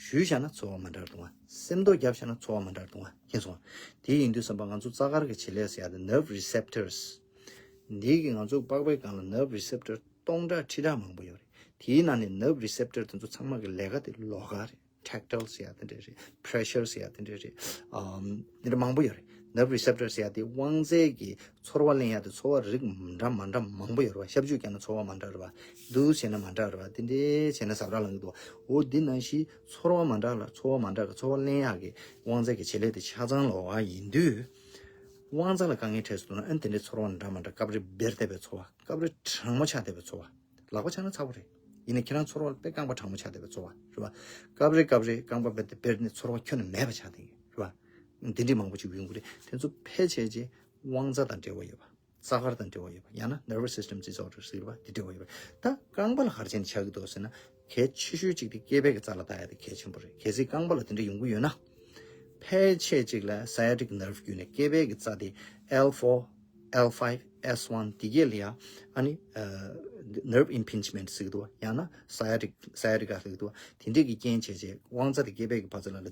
གཞུས་བཞག་ན་ཚོར་བ་མ་འདྲ་རུ་གཏོང་བ། སེམས་རྟོགས་བརྒྱབ་བཞག་ན་ཚོར་བ་མ་འདྲ་རུ་གཏོང་བ། མཁྱེན་སོང་ང་། དེ་ཡིན་དུས་ཙམ་པ་ང་ཚོ་རྩ་དཀར་གྱི་བྱེད་ལས་ཟེར་ཡ་དེ་ནརབ་རི་སེབ་ཊར་སི། འདི་གིས་ང་ཚོ་པགས་པའི་སྒང་ལ་ནརབ་རི་སེབ་ཊར་སྟོང་ཕྲག་ཁྲི་ཕྲག་མང་པོ་ཡོད་རེད། དེའི་ནང་ནས་nerve receptor དེ་ཚོ་ཚང་མ་གི་ལས་ཀ་དེ་ལོགས་ཀ་རེད། tactile ཟེར་ཡ་དེ་འདྲ་རེད། pressure ཟེར་ཡ་དེ་འདྲ་རེད། ཨམ། དེ་འདྲ་མང་པོ་ཡོད་རེད། nerve receptor ཟེར་ཡ་དེ་དབང་རྩའི་གི་ཚོར་བ་ལེན་ཡ་དེ་ཚོར་བ་རིགས་འདྲ་མ་འདྲ་མང་པོ་ཡོད་རེད་བ། ཞབས་ཞུ་བརྒྱབ་ན་ཚོར་བ་མ་འདྲ་རེད་བ། འདུག་བྱས་ན་མ་འདྲ་རེད་བ། དེ་འདྲ་བྱས་ན་ཟབ་ར་ལངས་གི་འདུག་འོ་འདི་ནང་བཞིན་ཚོར་བ་མ་འདྲ་ལ་ཚོར་བ་མ་འདྲ་གི་ཚོར་བ་ལེན་ཡ་གི་དབང་རྩའི་གི་བྱེད་ལས་དེ་ཆ་ཚང་ལོགས་ཀ་ཡིན་དུས། དབང་རྩ་ལ་དཀའ་ངལ་འཕྲད་སོང་ན་ཨ་ནི་དེ་འདྲའི་ཚོར་བ་འདྲ་མ་འདྲ། སྐབས་རེ་བེར་བསྡད་པའི་ཚོར་བ། སྐབས་རེ་གྲང་མོ་ཆགས་བསྡད་པའི་ཚོར་བ། ལག་པ་འཆང་ན་ཚ་པོ་རེད། ཡིན་ན་ཁྱེད་རང་ཚོར་བ་དཔེ་རྐང་པ་གྲང་མོ་ཆགས་བསྡད་པའི་ཚོར་བ་རེད་བ། སྐབས་རེ་སྐབས་རེ་རྐང་པ་བེར་བེར་ནས་ཚོར་བ་ཁྱོན་ནས་མེད་པ་ཆགས་བསྡད་ཀྱི་རེད་བ། འདི་འདྲའི་མང་པོ་ཅིག་ཡོང་གི་རེད། དེ་ཚོ་ཕལ་ཆེར་ཅིག་དབང་རྩ་དང་འབྲེལ་བ་ཡོད་པ། རྩ་དཀར་དང་འབྲེལ་བ་ཡོད་པ། ཡང་ན་nervous system disorder ཟེར་བ་དེ་འབྲེལ་བ་ཡོད་པ། ད་རྐང་པ་ལ་ག་རེ་བྱས་ནས་ཆགས་ཀྱི་འདུག་ཟེར་ན། གལ་ཆེ་ཤོས་གཅིག་དེ་སྐེད་པའི་གི་རྩ་ལ་ལྟ་ཡ་དེ་གལ་ཆེན་པོ་རེད། གལ་སྲིད་རྐང་པ་ལ་དེ་འདྲ་ཡོང་གི་ཡོད་ན། ཕལ་ཆེར་གཅིག་ལ་sciatic nerve བརྒྱུད་ནས་སྐེད་པའི་གི་རྩ་དེ་L four L five S one དེ་གས་ལ་ཡ། ཨ་ནི་ཨ། nerve impingement ཟེར་གི་འདུག་བ། ཡང་ན་sciatic sciatica ཟེར་གི་འདུག་བ། དེ་འདྲས་ཀྱི་རྐྱེན་བྱས་བྱས་དབང་རྩ་དེ་སྐེད་པའི་གི་བར་མཚམས་ལ་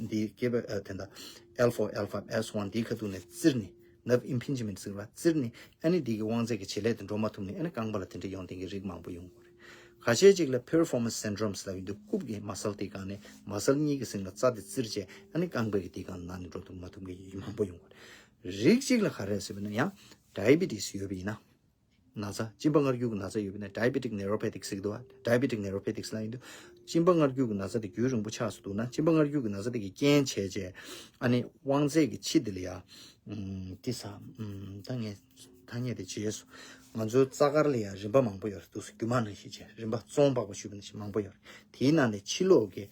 འདི་སྐེད་པའི་ཨ། དེ་འདྲ་L four L five S one དེའི་ཁ་ཐུག་ནས་བཙིར་ནས། nerve impingement ཟེར་བ་བཙིར་ནས། ཨ་ནི་འདི་གི་དབང་རྩའི་གི་བྱེད་ལས་དེ་འགྲོ་མ་ཐུབ་ནས། ཨ་ནི་རྐང་པ་ལ་དེ་འདྲ་ཡོང་བསྡད་མཁན་རིགས་མང་པོ་ཡོང་གི་རེད། ཁ་ཤས་ཅིག་ལ་piriformis syndrome ཟེར་ཡོང་དུས་རྐུབ་ཀྱི་muscle དེ་སྒང་ནས་muscle གཉིས་ཀྱི་གསེང་ལ་རྩ་དེ་བཙིར་བྱས། ཨ་ནི་རྐང་པའི་གི་དེ་སྒང་ནང་ནས་འགྲོ་ཐུབ་མ་ཐུབ་མཁན་མང་པོ་ཡོང་གི་རེད། རིགས་གཅིག་ལ་ག་རེ་ཟེར་བ་ན་ཡང་diabetes ཡོད་པ་ཡིན་ན། ན་ཚ། གཅིན་པ་མངར་སྐྱུར་གྱི་ན་ཚ་ཡོད་པ་ན་diabetic neuropathic ཟེར་གི་འདུག་བ། diabetic neuropathic ཟེར་ཡོང་དུས་གཅིན་པ་མངར་སྐྱུར་གྱི་ན་ཚ་དེ་རྒྱུན་རིང་པོ་ཆགས་སུ་འདུག་ན། གཅིན་པ་མངར་སྐྱུར་གྱི་ན་ཚ་དེ་གི་རྐྱེན་བྱས་བྱས། ཨ་ནི་དབང་རྩའི་གི་ཕྱི་དེ་ལ་ཡ། ཨུམ། ཏི་ས། ཨུམ། ད་ངས་ད་ངས་དེ་བརྗེད་སོང་། ང་ཚོའི་རྩ་དཀར་ལ་ཡ་རིམ་པ་མང་པོ་ཡོད་རེད་འདུག་སེ། རྒྱུ་མ་ནང་བཞིན་བྱས་རིམ་པ་བཙོང་པགས་པ་ཞུས་པ་ནང་བཞིན་མང་པོ་ཡོད་རེད། དེའི་ནང་ནས་ཕྱི་ལོགས་ཀྱི།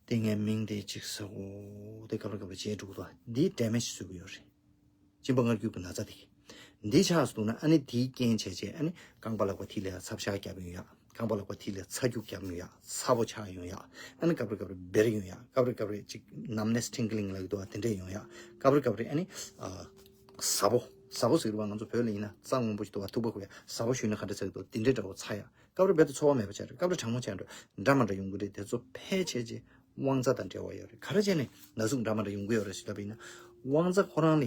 དེ་ངའི་མིང་དེ་གཅིག་ཟེར་གོ། དེ་སྐབས་རེ་སྐབས་རེ་བརྗེད་འགྲོ་གི་འདུག་འདི་damage བཟོ་གི་ཡོད་རེད། གཅིན་པ་མངར་སྐྱུར་གྱི་ན་ཚ་དེ། འདི་ཆགས་སུ་འདུག་ན། ཨ་ནི་དེའི་རྐྱེན་བྱས་བྱས། ཨ་ནི་རྐང་པ་ལག་པ་མཐིལ་ལ་ཡ་ཚབ་ཤ་བརྒྱབ་ཡོང་ཡ། རྐང་པ་ལག་པ་མཐིལ་ལ་ཚ་རྒྱུག་བརྒྱབ་ཡོང་ཡ། ཚ་པོ་ཆགས་ཡོང་ཡ། ཨ་ནི་སྐབས་རེ་སྐབས་རེ་འབེར་ཡོང་ཡ། སྐབས་རེ་སྐབས་རེ་ཅིག་numbness tingling ལབ་ཀྱི་འདུག་བ། དེ་འདྲས་ཡོང་ཡ། སྐབས་རེ་སྐབས་རེ་ཨ་ནི་ཨ། ཟ་པོ། ཟ་པོ་ཟེར་བ་ང་ཚོ་བོད་ལ་ཡིན་ན་རྩ་སྔོན་པོ་ཞིག་འདུག་བ། ཐུག་པ་ཁུ་ཡ། ཟ་པོ་ཞུས་ན་ག་འདྲ་ཟེར་གྱི་འདུག་དེ་འདྲས་འདྲ་བོ་ཚ་ཡ། སྐབས་རེ་རྦད་དེ་ཚོར་བ་མེད་པ་ཆགས་རེད། སྐབས་རེ་གྲང་མོ་ཆགས་འགྲོ། འདྲ་མ་འདྲ་ཡོང་གི་རེད། དེ་ཚོ་ཕལ་ཆེར་ཅིག་དབང་རྩ་དང་འབྲེལ་བ་ཡོད་རེད། ག་རེ་བྱས་ནས་ན་ཟུག་འདྲ་མ་འདྲ་ཡོང་གི་ཡོད་རེད་ཟེར་ལབ་པ་ཡིན་ན། དབང་རྩ་ཁོ་རང་ལ་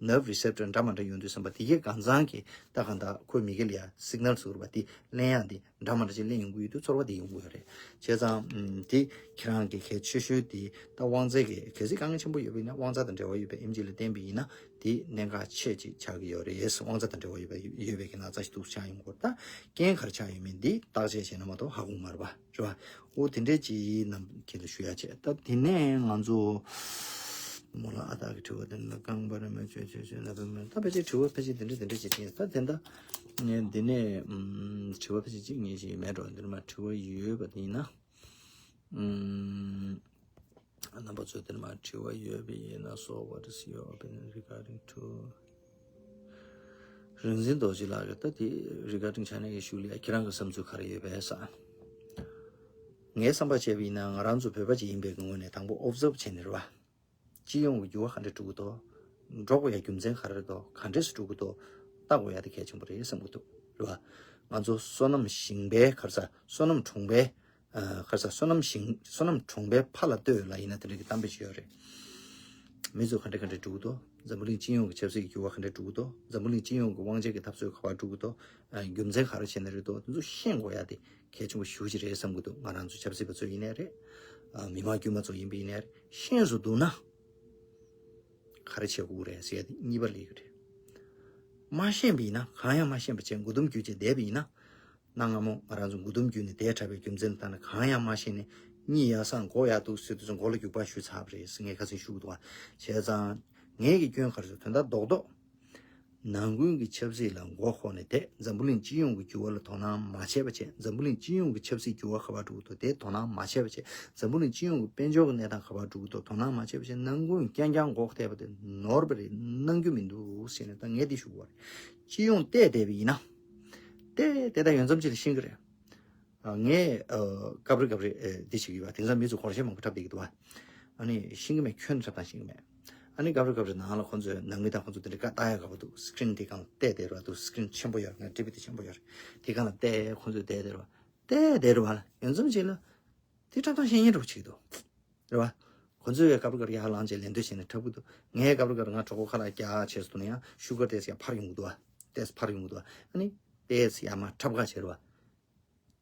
ཡང་nerve receptor འདྲ་མ་འདྲ་ཡོང་དུས་ཙམ་པ། དེ་གའི་གང་ཚང་གི་ད་གང་ལྟར་ཁོའི་མི་གི་ལ་ཡང་signal ཟེར་བ་དེ་ལེན་ཡག་དེ་འདྲ་མ་འདྲ་ཅིག་ལེན་ཡོང་གི་ཡོད་དུས་ཚོར་བ་དེ་ཡོང་གི་ཡོད་རེད། བྱས་ཙང་ཨམ། དེ་ཁྱེད་རང་གི་གལ་ཆེ་ཤོས་དེ་ད་དབང་རྩའི་གི་གལ་སྲིད་དཀའ་ངལ་ཆེན་པོ་ཡོད་པ་ཡིན་ན། དབང་རྩ་དང་འབྲེལ་བ་ཡོད་པའི་ཨེམ་ཆི་ལ་བསྟན་པ་ཡིན་ན། དེ་གནད་འགག་ཆེ་ཅིག་ཆགས་ཀྱི་ཡོད་རེད། དབང་རྩ་དང་འབྲེལ་བ་ཡོད་པའི་ཡོད་པའི་གི་ན་ཚ་ཞིག་འདུག་ཆགས་ཡོང་གི་ཡོད་རེད། ད་རྐྱེན་ག་རེ་ཆགས་ཡོད་མེད་འདི་བརྟག་དཔྱད་བྱས་ན་མ་གཏོགས་ཧ་གོ་མ་རེད་པ། རེད་བ། འོ་དེ་འདྲས་ཅིག་ནམ་ཁྱེད་ལ་ཞུ་ཡ་བྱས། ད་དེ་ནས་ང་ཚོ་མོ་ལ་ཨ་དག་གི་དྲི་བ་དེ་འདྲ། རྐང་པ་རེ་མ་བཅོས་བཅོས་བཅོས་ན་བེ་མ། ད་ཕལ་ཆེར་དྲི་བ་ཕལ་ཆེར་དེ་འདྲས་དེ་འདྲས་ཅིག་དེ། ད་དེ་འདྲ་ངས་འདི་ནས་ཨམ། དྲི་བ་ཕལ་ཆེར་གཅིག་གཉིས་ཅིག་མེད་འགྲོ། འདི་ནས་མ་དྲི་བ་ཡོད་པ་དེ་ཡིན་ན། ཨམ། རྣམ་པ་ཚོས་དེ་ནས་མ་དྲི་བ་ཡོད་པ་ཡིན་ན། So what is your opinion regarding to རིག་འཛིན་རྡོ་རྗེ་ལགས་ཀྱིས་ད་དེ་regarding ཆ་ནས་ཀྱི་ཞུ་ལ་ཡ། ཁྱེད་རང་གི་བསམ་ཚུལ་ག་རེ་ཡོད་པས་ཟེར། ངའི་བསམ་པ་བྱས་པ་ཡིན་ན། ང་རང་ཚོ་བོད་པ་ཅིག་ཡིན་པའི་ངོས་ནས་དང་པོ་observe བྱས་ནས་རེད་བ། སྤྱི་ཡོངས་ཀྱི་འགྱུར་བ་ག་འདྲ་འགྲོ་གི་འདུག་འགྲོ་དགོས་ཡ་རྒྱུ་མཚན་ག་རེ་འདུག་ག་འདྲས་སེ་འགྲོ་གི་འདུག་ལྟ་དགོས་ཡ་དེ་གལ་ཆེན་པོ་རེད་བསམ་གྱི་འདུག་རེད་བ། ང་ཚོ་སོ་ནམ་ཞིང་པའི་ག་རེ་ཟ། སོ་ནམ་གྲོང་པའི་ཨ། ག་རེ་ཟ། སོ་ནམ་ཞིང་། སོ་ནམ་གྲོང་པའི་ཕ་ལ་ལྟོས་ལ་ཡིན་ན་དེ་འདྲ་གི་གཏམ་དཔེ་ཅིག་ཡོད་རེད། མི་ཚོ་ག་འདྲ་ག་འདྲ་འགྲོ་གི་འདུག་འཛམ་བུ་གླིང་སྤྱི་ཡོངས་ཀྱི་ཆབ་སྲིད་ཀྱི་འགྱུར་བ་ག་འདྲ་འགྲོ་གི་འདུག་འཛམ་བུ་གླིང་སྤྱི་ཡོངས་ཀྱི་དབང་ཆ་གི་འཐབ་རྩོད་ག་པར་འགྲོ་གི་འདུག་ཨ། རྒྱུ་མཚན་ག་རེ་བྱས་ནས་རེད་འདུག་དེ་ཚོ་ཤེས་དགོས་ཡ་དེ་གལ་ཆེན་པོ་ཞེ་པོ་ཅིག་རེད་བསམ་གྱི་འདུག་ང་རང་ཚོ་ཆབ་སྲིད་པ་ཚོ་ཡིན་ནའི་རེད། ཨ། མི་མང་དཀྱུས་མ་ཚོ་ཡིན་པ་ཡིན་ནའི་རེད། ཤེས་སུ་འདུག་ན་ག་རེ་བྱེད་དགོས་རེད་ཟེར་ཡ་དེ་གཉིས་པ་སླེབས་ཀྱི་རེད། མ་ཤེས་པ་ཡིན་ན། གང་ཡང་མ་ཤེས་པ་བྱས་མགོ་ཟླུམ་བརྒྱུད་བྱས་བསྡད་པ་ཡིན་ན། གནའ་སྔ་མོ་ང་རང་ཚོ་མགོ་ཟླུམ་བརྒྱུད་ནས་བསྡད་དྲགས་པའི་རྒྱུ་མཚན་དང་ནི། གང་ཡང་མ་ཤེས་ནས་གཉིད་ཡར་སངས་མགོ་ཡར་གཏུགས་ཟེར་དུས་ཙམ་མགོ་ལ་རྒྱུག་པ་གཞུས་ཚར་བ་རེད་ཟེར་ངས་ཁ་སང་ཞུ་གི་འདུག་བ། བྱས་ཙང་ངས་ཀྱི་སྐྱོན་ག་རེ་ཟེར། དོན་དག་རྡོག་རྡོག་ནང་ཁུལ་གྱི་ཆབ་སྲིད་ལ་མགོ་འཁོར་ནས་བསྡད། འཛམ་བུ་གླིང་སྤྱི་ཡོངས་ཀྱི་འགྱུར་བ་ལ་དོ་སྣང་མ་བྱས་པ་བྱས། འཛམ་བུ་གླིང་སྤྱི་ཡོངས་ཀྱི་ཆབ་སྲིད་འགྱུར་བ་ག་པར་འགྲོ་གི་འདུག་དེ་དོ་སྣང་མ་བྱས་པ་བྱས། འཛམ་བུ་གླིང་སྤྱི་ཡོངས་ཀྱི་དཔལ་འབྱོར་གྱི་གནས་སྟངས་ག་པར་འགྲོ་གི་འདུག་དོ་སྣང་མ་བྱས་པ་བྱས། ནང་ཁུལ་རྐྱང་རྐྱང་མགོ་བལྟས་པ་དེ་ནོར་བ་རེད། གནང་རྒྱུ་མི་འདུག་ཟེར་ནས་ད་ངས་འདི་ཞུ་དགོས་པ་རེད། སྤྱི་ཡོངས་བལྟས་བསྡད་པ་ཡིན་ན། བལྟས་བལྟས་ད་ཡོད་མཚམས་ཅིག་ལ་ཤེས་ཀྱི་རེད། ཨ། ངས་ཨ། སྐབས་རེ་སྐབས་རེ་ཨེ། འདི་བྱེད་ཀྱི་ཡོད་པ། དེང་སང་མི་ཚོ་སྒོར་གཞས་མང་པོ་འཁྲབ་བསྡད་ཀྱི་འདུག་བ། ཨ་ནི་ཤེས་ཀྱི་མེད། ཁྱོན་ནས་འཁྲབ་སྟངས་ཤེས་ཀྱི་མེད། ཨ་ནི་སྐབས་རེ་སྐབས་རེ་ནང་ལ་ཁོ་ཚོས་ནང་མི་དང་ཁོ་ཚོ་དེ་འདྲ་ཀ་ལྟ་ཡ་དགའ་པོ་འདུག screen དེ་སྒང་བལྟས་བསྡད་རེད་བ། འདུག screen ཆེན་པོ་ཡོད་རེད། ང་ཌི་བི་ཌི་ཆེན་པོ་ཡོད་རེད། དེ་སྒང་ལ་བལྟས། ཁོ་ཚོས་བལྟས་བསྡད་རེད་བ། བལྟས་བསྡད་རེད་བ། ཡོད་མཚམས་ཅིག་ལ་དེ་འཁྲབ་སྟངས་ཤེས་མཁན་འདྲ་པོ་ཅིག་འདུག་རེད་བ། ཁོ་ཚོས་སྐབས་རེ་སྐབས་རེ་ཡར་ལངས་བྱས་ལད་ཟློས་བྱས་ནས་འཁྲབ་ཀྱི་འདུག་ངས་སྐབས་རེ་སྐབས་རེ་ང་གྲོད་ཁོག་ཁ་ལག་རྒྱག་བྱས་སོང་ན་ཡང་ཤུ་གར་ཏོག་ཙམ་ཡར་འཕར་ཡོང་གི་འདུག་བ། ཏོག་ཙམ་འཕར་ཡོང་གི་འདུག་ཨ་ནི་ཏོག་ཙམ་ཡར་མར་འཁྲབ་ཁ་བྱས་རེད་བ།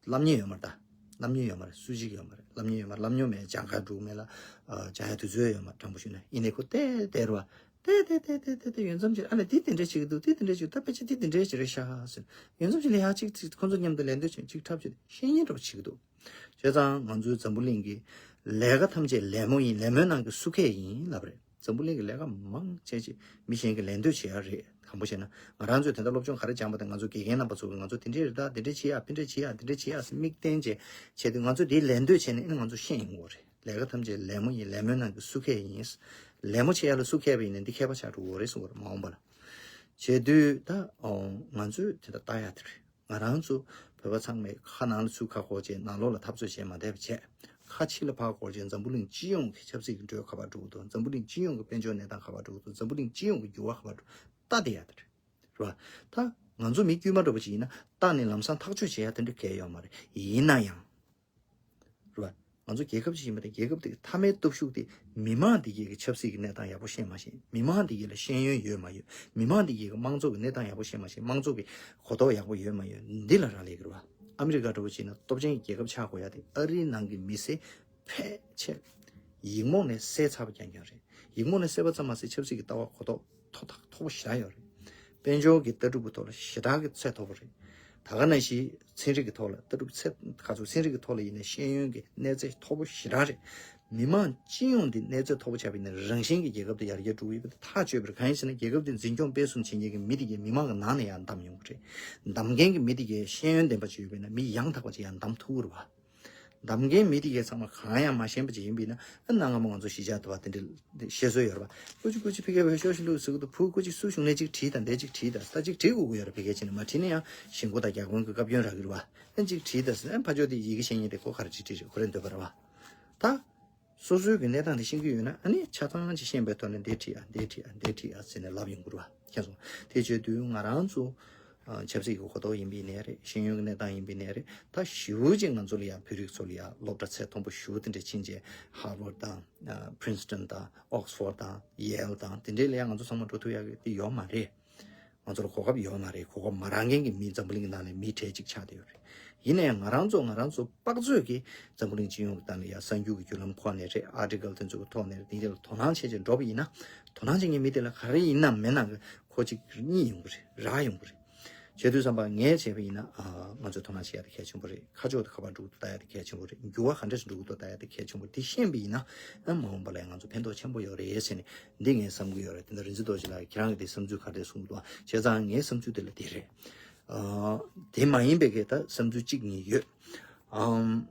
ལབ་མཁན་ཡོད་མ་རེད་ད། ལབ་མཁན་ཡོད་མ་རེད། སུ་གཅིག་ཡོད་མ་རེད། ལབ་མཁན་ཡོད་མ་རེད། ལབ་མྱོང་མེད། སྦྱང་ག་འགྲོ་མེད་ལ། ཨ། སྦྱང་ཡ་དུས་ཚོད་ཡོད་མ་རེད། དྲང་པོ་ཞུས་ན། ཡིན་ནའི་ཁོ་བལྟས་བལྟས་རེད་བ། བལྟས་བལྟས་བལྟས་བལྟས་བལྟས་ཡོད་མཚམས་ཅིག་ཨ་ལས་འདི་དེ་འདྲས་བྱེད་ཀྱི་འདུག་འདི་དེ་འདྲས་བྱེད་ཀྱི་འདུག་ད་ཕལ་ཆེར་འདི་དེ་འདྲས་ཅིག་རེད་ཤག་ཟེར། ཡོད་མཚམས་ཅིག་ལ་ཡ་གཅིག་གཅིག་ཁོ་ཚོ་མཉམ་དུ་ལས་འདོད་བྱེད་གཅིག་འཁྲབ་བྱེད་ཤེས་ཉེན་འདྲ་བོ་བྱེད་ཀྱི་འདུག་བྱས་ཙང་ང་ཚོའི་འཛམ་བུ་གླིང་གི་ལས་ཀ་ཐམས་ཅད་ལད་མོ་ཡིན། ལད་མོའི་ནང་གི་སུ་ཁས་ཡིན་ལབ་རེད། འཛམ་བུ་གླིང་གི་ལས་ཀ་མང་ཆེ་ཆེ་མི་གཞན་གྱིས་ལད་འདོད་བྱེད་ཡ་རེད། གང་པོ་བྱས་ན་ང་རང་ཚོས་དེ་འདྲ་སློབ་སྦྱོང་ག་རེ་སྦྱངས་པ་དང་། ང་ཚོ་དགེ་རྒན་རྣམ་པ་ཚོ་གིས་ང་ཚོ་དེ་འདྲས་རེད་ད། དེ་འདྲས་བྱེད་ཡ། ཕན་འདྲས་བྱེད་ཡ། དེ་འདྲས་བྱེད་ཡ་ཟེར་དམིགས་བསྟན་བྱས་བྱས་དུས། ང་ཚོ་དེའི་ལད་འདོད་བྱས་ནས་ཨ་ནི་ང་ཚོ་ཤེས་ཡོང་གི་རེད། ལས་ཀ་ཐམས་ཅད་ལད་མོ་ཡིན། ལད་མོའི་ནང་གི་སུ་ཁས་ཡིན། ལད་མོ་བྱེད་ཡ་ལ་སུ་ཁས་པ་ཡིན་ན་འདི་མཁས་པ་ཆགས་འགྲོ་གི་རེད་གསུངས་པ་རེད། མ་འོངས་པ་ལ། བྱས་དུས་ད་ང་ཚོས་དེ་ལྟ་ལྟ་ཡ་དེ་རེད། ང་རང་ཚོ་བོད་པ་ཚང་མས་ཁ་ནང་ལ་ཚུར་ཁ་འཁོར་བྱས། ནང་ལོགས་ལ་འཐབ་རྩོད་བྱས་མ་བསྡད་པ་བྱས། ཁ་ཕྱི་ལ་ཕར་འཁོར་བྱས། འཛམ་བུ་གླིང་སྤྱི་ཡོངས་ཀྱི་ཆབ་སྲིད་ཀྱི་འགྲོས་ག་པར་འགྲོ་གི་འདུག་འཛམ་བུ་གླིང་སྤྱི་ཡོངས་ཀྱི་དཔལ་འབྱོར་གནས་སྟངས་ག་པར་འགྲོ་གི་འདུག་འཛམ་བུ་གླིང་སྤྱི་ཡོངས་ཀྱི་འགྱུར་བ་ག་པར་འགྲོ། ལྟ་བསྡད་ཡ་དེ་རེད། རེད་བ། ད་ང་ཚོ་མི་དཀྱུས་མ་འདྲ་པོ་ཅིག་ཡིན་ན་ལྟ་ནས་ལམ་སང་ཐག་གཅོད་བྱེད་ཡ་དེ་འདྲ་གལ་ཡོད་མ་རེད། ཡིན་ན་ཡང་། རེད་བ། ང་ཚོ་རྒྱལ་ཁབ་ཅིག་ཡིན་པ་དང་། རྒྱལ་ཁབ་དེ་གི་མཐའ་མའི་སྟོབས་ཤུགས་དེ་མི་མང་དེ་གས་ཀྱི་ཆབ་སྲིད་ཀྱི་གནས་སྟངས་ཡག་པོ་ཤེས་མ་ཤེས། མི་མང་དེ་གས་ལ་ཤེས་ཡོན་ཡོད་མ་ཡོད། མི་མང་དེ་གས་ཀྱི་དམངས་གཙོ་གི་གནས་སྟངས་ཡག་པོ་ཤེས་མ་ཤེས། དམངས་གཙོ་གི་གོ་རྟོགས་ཡག་པོ་ཡོད་མ་ཡོད། འདི་ལ་རག་ལས་ཀྱི་རེད་བ། ཨ་མི་རི་ཀ་འདྲ་པོ་ཅིག་ན་སྟོབས་ཆེན་གྱི་རྒྱལ་ཁབ་ཆགས་དགོས་ཡ་དེ་ཨ་རིའི་ནང་གི་མི་སེར་ཕལ་ཆེར་ཡིག་རྨོངས་ནས་སད་ཚར་བ་རྐྱང་རྐྱང་རེད། ཡིག་རྨོངས་ནས་སད་པ་ཙམ་མ་ཟད་ཆབ་སྲིད་ཀྱི་ལྟ་བ་གོ་རྟོགས་མཐོ་ཐག་མཐོ་པོ་ཞེ་དྲག་ཡོད་རེད། དཔལ་འབྱོར་གྱི་ལྟ་གྲུབ་ཀྱི་ཐོག་ལ་ཞེ་དྲག་གི་ཚད་མཐོ་པོ་རེད། ད་ག་ནང་བཞིན་ཚན་རིག་གི་ཐོག་ལ་ལྟ་གྲུབ་ཚད་ག་ཚོད། ཚན་རིག་གི་ཐོག་ལ་ཡིན་ན་ཤེས་ཡོན་གྱི་གནས་ཚད་མཐོ་པོ་ཞེ་དྲག་རེད། མི་མང་སྤྱི་ཡོངས་འདི་གནས་ཚད་མཐོ་པོ་ཆགས་པ་ཡིན་ན་རང་བཞིན་གྱིས་རྒྱལ་ཁབ་འདི་ཡར་རྒྱས་འགྲོ་གི་ཡོད་པ་དེ་ཐག་ཆོད་པ་རེད། གང་ཡིན་ཟེར་ན་རྒྱལ་ཁབ་འདི་འཛིན་སྐྱོང་སྤེལ་གསུམ་བྱེད་མཁན་གྱི་མི་དེ་གས་མི་མང་གི་ནང་ནས་ཡར་བདམས་ཡོང་གི་རེད། བདམས་མཁན་གྱི་མི་དེ་གས་ཤེས་ཡོན་ལྡན་པ་ཅིག་ཡོད་པ་ཡིན་ན་མི་ཡང་དག་པ་ཅིག་ཡར་བདམས་ཐུབ་ཀྱི་རེད་བ། བདམས་མཁན་མི་དེ་གས་ཚང་མ་གང་ཡང་མ་ཤེས་པ་ཅིག་ཡིན་པ་ཡིན་ན། ཨ། གནའ་སྔ་མོ་ང་ཚོ་གཞིས་ཆགས་དུ་བ་དེ་འདྲ་བཤད་སྲོལ་ཡོད་རེད་བ། ཀུ་ཅི་ཀུ་ཅི་ཕ་གིར་འབད་ཤོག་ཤིག་ལུག་ཟེར་གི་འདུག་བུ་ཀུ་ཅི་སུ་གཞུང་ནས་ཅིག་བྲིས་དང་། དེ་ཅིག་བྲིས་དང་། ད་ཅིག་བྲིས་དགོས་ཀྱི་ཡོད་རེད། ཕ་གིར་ཕྱིན་ནས་མ་བྲིས་ན་ཡང་ཞེན་ཁོག་དང་རྒྱ་གུང་གི་བཀའ་བཀྱོན་རག་གི་རེད་བ། ཨ། ཅིག་བྲིས་དང་ཟེར་ན་ཕར་ཕྱོགས་དེ་ཡི་གེ་ཤེས་མཁན་དེ་ཁོ་ག་རེ་བྲིས་བྲིས་རེད། ཁོ་རང་འདོད་པ་རེད་བ། ད་སོ་སོའི་གི་གནས་སྟངས་དེ་ཤེས་ཀྱི་ཡོད་ན། ཨ་ནི་ཆ་ཚང་ཅིག་ཤེས་པའི་ཐོག་ནས་འདི་བྲིས་ཨ། འདི་བྲིས་ཨ། འདི་བྲིས་ཨ་ཟེར་ནས་ལབ་ཡོང་གི་རེད་བ། མཁྱེན་སོང་། དེ་བྱེད་དུས་ང་རང་ཚོ་ཨ། ཆབ་སྲིད་ཀྱི་གོ་རྟོགས་ཡིན་པ་ཡིན་ནའི་རེད། ཤེས་ཡོན་གྱི་གནས་སྟངས་ཡིན་པ་ཡིན་ནའི་རེད། ད་ཞེ་པོ་ཅིག་ང་ཚོ་ལ་ཡ་བོད་རིགས་ཚོ་ལ་ཡ་སློབ་གྲྭ་ཚད་མཐོན་པོ་ཞེ་པོ་དེ་འདྲ་ཕྱིན་བྱས། ཧར་ཝརཌ་དང་། ཨ། པི་རིན་སི་ཊོན་དང་། ཨོག་སི་ཕོརཌ་དང་། ཡེལ་དང་། དེ་འདྲའི་ལ་ཡ་ང་ཚོ་ཚང་མ་འགྲོ་ཐུབ་ཡ་གི་དེ་ཡོད་མ་རེད། ང་ཚོ་ལ་གོ་སྐབས་ཡོད་མ་རེད། གོ་སྐབས་མ་རག་མཁན་གྱི་མི་འཛམ་བུ་གླིང་གི་ནང་ལ་མི་གྲས་གཅིག་ཆགས་བསྡད་ཡོད་རེད། ཡིན་ན་ཡང་ང་རང་ཚོ་ང་རང་ཚོ་དཔག་ཚོད་ཀྱིས་འཛམ་བུ་གླིང་སྤྱི་ཡོངས་ཀྱི་སྟེང་ལ་ཡ་གསར་འགྱུར་གྱི་བརྒྱུད་ལམ་ཁོ་ནས་རེད། ཨར་ཊི་ཀལ་དེ་ཚོ་གི་ཐོག་ནས་རེད། དེ་འདྲ་ལ་དོ་སྣང་བྱེད་བྱེད་འགྲོ་བ་ཡིན་ན། དོ་སྣང་བྱེད་མཁན་མི་དེ་ལ་ག་རེ་ཡིན་ནམ་མེད་ནམ་གི་ཁོ་གཅིག་རྙེད་ཡོང་གི་རེད། རག་ཡོང་གི་རེད། བྱེད་དུས་ཙམ་པ་ངས་བྱས་པ་ཡིན་ན། ཨ། ང་ཚོས་དོ་སྣང་བྱེད་ཡ་དེ་གལ་ཆེན་པོ་རེད། ཁ་ཕྱོགས་དེ་ག་པར་འགྲོ་གི་འདུག་ལྟ་ཡ་དེ་གལ་ཆེན་པོ་རེད། འགྱུར་བ་ག་འདྲ་ཞིག་འགྲོ་གི་འདུག་ལྟ་ཡ་དེ་གལ་ཆེན་པོ་རེད། དེ་ཤེས་པ་ཡིན་ན། ཨ། མ་འོངས་པ་ལ་ང་ཚོ་ཕན་ཐོགས་ཆེན་པོ་ཡོད་རེད་ཟེར་ནས་འདི་ངས་བསམ་གྱི་ཡོད་རེད། དེ་འདྲ་རིག་འཛིན་རྡོ་རྗེ་ལགས་ཁྱེད་རང་གི་དེ་བསམ་ཚུལ་ག་རེ་གསུང་གི་འདུག་ཨ། བྱས་ཙང་ངའི་བསམ་ཚུལ་དེ་ལ་དེ་རེད། ཨ། དེ་མ་ཡིན་པའི་གི་ད་བསམ་ཚུལ་གཅིག་གཉིས་ཡོད། ཨམ།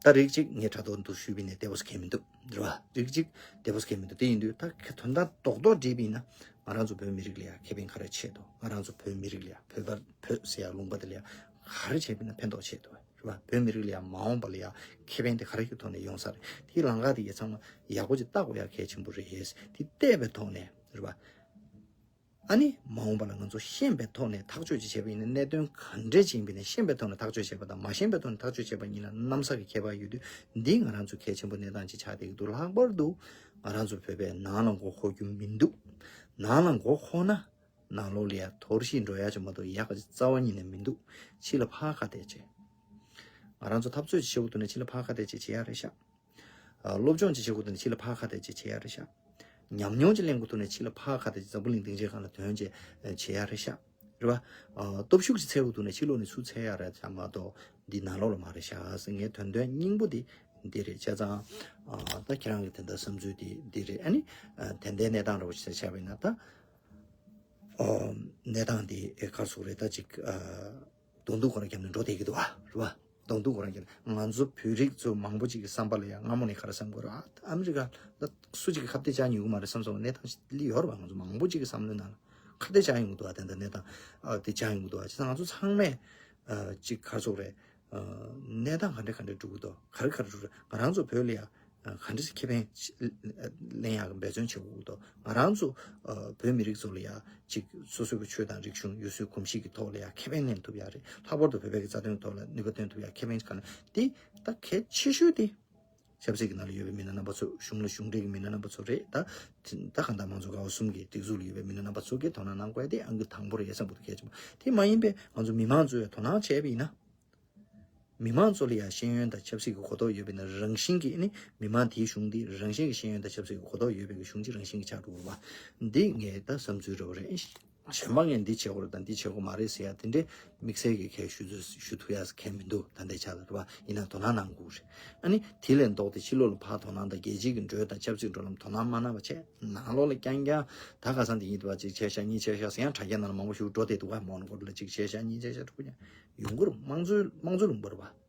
ད་རིགས་གཅིག་ངས་དྲ་ཐོག་ཏུ་ཞུས་པ་ཡིན་ནའི་བདེ་པོ་ཟེར་མཁན་མི་འདུག་རེད་བ། རིགས་གཅིག་བདེ་པོ་ཟེར་མཁན་མི་འདུག་དེ་ཡིན་དུས་ད་ག་དོན་དག་རྡོག་རྡོག་བསྒྲིལ་བ་ཡིན་ན། ང་རང་ཚོ་བོད་མི་རིགས་ལ་ཡ་ཁེ་ཕན་ག་རེ་ཆེ་འདུག་ང་རང་ཚོ་བོད་མི་རིགས་ལ་ཡ། བོད་པ། བོད་ཟེར་ཡ་ལུང་པ་དེ་ལ་ཡ་ག་རེ་བྱས་པ་ཡིན་ན་ཕན་ཐོགས་ཆེ་འདུག་རེད་བ། བོད་མི་རིགས་ལ་ཡ་མ་འོངས་པ་ལ་ཡ་ཁེ་ཕན་དེ་ག་རེ་གི་ཐོག་ནས་ཡོང་ས་རེད། དེའི་ལམ་ཁ་དེ་གའི་ཚང་མ་ཡག་པོ་ཅིག་བལྟ་དགོས་ཡ་གལ་ཆེན་པོ་རེད། དེ་བལྟས་པའི་ཐོག་ནས་རེད་བ། ཨ་ནི་མ་འོངས་པ་ལ་ང་ཚོ་ཤེས་པའི་ཐོག་ནས་ཐག་གཅོད་ཅིག་བྱས་པ་ཡིན་ན། གནད་དོན་ག་འདྲས་ཅིག་ཡིན་པ་ཡིན་ན་ཤེས་པའི་ཐོག་ནས་ཐག་གཅོད་བྱས་པ་དང་མ་ཤེས་པའི་ཐོག་ནས་ཐག་གཅོད་བྱས་པ་གཉིས་ལ་གནམ་ས་གི་ཁྱད་པར་ཡོད་དུས། འདི་ང་རང་ཚོ་གལ་ཆེན་པོ་གནས་སྟངས་ཅིག་ཆགས་བསྡད་ཀྱི་འདུག་ལྷག་པར་དུ་ང་རང་ཚོ་བོད་པས་ནང་ལ་མགོ་འཁོར་རྒྱུ་མི་འདུག་ནང་ལ་མགོ་འཁོར་ན་ནང་ལོགས་ལ་ཡ་དོར་ཞིག་འགྲོ་ཡ་ཅིག་མ་གཏོགས་ཡག་ག་ཅིག་རྩ་བ་ཉིད་ནས་མི་འདུག་ཕྱི་ལ་ཕར་ཁ་གཏད་བྱས། ང་རང་ཚོ་འཐབ་རྩོད་ཅིག་བྱེད་དགོས་འདུག་ན་ཕྱི་ལ་ཕར་ཁ་གཏད་བྱས་བྱེད་ཡ་རེད་ཤག་ཨ། སློབ་སྦྱོང་ཅིག་བྱེད་དགོས་དེ་ནས་ཕྱི་ལ་ཕར་ཁ་གཏད་ཅིག་བྱེད་ཡ་རེད་ཤག་ཉམས་མྱོང་ཅིག་ལེན་དགོས་དེ་ནས་ཕྱི་ལ་ཕར་ཁ་གཏད་ཅིག་འཛམ་བུ་གླིང་སྡིངས་ཆའི་སྒང་ལ་ཐོན་བྱས་བྱེད་ཡ་རེད་ཤག་རེད་བ། ཨ། སྟོབས་ཤུགས་ཅིག་འཚོལ་དགོས་དེ་ནས་ཕྱི་ལོགས་ནས་ཚུར་འཚོལ་ཡ་རེད་ཤག་མ་གཏོགས་འདི་ནང་ལོགས་ལ་མ་རེད་ཤག་ཟེར། ངའི་དོན་དོན་སྙིང་པོ་འདི་འདི་རེད། བྱས་ཙང་། ཨ། ད་ཁྱེད་རང་གི་དེ་འདྲ་བསམ་ཚུལ་འདི་འདི་རེད། ཨ་ནི། ཨ། དེ་འདྲའི་གནས་སྟངས་འདྲ་བོ་ཞིག་ཆགས་པ་ཡིན་ན་ད། ཨ། གནས་སྟངས་འདི་ག་རེ་ཟེར་དགོས་རེད། ད་ཅིག་ཨ། གདོང་ཐུག་ཁོ་རང་བརྒྱབ་ནས་འགྲོ་བསྡད་ཀྱི་འདུག་བ། རེད་བ། གདོང་ཐུག་ཁོ་རང་བརྒྱབ་ནས། ང་ཚོ་བོད་རིགས་ཚོ་མང་པོ་ཅིག་གི་བསམ་པ་ལ་ཡང་སྔ་མོ་ནས་ག་རེ་བསམ་དགོས་རེད། ཨ། ཨ་མི་རི་ཀ་ལ་སུ་གཅིག་གིས་ཁ་གཏད་བཅག་ཉན་གྱི་མ་རེད་བསམ་བསམ་གནས་སྟངས་ཤིག་སླེབས་ཡོད་རེད་བ། ང་ཚོ་མང་པོ་ཅིག་གི་བསམ་བློའི་ནང་ལ་ཁ་གཏད་བཅག་ཡོང་གི་འདུག་བ། དེ་འདྲ་གནས་སྟངས། ཨ། དེ་བཅག་ཡོང་གི་འདུག་བ། བྱས་ཙང་ང་ཚོ་ཚང་མས། ཨ། ཅིག་ག་རེ་ཟེར་དགོས་རེད། ཨ། གནས་སྟངས་ག་འདྲ་ག་འདྲ་འགྲོ་གི་འདུག་ག་རེ་ག་རེ་འགྲོ་གི་རེད། ང་རང་ཚོ་བོད་ལ་ཡ། ཨ། ག་འདྲ་ཞིག་ཁེ་ཕན་ལེན་ཡག་གི་འབད་བརྩོན་བྱེད་དགོས་ཀྱི་འདུག་ང་རང་ཚོ། ཨ། བོད་མི་རིགས་ཚོ་ལ་ཡ་ཅིག་སོ་སོའི་གི་ཆོས་དང་རིག་གཞུང་། ཡུལ་སྲོལ་གོམས་གཤིས་ཀྱི་ཐོག་ལ་ཡ་ཁེ་ཕན་ལེན་ཐུབ་ཡག་རེད། ལྷག་པར་དུ་བོད་པའི་གི་རྩ་དོན་ཐོག་ལ་ནུས་པ་བཏོན་ཐུབ་ཡག་ཁེ་ཕན་ག་ནས། དེ་ད་གལ་ཆེ་ཤོས་དེ་ཆབ་སྲིད་ཀྱི་ནང་ལ་ཡོད་པའི་མི་སྣ་རྣམ་པ་ཚོ། གཞུང་ལ་གཞུང་འབྲེལ་གྱི་མི་སྣ་རྣམ་པ་ཚོ་རེད། ད་ད་གང་ལྟར་མང་གཙོ་ཀ་བ་གསུམ་གྱི་སྒྲིག་འཛུགས་ལ་ཡོད་པའི་མི་སྣ་རྣམ་པ་ཚོ་གིས་དོ་སྣང་གནང་དགོས་ཡ་དེ་ཨང་ཀི་དང་པོ་རེད་བསམ་གྱི་འདུག་གལ་ཆེན་པོ། དེ་མ་ཡིན་པའི་ང་ཚོ་མི་མང་ཚོས་དོ་སྣང་བྱས་པ་ཡིན་ན། མི་མང་ཚོ་ལ་ཡང་ཤེས་ཡོན་དང་ཆབ་སྲིད་ཀྱི་གོ་རྟོགས་ཡོད་པའི་ན་རང་བཞིན་གྱིས་ནི་མི་མང་དེའི་གཞུང་འདི་རང་བཞིན་གྱི་ཤེས་ཡོན་དང་ཆབ་སྲིད་ཀྱི་གོ་རྟོགས་ཡོད་པའི་གཞུང་གཅིག་རང་བཞིན་གྱི་ཆགས་འགྲོ་བ། འདི་ངའི་ད་བསམ་ཚུལ་རེད་པ་རེད། གཞན་པ་ངས་འདི་བྱེད་དགོས་རེད་དང་འདི་བྱེད་དགོས་མ་རེད་ཟེར་ཡ་དེ་འདྲའི་དམིགས་བསལ་གྱི་ཁས་ཞུ་ཚུལ་ཞུ་ཐུབ་ཡ་གང་མི་འདུག་ད་ལྟའི་ཆ་ལ་རེད་པ། ཡིན་ན་དོ་སྣང་གནང་དགོས་རེད། ཨ་ནི་དེ་ལས་ལྡོག་སྟེ་ཕྱི་ལོགས་ལ་ཕར་དོ་སྣང་དང་རྒྱལ་སྤྱིའི་གི་འགྲོས་དང་ཆབ་སྲིད་འགྲོ་ལམ་དོ་སྣང་མ་གནང་བ་བྱས། ནང་ལོགས་ལ་རྐྱང་རྐྱང་ད་ཁ་སང་དེ་ཡིན་དུས་པ་གཅིག་བྱས་ཤག་གཉིས་བྱས་ཤག་ཟེར་ཡང་དྲ་རྒྱ་ནང་ལ་མང་པོ་ཞིག་འགྲོ་བསྡད་འདུག་ག་མོན་གྷོ་ལ་གཅིག་བྱས་ཤག་གཉིས་བྱས་ཤག་དྲུག་ཀྱང་ཡོང་གི་རེད། དམངས་གཙོའི་དམངས་གཙོའི་ལུང་པ་རེད་པ།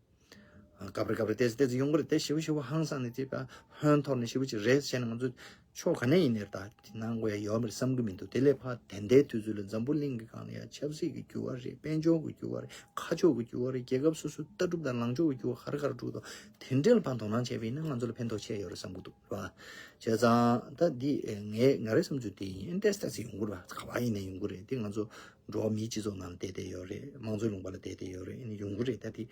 སྐབས་རེ་སྐབས་རེ་ཏོག་ཙམ་ཏོག་ཙམ་ཡོང་གི་རེད་དེ། ཞེ་པོ་ཞེ་པོ་ཧང་སངས་ནས་དེ་ཕར་ཧོན་འཐོར་ནས་ཞེ་པོ་ཅིག་རེད་བྱས་ན་ང་ཚོ་ཕྱོགས་ག་ནས་ཡིན་ནའི་ད་དེ་གནང་དགོས་ཡ་ཡོད་མ་རེད་བསམ་གི་མི་འདུག་དེ་ལས་ཕར་ད་ལྟའི་དུས་ཚོད་ལ་འཛམ་བུ་གླིང་གི་སྒང་ལ་ཡ་ཆབ་སྲིད་ཀྱི་འགྱུར་བ་རེད། དཔལ་འབྱོར་གྱི་འགྱུར་བ་རེད། ཁ་ཕྱོགས་ཀྱི་འགྱུར་བ་རེད། རྒྱལ་ཁབ་སོ་སོའི་ལྟ་གྲུབ་དང་ལངས་ཕྱོགས་ཀྱི་འགྱུར་བ་ག་རེ་ག་རེ་འགྲོ་འདུག་དེ་འདྲ་ལ་ཕར་དོ་སྣང་བྱས་པ་ཡིན་ན་ང་ཚོ་ལ་ཕན་ཐོགས་ཆེ་ཡོད་རེད་བསམ་གི་འདུག་ར། བྱས་ཙང་ད་འདི་ངས་ང་རའི་བསམ་ཚུལ་དེ་ཡིན། ཏོག་ཙམ་ཏོག་ཙམ་ཡོང་གི་རེད་པ། ག་པར་ཡིན་ནའི་ཡོང་གི་རེད། དེ་ང་ཚོ་འགྲོ་བ་མིའི་སྤྱི་ཚོགས་ནང་ལ་བསྡད་བསྡད་ཡོད་རེད། དམངས་གཙོའི་ལུང་པ་ལ་བསྡད་བསྡད་ཡོད་རེད། ཨ་ནི་ཡོང་གི་རེད། ད་དེ་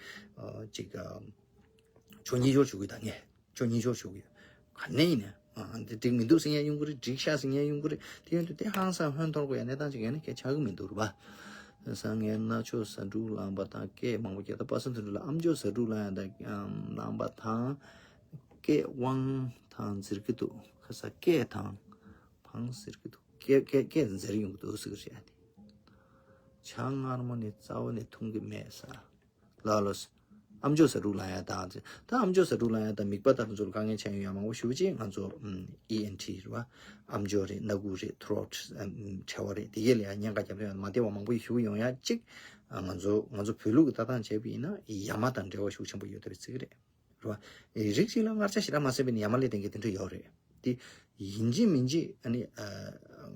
ཅིག་ཕྱོགས་གཉིས་ཕྱོགས་ཞུ་གི་ད་ངས་ཕྱོགས་གཉིས་ཕྱོགས་ཞུ་གི་ཡོད། ག་ནས་ཡིན་ན་འདི་འགྲིག་མི་འདུག་ཟེར་མཁན་ཡོང་གི་རེད། འགྲིག་ཤག་ཟེར་མཁན་ཡོང་གི་རེད། དེ་ཡོང་དུས་དེ་ཧང་སང་ཧོན་འཐོར་དགོས་ཡ་གནས་སྟངས་ཅིག་ཡོད་ན་སྐད་ཆགས་གི་མི་འདུག་རེད་པ། སང་ངས་རྣ་ཆོས་ཟ་འབྲུ་ལངས་པ་དང་སྐད་མང་པོ་རྒྱག་ད་པ་སངས་དོན་གྲུབ་ལ་ཨམ་ཅོག་ཟ་འབྲུ་ལངས་ཡ་དང་ལངས་པ་དང་སྐད་དབང་ཐང་འཛིར་གི་འདུག་ཁ་ས་སྐད་དང་འཕང་ཟེར་གི་འདུག་སྐད་སྐད་སྐད་འཛིར་ཡོང་གི་འདུག་ཟེར་གི་རེད། ཨ་དེ་ཇ་མངར་མོ་ནི་རྩ་བ་ནས་འཐུང་གི་མེད་ས། ལ་ལོ། ཨམ་ཅོག་ཟ་འབྲུ་ལངས་ཡ་དང་ད་ཨམ་ཅོག་ཟ་འབྲུ་ལངས་ཡ་དང་མིད་པ་དང་དེ་ཚོ་ལ་དཀའ་ངལ་ཆགས་ཡོང་ཡ་མང་པོ་ཞེ་པོ་ཅིག་ང་ཚོ་ཨེན་ཊི་རེད་པ། ཨམ་ཅོག་རེད། སྣ་ཁུག་རེད། ཐྲོཊ་ཨ་ཨ་གྲེ་བ་རེད། དེ་གས་ལ་ཡ་གཉན་ཁ་རྒྱབ་ཡ་མ་བདེ་བ་མང་པོ་ཞིག་ཡོང་ཡ་གཅིག་ང་ཚོ་ང་ཚོ་བོད་ལུགས་ཀྱི་ལྟ་སྟངས་བྱས་པ་ཡིན་ན་ཡ་མ་དང་འབྲེལ་བ་ཤུགས་ཆེན་པོ་ཡོད་བསྡད་པའི་ཚིག་རེད། རེད་པ། རིགས་གཅིག་ལ་མངར་ཆ་ཞེ་དྲག་མ་ཟ་བ་ཡིན་ན་ཡ་མ་སླེབས་བསྡད་མཁན་དེ་འདྲ་ཡོད་རེད། དེ་ཡིན་གཅིག་མིན་གཅིག་ཨ་ནི་ཨ་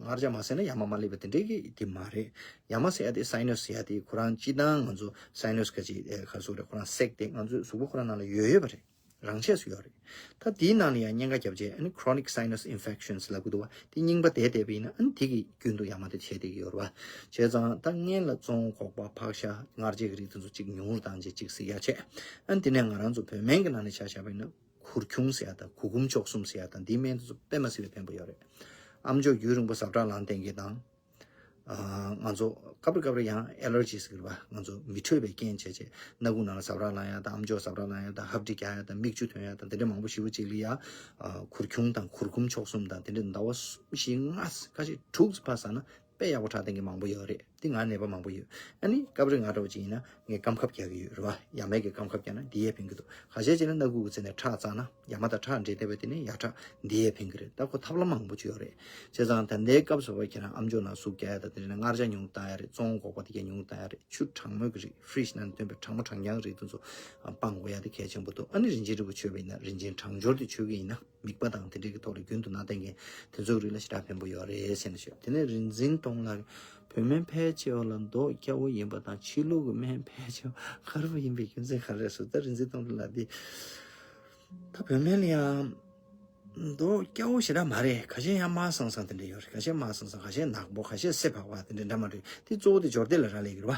མངར་ཆ་མ་ཟ་ན་ཡ་མ་མ་སླེབས་པ་དེ་འདྲའི་གི་དེ་མ་རེད། ཡ་མ་ཟེར་ཡ་དེ་སའི་ནོས་ཟེར་ཡ་དེ་ཁོ་རང་སྤྱིར་བཏང་ང་ཚོ་སའི་ནོས་ག་ཅིག་ཨེ་ག་སོགས་རེད། ཁོ་རང་སེག་དེ་ང་ཚོའི་གཟུགས་པོ་ཁོ་རང་ནང་ལ་ཡོད་ཡོད་པ་རེད། རང་ཆས་སུ་ཡོད་རེད། ད་དེའི་ནང་ལ་ཡང་གཉན་ཁ་རྒྱབ་བྱས་ཨ་ནི་chronic sinus infections་ལབ་གི་འདུག་པ། དེ་རྙིང་པ་བསྡད་བསྡད་པ་ཡིན་ན་ཨ་ནི་དེ་གི་རྒྱུན་དུ་ཡ་མ་དེ་བྱས་བསྡད་ཀྱི་ཡོད་རེད་པ། བྱས་ཙང་ད་སྔན་ལ་བཙོང་སྒོག་པ་ཕག་ཤ་མངར་ཆའི་གི་རིགས་དེ་ཚོ་གཅིག་ཉུང་རུ་བཏང་བྱས་གཅིག་ཟེར་ཡ་བྱས། ཨ་ནི་དེ་ནས་ང་རང་ཚོ་བོད་སྨན་གྱི་ནང་ནས་ཆ་བཞག་པ་ཡིན་ན་གུར་ཆུང་ཟེར་ཡ་དང་གུར་གུམ་མཆོག་གསུམ་ཟེར་ཡ་དང་འདིའི་སྨན་དེ་ཚོ་དཔེ་མ་སྲིད་པའི་ཕན་པོ་ཡོད་རེད། ཨམ་ཅོག་རྒྱུན་རིང་པོ་ཟ་འཕྲུག་ལངས་བསྡད་མཁན་དང་། ང་ཚོ་སྐབས་རེ་སྐབས་རེ་ཡང་ཨེ་ལར་ཇི་ཟེར་གི་རེད་པ། ང་ཚོ་མི་འཕྲོད་པའི་རྐྱེན་བྱས་བྱས་སྣ་ཁུག་ནང་ལ་ཟ་འཕྲུག་ལངས་ཡ་དང་ཨམ་ཅོག་ཟ་འཕྲུག་ལངས་ཡ་དང་ཧབ་དྲི་རྒྱག་ཡ་དང་མིག་ཆུ་ཐོན་ཡ་དང་དེ་འདྲ་མང་པོ་ཞེ་པོ་ཅིག་ལ་ཡ་གུར་ཆུང་དང་གུར་གུམ་མཆོག་གསུམ་དང་དེ་འདྲ་ཟླ་བ་གསུམ་བཞི་ལྔ་ཁ་ཤས་དྲུག་ཙམ་ཕར་ཟ་ན་དཔེ་ཡག་པོ་དྲག་བསྡད་མཁན་མང་པོ་ཡོད་རེད། དེ་ང་ནད་པ་མང་པོ་ཡོད། ཨ་ནི་སྐབས་རེ་ང་འདྲ་བོ་ཅིག་ཡིན་ན་ངས་སྐམ་ཁབ་རྒྱག་གི་ཡོད་རེད་པ། ཡ་མའི་གི་སྐམ་ཁབ་རྒྱག་ན་འདི་ཡས་ཕན་གི་འདུག་ཁ་ཤས་ཅིག་ན་སྣ་ཁུག་གི་རྩེ་ནས་ཁྲག་བཙགས་ན་ཡ་མ་དང་ཁྲག་འདྲེས་བསྡད་པ་དེ་ནས་ཡ་ཁྲག་འདི་ཡས་ཕན་གི་རེད། ད་ཁོ་ཐབས་ལམ་མང་པོ་ཅིག་ཡོད་རེད། བྱས་ཙང་ད་ལྟའི་སྐབས་སུ་བབ་ཁྱེད་རང་ཨམ་ཅོག་ནང་ཟུག་རྒྱག་ཡ་དང་དེ་ནས་མངར་ཆ་ཉུང་བཏང་ཡ་རེད། བཙོང་སྒོག་པ་དེ་གས་ཉུང་བཏང་ཡ་རེད། ཆུ་གྲང་མོ་གི་རིགས་ཧྥི་རིཇ་ནང་ཐོན་པའི་གྲང་མོ་གྲང་རྐྱང་རིགས་དེ་ཚོ་སྤང་དགོས་ཡ་དེ་གལ་ཆེན་པོ་འདུག་ཨ་ནི་རིན་ཆེན་རིལ་བུ་མཆོད་པ་ཡིན་ན་རིན་ཆེན་གྲང་སྦྱོར་དེ་མཆོད་གི་ཡིན་ན། མིད་པ་དང་དེ་འདྲའི་གི་ཐོག་ལ་རྒྱུན་དུ་ན་བསྡད་མཁན་དེ་ཚོའི་རིགས་ལ་ཞེ་དྲག་ཕན་པོ་ཡོད་རེད་ཟེར་ནས་ཤོད། དེ་ནས་རིག་འཛིན་སྟོང་ལགས། བོད་སྨན་ཕལ་ཆེ་བ་ལ་མདོག་སྐྱ་བོ་ཡིན་པ་དང་ཕྱི་ལུགས་ཀྱི་སྨན་ཕལ་ཆེ་བ་དཀར་པོ་ཡིན་པའི་རྒྱུ་མཚན་ག་རེ་རེད་ཟེར། ད་རིག་འཛིན་སྟོང་ལགས་འདི་ད་བོད་སྨན་ལ་ཡང་མདོག་སྐྱ་བོ་ཞེ་དྲག་མ་རེད། ཁ་ཤས་ཡང་དམར་སང་སང་དེ་འདྲ་ཡོད་རེད། ཁ་ཤས་དམར་སང་སང་། ཁ་ཤས་ནག་པོ། ཁ་ཤས་སེར་བག་བག་དེ་འདྲ་འདྲ་མ་འདྲ་ཡོད། དེ་གཙོ་བོ་དེ་སྦྱོར་སྡེ་ལ་རག་ལས་ཀྱི་རེད་པ།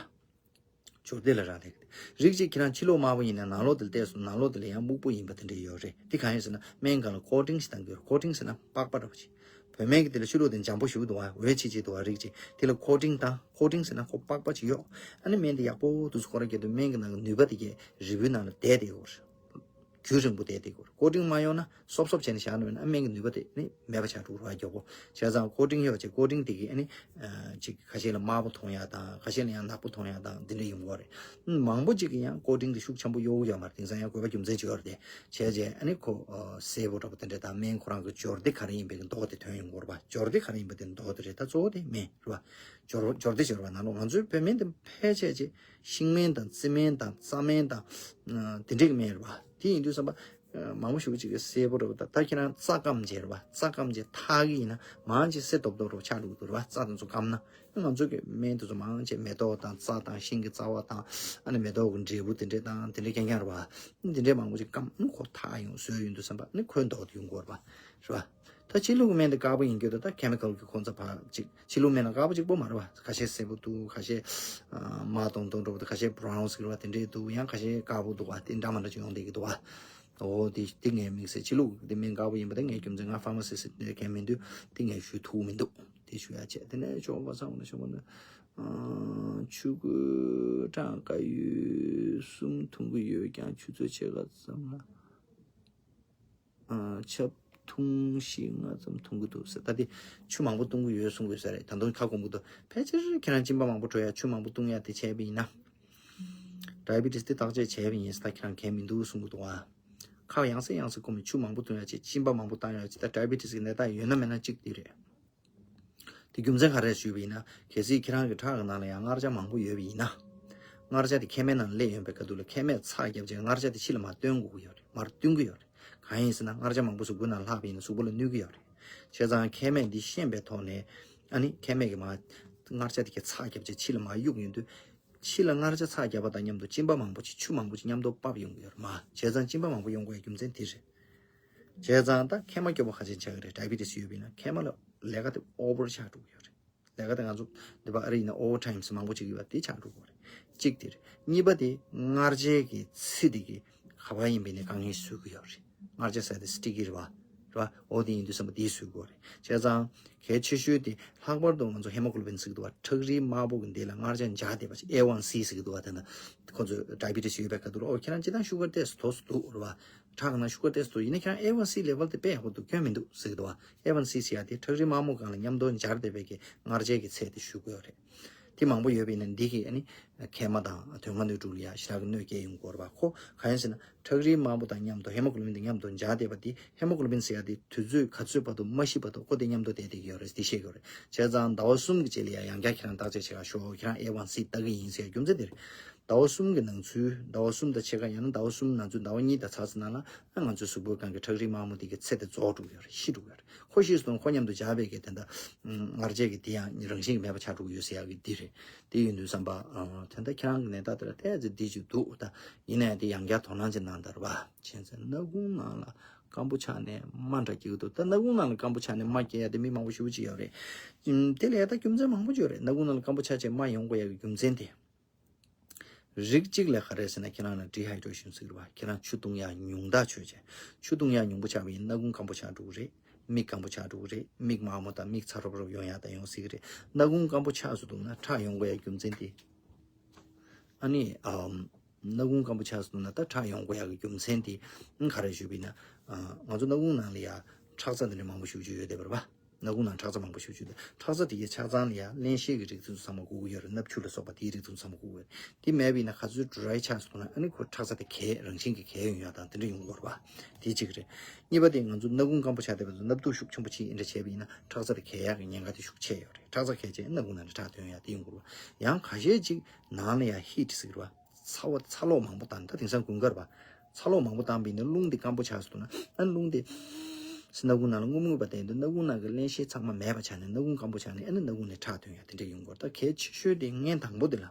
སྦྱོར་སྡེ་ལ་རག་ལས་ཀྱི་རེད། རིགས་གཅིག་ཁྱེད་རང་ཕྱི་ལོགས་དམར་པོ་ཡིན་ན་ནང་ལོགས་དེ་ལ་བལྟས་སོང་ནང་ལོགས་དེ་ལ་ཡང་སྨུག་པོ་ཡིན་པ་དེ་འདྲ་ཡོད་རེད། དེ་གང་ཡིན་ཟེར་ན་སྨན་སྒང་ལ་ཀོ་ཊིང་ཞིག་བཏང་གི་ཡོད་རེད། ཀོ་ཊིང་ཟེར་ན་པགས་པ་འདྲ་པོ་ཅིག་བོད་སྨན་གྱི་དེ་ལ་ཕྱི་ལོགས་དེ་འཇམ་པོ་ཞེ་པོ་འདུག་པ། འོད་ཆེ་ཆེ་འདུག་པ། རིགས་གཅིག་དེ་ལ་ཀོ་ཊིང་བཏང་། ཀོ་ཊིང་ཟེར་ན་ཁོ་པགས་པ་ཅིག་གཡོགས། ཨ་ནི་སྨན་དེ་ཡག་པོ་དུས་སུ་ཁོ་རང་སྐྱེ་དུས་སྨན་གྱི་ནང་གི་ནུས་པ་དེ་གས་རིལ་བུའི་ནང་ལ་བསྡད་བསྡད་ཡོད་རེད། རྒྱུན་རིང་པོ་བསྡད་བསྡད་ཡོད་རེད། ཀོ་ཊིང་མ་གཡོགས་ན་སོབ་སོབ་བྱས་ནས་བཞག་ན་མེད་ན་ཨ་སྨན་གྱི་ནུས་པ་དེ་ནི་མེད་པ་ཆགས་འགྲོ་གི་རེད་པ། མགྱོགས་པོ། བྱས་ཙང་ཀོ་ཊིང་གཡོགས་བྱས་ཀོ་ཊིང་དེ་གས་ཨ་ནི་ཅིག་ཁ་ཤས་ལ་དམར་པོ་མཐོང་ཡ་དང་ཁ་ཤས་ལ་ཡང་ནག་པོ་མཐོང་ཡ་དང་འདི་འདྲ་ཡོང་གི་རེད། མང་པོ་ཅིག་གིས་ཡང་ཀོ་ཊིང་དེ་ཤུགས་ཆེན་པོ་གཡོག་གི་ཡོད་མ་རེད། དེང་སང་ཡང་དགོས་པ་རྒྱུ་མཚན་ཅིག་ཡོད་རེད་དེ། བྱས་རྗེས་ཨ་ནི་ཁོ་སེར་པོ་འདྲ་པོ་དེ་འདྲ་དང་སྨན་ཁོ་རང་གི་སྦྱོར་སྡེ་ག་རེ་ཡིན་པའི་མདོག་དེ་ཐོན་ཡོང་གི་རེད་པ། སྦྱོར་སྡེ་ག་རེ་ཡིན་པ་དེ་མདོག་དེ་རེད། ད་གཙོ་བོ་དེ་སྨན་རེད་པ། སྦྱོར་སྦྱོར་སྡེ་སྦྱོར་བ་ནང་ལོགས་ང་ཚོའི་བོད་སྨན་དེ་ཕལ་ཆེར་ཅིག་ཤིང་སྨན་དང་རྩི་སྨན་དང་རྩྭ་སྨན་དང་དེ་འདྲའི་སྨན་རེད་པ། དེ་ཡིན་དུས་ཙམ་པ་མང་པོ་ཞེ་པོ་ཅིག་གིས་སེར་པོ་འདྲ་པོ་དང་ད་ཁྱེད་རང་རྩྭ་སྐམ་བྱས་རེད་པ། རྩྭ་སྐམ་བྱས་འཐག་གི་ཡིན་ན་མང་ཆེ་སེར་ཏོག་ཏོག་འདྲ་པོ་ཆགས་འགྲོ་གི་འདུག་རེད་པ། རྩྭ་དེ་ཚོ་སྐམ་ན། ང་ཚོ་གི་སྨན་དེ་ཚོ་མང་ཆེ་མེ་ཏོག་དང་རྩྭ་དང་ཤིང་གི་རྩ་བ་དང་ཨ་ནི་མེ་ཏོག་གི་འབྲས་བུ་དེ་འདྲས་དང་དེ་འདྲས་རྐྱང་རྐྱང་རེད་པ། དེ་འདྲས་མང་པོ་ཅིག་སྐམ་ཨ་ནི་ཁོ་འཐག་ཡོང་བཟོས་ཡོང་དུས་ཙམ་པ་ཨ་ནི་ཁོའི་མདོག་དེ་ཡོང་གི་ཡོད་རེད་པ། རེད་པ། ད་ཕྱི་ལུགས་ཀྱི་སྨན་དེ་དཀར་པོ་ཡིན་རྒྱུ་དེ་ད་ཁེ་མི་ཀལ་གྱི་ཁོང་ཚ་བ་ཅིག་ཕྱི་ལུགས་སྨན་ལ་དཀར་པོ་གཅིག་པོ་མ་རེད་པ། ཁ་ཤས་སེར་པོ་འདུག་ཁ་ཤས་དམར་ཏོང་ཏོ་འདྲ་པོ་འདུག་ཁ་ཤས་བྷ་རའུན་ཟེར་བ་དེ་འདྲས་འདུག་ཡང་ཁ་ཤས་དཀར་པོ་འདུག་པ། དེ་འདྲ་མི་འདྲ་ཅིག་ཡོང་བསྡད་ཀྱི་འདུག་པ། འོ་དེ་དེ་ངའི་དམིགས་བསལ་ཕྱི་ལུགས་དེ་སྨན་དཀར་པོ་ཡིན་པ་དེ་ངའི་རྒྱུ་མཚན་ང་ཕ་མ་སི་སི་ཊི་མཁན་མི་འདུག་དེ་ངས་ཞུ་ཐུབ་མི་འདུག་དེ་ཞུ་ཡ་བྱས་དེ་ནས་ཆོག་པ་སང་ན་ཆོག་པ་ན། ཨ། ཆུ་ཁོལ་གྲངས་དཀར་ཡོལ་གསུམ་འཐུང་གི་ཡོད་ཀྱང་ཆུ་ཚོད་ཕྱེད་ཀ་ཙམ་ལ། ཨ། ཆབ་འཐུང་བཞི་ལྔ་ཙམ་འཐུང་གི་འདུག་ཟེར། ད་དེ་ཆུ་མང་པོ་འཐུང་གི་ཡོད་གསུང་གི་ཡོད་ས་རེད། ད་དུང་ཁ་སྐོམ་གི་འདུག་ཕལ་ཆེར་ཁྱེད་རང་གཅིན་པ་མང་པོ་བྲོ་ཡ་ཆུ་མང་པོ་འཐུང་ཡ་དེ་བྱས་པ་ཡིན་ན། ཌའི་བི་ཊི་སི་དེ་བརྟག་དཔྱད་བྱས་པ་ཡིན་ཟེར། ད་ཁྱེད་རང་གལ་མི་འདུག་གསུང་གི་འདུག་ཨ། ཁ་ཡང་སེ་ཡང་སེ་སྐོམ་ཆུ་མང་པོ་འཐུང་ཡ་ཆེ་གཅིན་པ་མང་པོ་བཏང་ཡ་ཆེ། ད་ཌའི་བི་ཊི་སི་གི་ནད་རྟགས་ཡོད་ན་མེད་ན་གཅིག་དེ་རེད། དེ་རྒྱུ་མཚན་ག་རེ་ཞུས་པ་ཡིན་ན། གལ་སྲིད་ཁྱེད་རང་གི་ཁྲག་གི་ནང་ལ་ཡང་མངར་ཆ་མང་པོ་ཡོད་པ་ཡིན་ན། མངར་ཆ་དེ་མཁལ་མའི་ནང་ལ་སླེབས་ཡོང་པའི་སྐབས་དུས་ལ་མཁལ་མས་ཚགས་བརྒྱབ་བྱས་མངར་ཆ་དེ་ཕྱི་ལ་མར་བཏོན་དགོས་ཀྱི་ཡོད་རེད། མར་བཏོན་གྱི་ཡོད་རེད། གང་ཡིན་ཟེར་ན་མངར་ཆ་མང་པོ་གཟུགས་པོ་ནང་ལྷག་པ་ཡིན་ན་གཟུགས་པོ་ལ་གནོད་ཀྱི་ཡོད་རེད། བྱས་ཙང་མཁལ་མས་འདི་ཤེས་པའི་ཐོག་ནས། ཨ་ནི་མཁལ་མས་ཀྱི་མར་མངར་ཆ་དེ་གའི་ཚགས་བརྒྱབ་བྱས་ཕྱི་ལ་མར་གཡུག་ཡོང་དུས། ཕྱི་ལ་མངར་ཆ་ཚགས་བརྒྱབ་པ་དང་མཉམ་དུ་གཅིན་པ་མང་པོ་ཅིག་ཆུ་མང་པོ་ཅིག་མཉམ་དུ་བབས་ཡོང་གི་ཡོད་རེད་མ། བྱས་ཙང་གཅིན་པ་མང་པོ་ཡོང་དགོས་པའི་རྒྱུ་མཚན་དེ་རེད། བྱས་ཙང་ད་མཁལ་མ་སྐྱོ་པོ་ཁ་ཅན་ཆགས་ཀྱི་རེད། ཌའི་བི་ཊི་སི་ཡོད་པ་ཡིན་ན་མཁལ་མ་ལ་ལས་ཀ་དེ་ཨོ་བར་ཆགས་འགྲོ་གི་ཡོད་རེད། ལས་ཀ་དེ་ང་ཚོ་འདི་པ་ཨ་རི་ཡིན་ན་ཨོ་བར་ཊའིམ་མང་པོ་ཅིག་ཡོད་པ་དེ་ཆགས་འགྲོ་གི་རེད། གཅིག་དེ་རེད། གཉིས་པ་དེ་མངར་ཆའི་གི་ཚི་དེ་གི་ག་པར་ཡིན་པའི་ནས་དཀའ་ངལ་བཟོ་གི་ཡོད་རེད། མངར་ཆ་ཟེར་དེ་སི་ཊི་ཀི་རེད་པ། རེད་པ། འོ་དེ་ཡིན་དུས་བསམ་པ་དེ་བཟོ་དགོས་རེད། བྱས་ཙང་གལ་ཆེ་ཤོས་དེ་ལྷག་པར་དུ་ང་ཚོ་ཧེ་མོ་གྷོ་ལོ་བིན་ཟེར་གི་འདུག་པ། ཁྲག་རིལ་དམར་པོ་གི་འདི་ལ་མངར་ཆ་འཇགས་བསྡད་པ་ཞིག་ཨེ་ཝན་སི་ཟེར་གི་འདུག་པ། དེ་འདྲ་ཁོ་ཚོ་ཌའི་བི་ཊི་སི་ཡོད་པའི་ཁ་ཐུག་ལ། ཨོ་ཁྱེད་རང་སྤྱིར་བཏང་ཤུ་གར་ཊེ་སི་ཊི་ཐོག་སུ་འདུག་རེད་པ། ཁྲག་ནང་ཤུ་གར་ཊེ་སི་ཊི་འདུག་ཡིན་ན་ཁྱེད་རང་ཨེ་ཝན་སི་ལེ་ཝལ་དེ་དཔེ་ཡག་པོ་འདུག་སྐྱོན་མི་འདུག་ཟེར་གི་འདུག་པ། ཨེ་ཝན་སི་ཟེར་ཡ་དེ་ཁྲག་རིལ་དམར་མོ་སྒང་ལ་མཉམ་དུ་འབྱར་བསྡད་པའི་གི་མངར་ཆའི་གི་ཚད་དེ་ཞུ་དགོས་རེད། དེ་མང་པོ་ཡོད་པ་ཡིན་ན་འདི་གི་ཨ་ནི་མཁལ་མ་དང་དོན་ལྔ་སྣོད་དྲུག་ལ་ཡ་ཞེ་དྲག་གི་གནོད་སྐྱེལ་ཡོང་གི་ཡོད་རེད་པ། ཁོ་གང་ཡིན་ཟེར་ན་ཁྲག་རིལ་དམར་པོ་དང་མཉམ་དུ་ཧེ་མོ་གྷོ་ལོ་བིན་དང་མཉམ་དུ་འབྱར་བསྡད་པ་དེ། ཧེ་མོ་གྷོ་ལོ་བིན་ཟེར་ཡ་དེ་དུས་ཚོད་ག་ཚོད་བར་དུ་མ་ཤི་བར་དུ་ཁོ་དེ་མཉམ་དུ་བསྡད་བསྡད་ཀྱི་ཡོད་རེད། དེ་ཤེས་དགོས་རེད། བྱས་ཙང་ཟླ་བ་གསུམ་གྱི་རྗེས་ལ་ཡ་ཡང་བསྐྱར་ཁྱེད་རང་བརྟག་དཔྱད་བྱེད་ག་ཤོག་ཁྱེད་རང་ཨེ་ཝན་སི་ལྟ་གི་ཡིན་ཟེར་ཡ་རྒྱུ་མཚན་དེ་རེད། ཟླ་བ་གསུམ་གྱི་ནང་ཚུད། ཟླ་བ་གསུམ་དང་ཕྱེད་ཀ་ཡང་ན་ཟླ་བ་གསུམ་ནང་ཚུད་ཟླ་བ་གཉིས་དང་ཚར་ཚར་ནང་ལ་ང་ཚོའི་གཟུགས་པོའི་སྒང་གི་ཁྲག་རིལ་དམར་མོ་དེ་གི་ཚད་དེ་རྫོགས་འགྲོ་གི་ཡོད་རེད། ཤི་འགྲོ་གི་ཡོད་རེད། ཁོ་ཤི་སོང་ཁོ་མཉམ་དུ་འབྱར་བའི་གི་དེ་འདྲ་མངར་ཆའི་གི་དེ་ཡང་རང་བཞིན་གྱིས་མེད་པ་ཆགས་འགྲོ་གི་ཡོད་ཟེར་ཡ་གི་འདི་རེད། དེ་ཡིན་དུས་ཙམ་པ་ཨ། དེ་འདྲ་ཁྱེད་རང་གི་ནད་རྟགས་དེ་ལ་ཏོག་ཙམ་འདི་ཅིག་འདུག་ད་ཡིན་ན་ཡང་དེ་ཡང་བསྐྱར་དོ་སྣང་ཅིག་གནང་དང་རེད་པ། བྱས་ཙང་སྣ་ཁུང་ནང་ལ་སྐམ་པོ་ཆགས་ནས་རྨ་འདྲ་སྐྱེ་གི་འདུག་ད་སྣ་ཁུང་ནང་ལ་སྐམ་པོ་ཆགས་ནས་རྨ་སྐྱེ་ཡ་དེ་མི་མང་པོ་ཞེ་པོ་ཅིག་ཡོད་རེད། ཨུམ། དེ་ལ་ཡ་ད་རྒྱུ་མཚན་མང་པོ་ཅིག་ཡོད་རེད། སྣ་ཁུང་ནང་ལ་སྐམ་པོ་ཆགས་བྱས་རྨ་ཡོང་དགོས་ཡ་གི་རྒྱུ་མཚན་དེ། རིགས་གཅིག་ལ་ག་རེ་ཟེར་ན་ཁྱེད་རང་ལ་ཌི་ཧའི་ཌྲེ་ཤན་ཟེར་གི་རེད་པ། ཁྱེད་རང་ཆུ་འཐུང་ཡ་ཉུང་དྲགས་བྱས་བྱས། ཆུ་འཐུང་ཡ་ཉུང་པོ་ཆགས་པ་ཡིན་ན་སྣ་ཁུང་སྐམ་པོ་ཆགས་འགྲོ་གི་རེད། མིག་སྐམ་པོ་ཆགས་འགྲོ་གི་རེད། མིག་དམར་མོ་དང་མིག་ཚ་རོབ་རོབ་ཡོང་ཡ་ད་ཡོང་སྲིད་གི་རེད། སྣ་ཁུང་སྐམ་པོ་ཆགས་སུ་འདུག་ན་ཁྲག་ཡོང་དགོས་ཡ་རྒྱུ་མཚན་དེ། ཨ་ནི་ཨམ། སྣ་ཁུང་སྐམ་པོ་ཆགས་སུ་འདུག་ན་ད་ཁྲག་ཡོང་དགོས་ཡ་གི་རྒྱུ་མཚན་དེ་ག་རེ་ཞུས་པ་ཡིན་ན། ཨ། ང་ཚོ་སྣ་ཁུང་ནང་ལ་ཡ་ཁྲག་རྩ་དེ་འདྲ་མང་པོ་ཞེ་པོ་ཅིག་ཡོད་བསྡད་པ་རེད་པ། སྣ་ཁུང་ནང་ཁྲག་རྩ་མང་པོ་ཞེ་པོ་ཅིག་ཡོད་དེ། ཁྲག་རྩ་དེ་གའི་ཆ་ཚང་ལ་ཡ་བརླན་གཤེར་གྱི་རིགས་དེ་ཚོ་ཚང་མ་དགོས་ཀྱི་ཡོད་རེད། སྣབས་ཆུ་ལ་སོགས་པ་དེའི་རིགས་དེ་ཚོ་ཚང་མ་དགོས་ཀྱི་ཡོད་རེད། དེ་མེད་པ་ཡིན་ན་ག་ཚོད་ཌི་རའི་ཆགས་སོང་ན་ཨ་ནི་ཁོ་ཁྲག་རྩ་དེ་གས་རང་བཞིན་གྱིས་གས་ཡོང་ཡ་དང་དེ་འདྲ་ཡོང་གི་ཡོད་རེད་པ། དེ་གཅིག་རེད། གཉིས་པ་དེ་ང་ཚོ་སྣ་ཁུང་སྐམ་པོ་ཆགས་བསྡད་པ་ཚོ་སྣབས་སྡུག་ཤུགས་ཆེན་པོ་ཅིག་འདྲ་བྱས་པ་ཡིན་ན་ཁྲག་རྩ་དེ་གས་ཡག་གི་ཉེན་ཁ་དེ་ཤུགས་ཆེ་ཡོད་རེད། ཁྲག་རྩ་གས་བྱས་སྣ་ཁུང་ནང་ནས་ཁྲག་ཐོན་ཡག་དེ་ཡོང་གི་རེད་པ། ཡང་ཁ་ཤས་ཅིག་ནང་ལ་ཡང་ཧིཊ་ཟེར་གི་རེད་པ། ཚ་བ་ཚ་གློག་མང་པོ་བཏང་། ད་དེང་སང་དགུན་ཁ་རེད་པ། ཚ་གློག་མང་པོ་བཏང་བ་ཡིན་ན་རླུང་དེ་སྐམ་པོ་ཆགས་སོང་ན་ཨ་ནི་རླུང་དེ་སྣ་ཁུང་ནང་ལ་རྔུབ་རྔུབ་པ་བསྡད་དུས་སྣ་ཁུང་ནང་གི་བརླན་གཤེར་ཚང་མ་མེད་པ་ཆགས་ནས་སྣ་ཁུང་སྐམ་པོ་ཆགས་ནས་ཨ་ནི་སྣ་ཁུང་ནས་ཁྲག་ཐོན་ཡག་དེ་འདྲ་ཡོང་གི་རེད། ད་གལ་ཆེ་ཤོས་དེ་ངན་དང་པོ་དེ་ལ།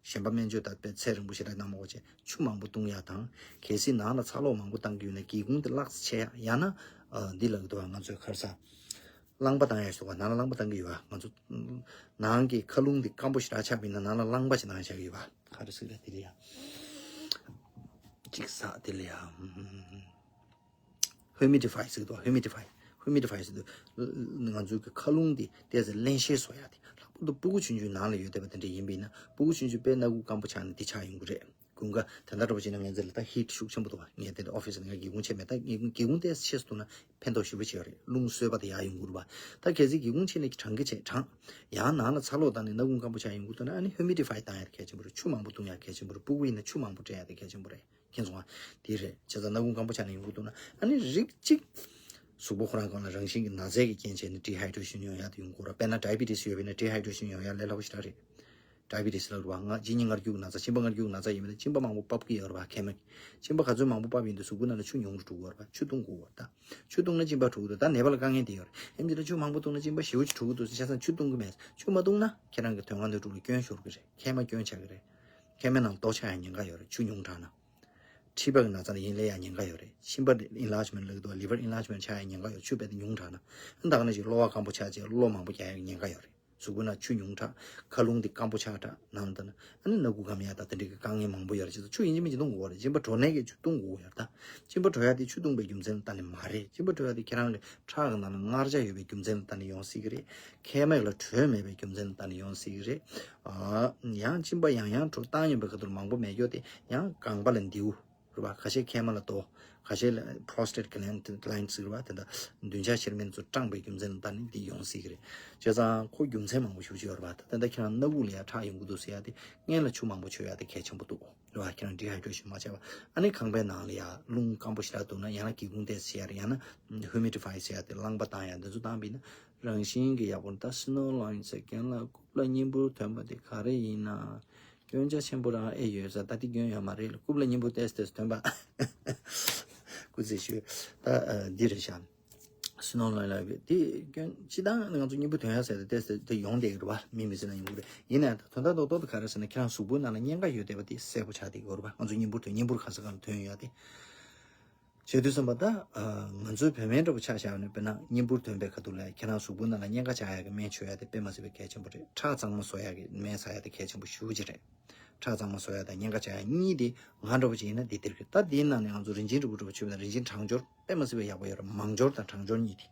གཞན་པ་སྨན་བཅོས་དང་དཔེ་ཚད་རིང་པོ་ཞེ་དྲག་གནང་མ་དགོས་བྱས་ཆུ་མང་པོ་བཏུང་ཡག་དང་། གལ་སྲིད་ནང་ལ་ཚ་གློག་མང་པོ་བཏང་གི་ཡོད་ན་སྒེའུ་ཁུང་དེ་བརླག་ཚ་བྱེད་ཡག་ཡང་ན། ཨ། འདི་ལབ་ཀྱི་འདུག་པ། ང་ཚོས་ཁ་སང་རླངས་པ་བཏང་ཡག་ཞིག་འདུག་པ། ནང་ལ་རླངས་པ་བཏང་གི་ཡོད་པ། ང་ཚོ་ནང་གི་མཁའ་རླུང་འདི་སྐམ་པོ་ཞེ་དྲག་ཆགས་པ་ཡིན་ན་ནང་ལ་རླངས་པ་ཞིག་བཏང་བཞག་གི་ཡོད་པ། ག་རེ་ཟེར་རེད་དེ་ལ་ཡ། གཅིག་ཟ་དེ་ལ་ཡ། ཧུ་མི་ཌི་ཕའི་ཟེར་གྱི་འདུག་ཧུ་མི་ཌི་ཕའི། ཧུ་མི་ཌི་ཕའི་ཟེར་དུས་ང་ཚོའི་གི་མཁའ་རླུང་འདི་ཏོག་ཙམ་བརླན་གཤེར་བཟོ་ཡག་དེ། ལྷག་པར་དུ་སྤུ་གུ་ཆུང་ཆུང་ནང་ལ་ཡོད་བསྡད་པ་དེ་འདྲ་ཡིན་པ་ཡིན་ན་སྤུ་གུ་ཆུང་ཆུང་དཔེ་སྣ་ཁུང་སྐམ་པོ་ཆགས་ནས་འདི་ཆགས་ཡོང་གི་རེད། དགུན་ཁ་ད་ལྟ་འདྲ་པོ་བྱས་ན་ང་ཚོ་ལ་ད་ཧིཊ་ཤུགས་ཆེན་པོ་འདུག་པ། ངས་དེ་འདྲ་ཨོ་ཕི་སི་ནང་སྒེའུ་ཁུང་ཕྱེ་མེད། ད་སྒེའུ་ཁུང་སྒེའུ་ཁུང་ཏོག་ཙམ་ཕྱེ་སོང་ན་ཕན་ཐོགས་ཞེ་པོ་ཅིག་ཡོད་རེད། རླུང་བསོད་པ་དེ་ཡར་ཡོང་གི་རེད་པ། ད་གལ་སྲིད་སྒེའུ་ཁུང་ཕྱེ་ནས་གྲང་གི་བྱས་གྲང་། ཡང་ནང་ལ་ཚ་གློག་བཏང་ནས་སྣ་ཁུང་སྐམ་པོ་ཆགས་ཡོང་གི་འདུག་ན་ཨ་ནི་ཧུ་མི་ཌི་ཕའི་བཏང་ཡག་དེ་གལ་ཆེན་པོ་རེད། ཆུ་མང་པོ་བཏུང་ཡག་གལ་ཆེན་པོ་རེད། སྤུ་གུ་ཡིན་ན་ཆུ་མང་པོ་སྤྲད་ཡག་དེ་གལ་ཆེན་པོ་རེད། མཁྱེན་སོང་ང་། དེ་རེད། བྱས་ཙང་སྣ་ཁུང་སྐམ་པོ་ཆགས་ནས་ཡོང་གི་འདུག་ན་ཨ་ནི་རིགས་གཅིག་གཟུགས་པོ་ཁོ་རང་སྒང་ལ་རང་བཞིན་གྱི་ན་ཚའི་གི་རྐྱེན་བྱས་ནས་ཌི་ཧའི་ཌྲེ་ཤན་ཡོང་ཡག་དེ་ཡོང་གི་རེད། དཔེར་ན་ཌའི་བི་ཊི་སི་ཡོད་པ་ཡིན་ན་ཌི་ཧའི་ཌྲེ་ཤན་ཡོང་ཡག་ལས་སླ་པོ་ཞེ་དྲག་རེད། ཌའི་བི་ཊི་སི་ལབ་རེད་པ། ང་གཅིན་སྙི་མངར་སྐྱུག་ན་ཚ། གཅིན་པ་མངར་སྐྱུག་ན་ཚ་ཡིན་པ་ན་གཅིན་པ་མང་པོ་ཕབ་ཀྱི་ཡོད་རེད་པ། མཁལ་མ། གཅིན་པ་ག་ཚོད་མང་པོ་ཕབ་ཡིན་དུས་གཟུགས་པོ་ནང་ལ་ཆུ་ཉུང་རུ་འགྲོ་གི་ཡོད་རེད་པ། ཆུ་བཏུང་དགོས་ཀྱི་ཡོད་རེད་ད། ཆུ་བཏུང་ན་གཅིན་པ་འགྲོ་གི་འདུག་ད་ནད་པ་ལ་དཀའ་ངལ་དེ་ཡོད་རེད། ཨེམ་ཆི་ལ་ཆུ་མང་པོ་བཏུང་ན་གཅིན་པ་ཞེ་པོ་ཅིག་འགྲོ་གི་འདུག་ཟེར། བྱས་ཙང་ཆུ་བཏུང་གི་མེད། ཆུ་མ་བཏུང་ན་ཁྱེད་རང་གི་དོན་ལྔ་སྣོད་དྲུག་ལ་སྐྱོན་ཤོར་གི་རེད། མཁལ་མ་སྐྱོན་ཆགས་གི་རེད། མཁལ་མའི་ནང་ལྟོ་ཆགས་ཡག་ཉེན་ཁ་ཡོད་རེད། ཆུ་ཉུང་དྲགས་ན། མཁྲིས་པ་གི་ན་ཚ་ལ་ཡིན་སླེབས་ཡག་ཉེན་ཁ་ཡོད་རེད། མཆིན་པ་ཨིན་ལཱར་ཇི་མེན་ཊི་ལབ་ཀྱི་འདུག་པ། ལི་ཝར་ཨིན་ལཱར་ཇི་མེན་ཊི་ཆགས་ཡག་ཉེན་ཁ་ཡོད། ཆུ་དཔེ་དེ་ཉུང་དྲགས་ན། ཨ་ད་ག་ནང་བཞིན་གློ་བ་སྐམ་པོ་ཆགས་བྱས་གློ་མང་པོ་རྒྱག་ཡག་ཉེན་ཁ་ཡོད་རེད། གཟུགས་པོ་ན་ཆུ་ཉུང་དྲགས། མཁའ་རླུང་དེ་སྐམ་པོ་ཆགས་དྲགས་ནང་དུ་ན། ཨ་ནི་སྣ་ཁུག་སྐམ་ཡག་དང་དེ་འདྲའི་གི་དཀའ་ངལ་མང་པོ་ཡོད་རེད། བྱས་ཙང་ཆུ་ཡིན་གཅིག་མིན་གཅིག་བཏུང་དགོས་རེད། གཅིན་པ་གྲོལ་ནས་ཀྱི་ཆུ་བཏུང་དགོས་ཡོད་རེད་ད། གཅིན་པ་གྲོལ་ཡག་དེ་ཆུ་བཏུང་པའི་རྒྱུ་མཚན་ལ་བལྟས་ནས་མ་རེད། གཅིན་པ་གྲོལ་ཡག་དེ་ཁྱེད་རང་གི་ཁྲག་གི་ནང་ལ་མངར་ཆ་ཡོད་པའི་རྒྱུ་མཚན་ལ་བལྟས་ནས་ཡོང་སྲིད་ཀྱི་རེད། མཁལ་མ་ལ་དྲོད་མེད་པའི་རྒྱུ་མཚན་ལ་བལྟས་ནས་ཡོང་སྲིད་ཀྱི་རེད། ཨ། ཡང་གཅིན་པ་ཡང་ཡང་གྲོལ་བཏང་ཡོང་པའི་ཁ་ཐུག་མང་པོ་མེད་རྒྱུ་དེ་ཡང་རྐང་པ་ལ་མདེའུ། རེད་པ། ཁ་ཤས་མཁལ་མ་ལ་རྡོ། ཁ་ཤས་ལ་prostate gland glands ཟེར་བ་དེ་འདྲ་མདུན་ཆ་ཤེར་མིན་ཚོ་སྐྲངས་པའི་རྒྱུ་མཚན་ལ་བལྟས་ནས་འདི་ཡོང་སྲིད་ཀྱི་རེད། བྱས་ཙང་ཁོ་རྒྱུ་མཚན་མང་པོ་ཞེ་པོ་ཅིག་ཡོད་རེད་པ། ད་ལྟ་ཁྱེད་རང་སྣ་ཁུག་ལ་ཡ་ཁྲག་ཡོང་གི་འདུག་ཟེར་ཡ་དེ་སྔོན་ལ་ཆུ་མང་པོ་མཆོད་ཡ་དེ་གལ་ཆེན་པོ་འདུག་རེད་པ། ཁྱེད་རང་dehydration མ་བྱས་པ། ཨ་ནི་ཁང་པའི་ནང་ལ་ཡ་རླུང་སྐམ་པོ་ཞེ་དྲག་འདུག་ན་ཡང་ན་སྒེའུ་ཁུང་དེ་ཟེར་ཡ་རེད། ཡང་ན་humidifier ཟེར་ཡ་དེ་རླངས་པ་བཏང་ཡ་འདི་ཚོ་བཏང་བ་ཡིན་ན་རང་བཞིན་གྱི་ཡག་པོ་ད་snow loin ཟེར་མཁན་ལ་རྐུབ་ལ་སྙིམ་པུར་ཐོན་པ་དེ་ག་རེ་ཡིན་ན། སྐྱོན་ཆ་ཆེན་པོ་རང་ཨེ་ཡོད་ས། ད་དེ་སྐྱོན་ཡོད་མ་རེད་ལ། རྐུབ་ལ་སྙིམ་པོ་ཏེས་ཏེས་ཐོན་པ། སྐུ་ཚེ་ཞུ། ད་ཨ་འདི་རེད་ཤག snow loin ལ་དེ་སྐྱོན་སྤྱི་བཏང་ང་ཚོ་སྙིམ་པོ་ཐོན་ཡ་ཟེར་ཏེ་ཏེས་ཏེ་དེ་ཡོང་བསྡད་ཀྱི་རེད་པ། མི་མི་ཚེ་ན་ཡོང་གི་རེད། ཡིན་ནའང་ད་དོན་དག་རྡོག་རྡོག་ཏུ་ག་རེ་ཟེར་ན་ཁྱེད་རང་གཟུགས་པོའི་ནང་ལ་གཉན་ཁ་ཡོད་བསྡད་པ་དེ་གསལ་པོ་ཆགས་བསྡད་ཀྱི་ཡོད་རེད་པ། ང་ཚོ་སྙིམ་པུར་ཐོན་སྙིམ་པུར་ག་ས་ག་ལ་ཐོན་ཡོད་ཡ་དེ། བྱེད་དུས་ཙམ་པ་ད་ང་ཚོའི་བོད་སྨན་འདྲ་པོ་ཆ་བཞག་ནས་དཔེར་ན་སྙིམ་པུར་ཐོན་པའི་ཁ་ཐུག་ལ་ཁྱེད་རང་གཟུགས་པོའི་ནང་ལ་གཉན་ཁ་ཆགས་ཡག་གི་སྨན་མཆོད་ཡ་དེ་དཔེ་མ་སྲིད་པའི་གལ་ཆེན་པོ་རེད། ཁྲག་གཙང་མ་བཟོ་ཡག་གི་སྨན་ཟ་ཡ་དེ་གལ་ཆེན་པོ་ཞེ་པོ་ཅིག་རེད། ཁྲག་གཙང་མ་བཟོ་ཡ་དང་གཉན་ཁ་ཆགས་ཡ་གཉིས་དེ་ང་འདྲ་པོ་ཅིག་ཡིན་ན་དེ་སྟེར་གི། ད་དེའི་ནང་ནས་ང་ཚོ་རིན་ཆེན་རིལ་བུ་འདྲ་པོ་མཆོད་པ་དང་རིན་ཆེན་གྲང་སྦྱོར་དཔེ་མ་སྲིད་པའི་ཡག་པོ་ཡོད་རེད། མང་སྦྱོར་དང་གྲང་སྦྱོར་གཉིས་དེ།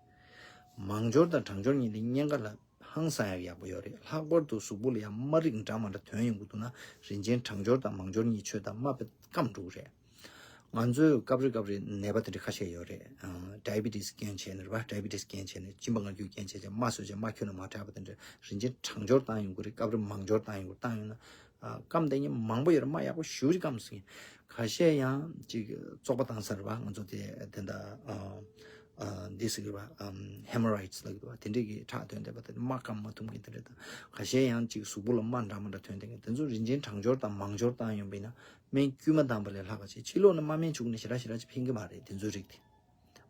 མང་སྦྱོར་དང་གྲང་སྦྱོར་གཉིས་དེ་གཉན་ཁ་ལ་ཧང་སང་ཡག་ཡག་པོ་ཡོད་རེད། ལྷག་པར་དུ་གཟུགས་པོ་ལ་ཡང་རྨ་རིགས་འདྲ་མ་འདྲ་ཐོན་ཡོང་གི་འདུག་ན་རིན་ཆེན་གྲང་སྦྱོར་དང་མང་སྦྱོར་གཉིས་མཆོད་དང་རྨ་དཔེ་སྐམ་འགྲོ་གི་རེད། ང་ཚོས་སྐབས་རེ་སྐབས་རེ་ནད་པ་དེ་འདྲ་ཁ་ཤས་ཡོད་རེད། ཨ་diabetes རྐྱེན་བྱས་ནས་རེད་པ། diabetes རྐྱེན་བྱས་ནས་གཅིན་པ་མངར་སྐྱུར་རྐྱེན་བྱས་ནས་རྨ་བཟོས་བྱས་རྨ་ཁྱོན་ནས་མ་དྲག་པ་དེ་འདྲ་རིན་ཆེན་གྲང་སྦྱོར་བཏང་ཡོང་གི་རེད། སྐབས་རེ་མང་སྦྱོར་བཏང་ཡོང་གི་རེད། བཏང་ཡོང་ན་ཨ་སྐམ་དེ་ཉིད་མང་པོ་ཡོད་རེད། རྨ་ཡག་པོ་ཞེ་པོ་ཅིག་སྐམ་སོང་། ཁ་ཤས་ཡང་ཅིག་བཙོག་པ་བཏང་ས་རེད་པ། ང་ཚོ་དེ་དེ་འདྲ་ཨ་ཨ་འདི་ཟེར་གི་རེད་པ། ཨམ་hemorrhoids ལབ་གི་རེད་པ། དེ་འདྲས་ཀྱི་ཁྲག་ཐོན་བསྡད་པ་དེ་རྨ་སྐམ་མ་ཐུབ་མཁན་དེ་འདྲས་དང་། ཁ་ཤས་ཡང་ཅིག་གཟུགས་པོ་ལ་རྨ་འདྲ་མ་འདྲ་ཐོན་བསྡད་མཁན་དེ་ཚོ་རིན་ཆེན་གྲང་སྦྱོར་དང་མང་སྦྱོར་བཏང་ཡོང་བ་ཡིན་ན། སྨན་དཀྱུས་མ་བཏང་པ་ལས་ལྷག་པ་ཅིག་ཕྱི་ལོགས་ནས་རྨ་སྨན་བྱུགས་ནས་ཞེ་དྲག་ཞེ་དྲག་ཅིག་ཕན་གྱི་མ་རེད། དེ་ཚོའི་རིགས་དེ།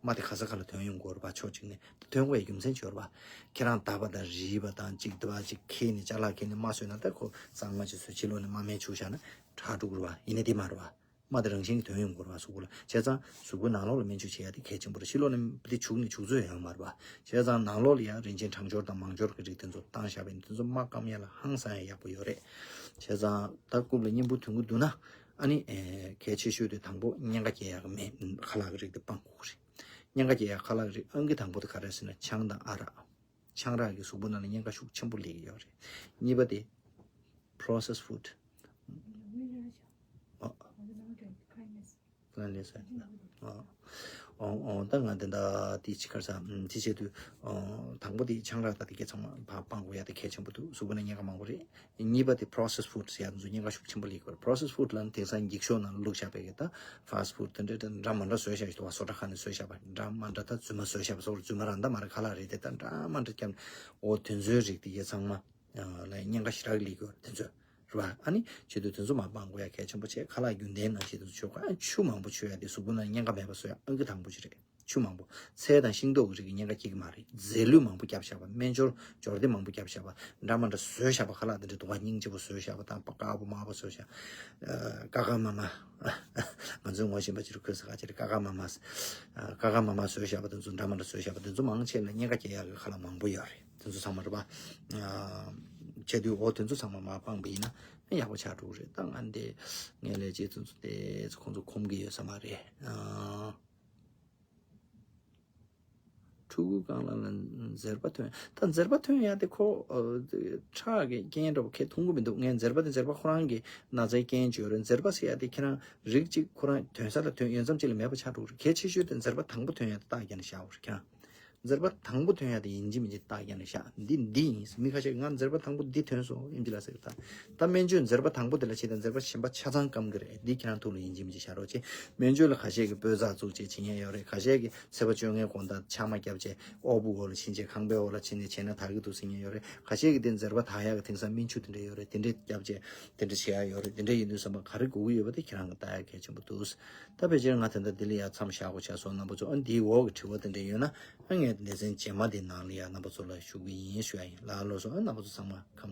རྨ་དེ་ག་ས་ག་ལ་ཐོན་ཡོང་གི་ཡོད་རེད་པ། ཕྱོགས་གཅིག་ནས་ཐོན་དགོས་ཡ་རྒྱུ་མཚན་ཅིག་ཡོད་རེད་པ། ཁྱེད་རང་འདག་པ་དང་རིལ་བ་དང་ཅིག་འདི་བ་ཅིག་ཁྱེར་ནས་ཅ་ལག་ཁྱེར་ནས་རྨ་བཟོས་ན། ད་ཁོ་གཙང་མ་ཅིག་བཟོས་ཕྱི་ལོགས་ནས་རྨ་སྨན་བྱུགས་བཞག་ན་དྲག་འགྲོ་གི་རེད་པ། ཡིན་ན་དེ་མ་རེད་པ། རྨ་དེ་རང་བཞིན་གྱིས་ཐོན་ཡོང་གི་ཡོད་རེད་པ། གཟུགས་པོ་ལ། བྱས་ཙང་གཟུགས་པོའི་ནང་ལོགས་ལ་སྨན་བཅོས་བྱེད་ཡ་དེ་གལ་ཆེན་པོ་རེད། ཕྱི་ལོགས་ནས་དེ་བྱུགས་ནས་བྱུགས་ཚོད་ཡོད་མ་རེད་པ། བྱས་ཙང་ནང་ལོགས་ལ་ཡང་རིན་ཆེན་གྲང་སྦྱོར་དང་མང་སྦྱོར་གྱི་རིགས་དེ་ཚོ་བཏང་བཞག་པ་ཡིན་ན་དེ་ཚོ་རྨ་སྐམ་ཡ་ལ་ཧང་སང་ཡ་ཡག་པོ་ཡོད་རེད། བྱས་ཙང་ད་རྐུབ་ལ་སྙིམ་པུར་ཐོན་གྱི་འདུག་ན། ཨ་ནི་ཨེ་གལ་ཆེ་ཤོས་དེ་དང་པོ་གཉན་ཁ་རྒྱག་ཡག་གི་སྨན་ཁ་ལག་གི་རིགས་དེ་སྤང་དགོས་ཀྱི་རེད། གཉན་ཁ་རྒྱག་ཡག་ཁ་ལག་གི་རིགས་ཨང་ཀི་དང་པོ་དེ་ག་རེ་ཟེར་ན་ཆང་དང་ཨ་རག་ཆང་རག་གིས་གཟུགས་པོ་ནང་ལ་གཉན་ཁ་ཤུགས་ཆེན་པོ་སླེབས་ཀྱི་ཡོད་རེད། གཉིས་པ་དེ་processed food། ཨ། ལ་ལས་ཟེར། ཨ། ཨོ་ཨོ་ད་ང་དེ་འདྲ་དེ་ཅི་ག་རེ་ཟ། ཨམ་དེ་བྱེད་དུས་ཨོ་དང་པོ་དེ་ཆང་རག་དང་དེ་གའི་ཚང་མ་ཕར་སྤང་དགོས་ཡ་དེ་གལ་ཆེན་པོ་འདུག་གཟུགས་པོ་ནང་གཉན་ཁ་མང་པོ་རེད། གཉིས་པ་དེ་processed food ཟེར་ཡ་དེ་ཚོ་གཉན་ཁ་ཤུགས་ཆེན་པོ་སླེབས་ཀྱི་ཡོད་རེད། processed food ལབ་ན་དེང་སང་འགྱིག་ཤོག་ནང་བླུགས་བཞག་པའི་གི་ད་fast food དེ་འདྲ་དེ་འདྲ་མ་འདྲ་བཟོས་བཞག་གི་འདུག་བ། བཟོ་གྲྭ་ཁག་ནས་བཟོས་བཞག་པ་འདྲ་མ་འདྲ། ད་རྫུན་མ་བཟོས་བཞག་པ་སོགས་རྫུན་མ་རང་ད་མ་རེད། ཁ་ལག་རེད་དེ། ད་འདྲ་མ་འདྲ་བརྒྱབ་ནས་ཨོ་དེ་ཚོའི་རིགས་དེ་གའི་ཚང་མ་ལ་གཉན་ཁ་ཞེ་དྲག་སླེབས་ཀྱི་ཡོད་རེད། དེ་ཚོ་རེད་པ། ཨ་ནི་བྱེད་དུས་དེ་ཚོ་མར་སྤང་དགོས་ཡ་གལ་ཆེན་པོ་བྱས། ཁ་ལག་རྒྱུན་ལྡན་ནང་བཞིན་དུ་མཆོད་དགོས། ཨ་ཆུ་མང་པོ་མཆོད་ཡ་དེ་གཟུགས་པོ་ནང་གཉན་ཁ་མེད་པ་བཟོ་ཡ་ཨང་ཀི་དང་པོ་ཅིག་རེད། ཆུ་མང་པོ། ཚལ་དང་ཤིང་ཏོག་གི་རིགས་ཀྱི་གཉན་ཁ་སྐྱེ་གི་མ་རེད། རྫས་ལུད་མང་པོ་བརྒྱབ་བཞག་པ། སྨན་སྦྱོར་སྦྱོར་སྡེ་མང་པོ་བརྒྱབ་བཞག་པ། འདྲ་མ་འདྲ་བཟོས་བཞག་པ། ཁ་ལག་དེ་འདྲ་དུ་བ་སྙིང་རྗེ་པོ་བཟོས་བཞག་པ་དང་། དཀར་པོ་དམར་པོ་བཟོས་བཞག་ཀ་ཀ་མ་མ། ང་ཚོའི་ངོ་ཤེས་པ་ཅིག་རུ་ཁོས་ས་ཁ་ཅིག་རེད། ཀ་ཀ་མ་མ། ཀ་ཀ་མ་མ་བཟོས་བཞག་པ་དེ་ཚོ། འདྲ་མ་འདྲ་བཟོས་བཞག་པ་དེ་ཚོ་མང་ཆེ་ལ་གཉན་ཁ་སྐྱེ་ཡག་གི་ཁ་ལག་མང་པོ་ཡོད་རེད། དེ་ཚོ་ཚང་མ་རེད་པ། བྱས་དུས་འོ་དེ་ཚོ་ཚང་མ་མར་སྤངས་པ་ཡིན་ན་ཡག་པོ་ཆགས་འགྲོ་གི་རེད། ད་ང་འདི་ངའི་ལས་བྱེད་ཚོ་ཚོ་དེ་ཚོ་ཁོང་ཚོ་ཁོམ་གི་ཡོད་ས་མ་རེད། ཕྲུ་གུ་གང་ལ་ལ་མཛེར་པ་ཐོན། ད་མཛེར་པ་ཐོན་ཡ་དེ་ཁོ་ཁྲག་གི་རྐྱེན་འདྲ་པོ་ཁས་མཐོང་གི་མི་འདུག་ངས་མཛེར་པ་དེ་མཛེར་པ་ཁོ་རང་གི་ན་ཚའི་རྐྱེན་ཅིག་ཡོད་རེད། མཛེར་པ་ཟེར་ཡ་དེ་ཁྱེད་རང་རིགས་གཅིག་ཁོ་རང་ཐོན་ས་ལ་ཐོན་ཡོད་མཚམས་གཅིག་ལ་མེད་པ་ཆགས་འགྲོ་གི་རེད། གལ་ཆེ་ཤོས་དེ་མཛེར་པ་དང་པོ་ཐོན་ཡ་དེ་རྟགས་རྒྱག་ནས་བཞག་དགོས་རེད། ཁྱེད་རང་མཛེར་པ་དང་པོ་ཐོན་ཡ་དེ་ཡིན་གཅིག་མིན་གཅིག་རྟགས་རྒྱག་ནས་བཞག་འདི་འདི་ཡིན། མི་ཁ་ཤས་ང་མཛེར་པ་དང་པོ་འདི་ཐོན་སོང་ཨེམ་ཆི་ལ་ཟེར། ད་ད་སྨན་བཅོས་མཛེར་པ་དང་པོ་དེ་ལ་བྱས་ཏེ་མཛེར་པ་གཞན་པ་ཆ་ཚང་སྐམ་གི་རེད། འདི་ཁྱེད་རང་ཐུགས་ལ་ཡིན་གཅིག་མིན་གཅིག་བཞག་རོགས་བྱེད། སྨན་བཅོས་ལ་ཁ་ཤས་ཀྱིས་སྤོས་ཚགས་བཙུགས་བྱས་བྱེད་མཁན་ཡོད་རེད། ཁ་ཤས་ཀྱིས་ཚེས་པ་བཅོ་ལྔའི་དགོང་དག་ཆང་མ་བརྒྱབ་བྱས་ཨོ་བུ་འོག་ལ་ཕྱིན་བྱས་ཁང་པའི་འོག་ལ་ཕྱིན་ནས་བྱས་ན་དར་གྱི་འདུག་ཟེར་མཁན་ཡོད་རེད། ཁ་ཤས་ཀྱིས་དེ་མཛེར་པ་དག་ཡག་གི་དེང་སང་སྨན་ཆུ་དེ་འདྲ་ཡོད་རེད། དེ་འདྲ་བརྒྱབ་བྱས་དེ་འདྲ་བྱེད་ཡག་ཡོད་རེད། དེ་འདྲ་ཡིན་དུས་ཙམ་པ་ག་རེ་དགོས་ཀྱི་ཡོད་པ་དེ་ཁྱེད་རང་གིས་ལྟ་ཡག་གལ་ཆེན་པོ་འདུག་ད་ཕལ་ཆེར་ང་ད་ལྟ་འདི་ལ་ཡ་མཚམས་བཞག་དགོས་ཆགས་སོང་། རྣམ་པ་ཚོ་ཨ་འདིའི་འོག་གི་དྲི་བ་དེ་འདྲ་ཡོད་ན་ཨ་ངས་སྡེ་ཚན་རྗེས་མ་དེ་ནང་ལ་ཡ་རྣམ་པ་ཚོ་ལ་ཞུ་གི་ཡིན་ཞུ་ཡ་ཡིན། ལགས་ལགས་སོ། ཨ་རྣམ་པ་ཚོ་ཚང་མ་ཁམས།